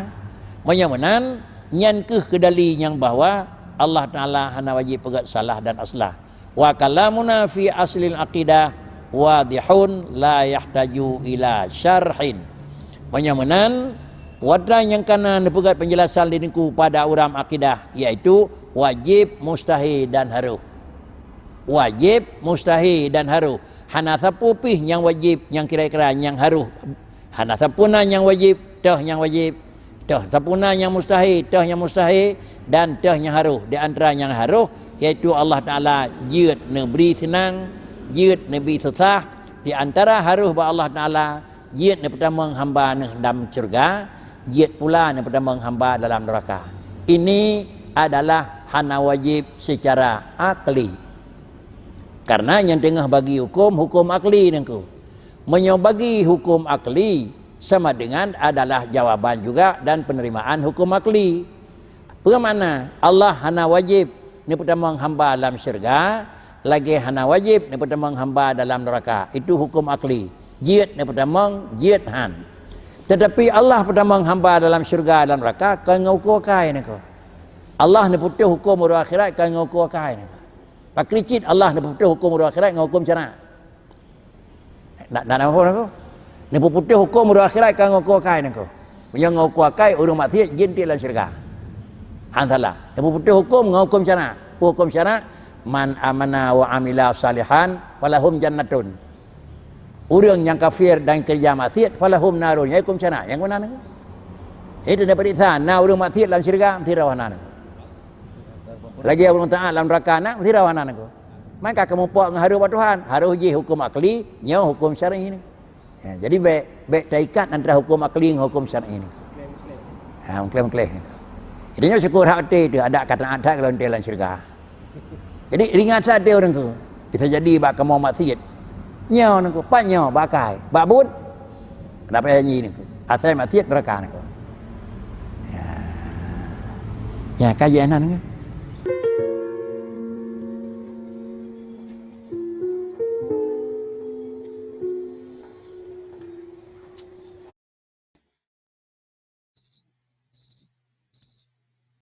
Meunyoe meunan, nyan kheueh keudali nyang bahwa Allah Taala hana wajéb peugét salah dan aslah. Wa kalamuna fi aslil aqidah wadihun la yahtaju ila syarhin. Meunyoe meunan, peue nyang kana neupeugét penjelasan di Teungku pada uram akidah, yaitu wajéb, mustahé dan harôh. Wajéb, mustahé dan harôh. Hana sapeue pih nyang wajéb nyang kira-kira nyang harôh. Hana sapeue na nyang wajéb, toh nyang wajéb. Toh sapeue na nyang mustahé, toh nyang mustahé, dan toh nyang harôh. Di antara nyang harôh, yaitu Allah Taala jeuet neubri seunang, jeuet neubri susah. Di antara harôh bak Allah Taala, jeuet neupeutamong hamba neuh lam syeuruga, jeuet pula neupeutamong hamba dalam neuraka. Ini adalah hana wajéb secara akli. Karena nyang teungoh bagi huköm, huköm akli Teungku. Meunyoe bagi huköm akli, sama dengan adalah jawaban juga dan penerimaan huköm akli. Peue makna Allah hana wajéb neupeutamong hamba lam syeuruga, lagée hana wajéb neupeutamong hamba dalam neuraka. Itu huköm akli. Jeuet neupeutamong, jeuet han. Tetapi Allah peutamong hamba dalam syeuruga dan neuraka kon ngon ukoe akai Teungku. Allah neupeutoh huköm uroe akhirat kon ngon ukoe akai Teungku. Pakri cit Allah neupeutoh huköm uroe akhirat ngon huköm syarak. Nak, nak, nak apa Teungku? Neupeuputoh huköm uroe akhirat kon ngon ukoe akai Teungku. Meunyoe ngon ukoe akai, ureuëng maksiat jeuet tiek lam syeuruga. Han salah. Neupeuputoh huköm ngon huköm syarak. Peue huköm syarak? Man amana wa amila salihan falahum jannatun. Ureuëng nyang kafir dan keureuja maksiat, falahum narun. Nyan huköm syarak. Nyang meunan Teungku. Itu dapat diksa. Na ureuëng maksiat lam syeuruga, meusidroe hana Teungku. Lagée ureuëng taat lam neuraka na, meusidroe hana Teungku. Maka kamoe pok ngon harôh bak Tuhan, harôh jih huköm akli, nyoe huköm syar'i ni. Ya, jadi bék, bék taikat antara huköm akli ngon huköm syar'i ni. Ha, meukleh-meukleh ni. Jadi nyoe syukur hak até tu, adak ka taat that kalau enteuk lam syeuruga. Jadi ringat that até ureuëng tu. Bisa jadi bak kamoe maksiat. Nyoe Teungku, pat nyoe bak akai, bak buet. Kenapa janji Teungku? Asai maksiat neuraka Teungku. Ya. Ya, kajian nan Teungku.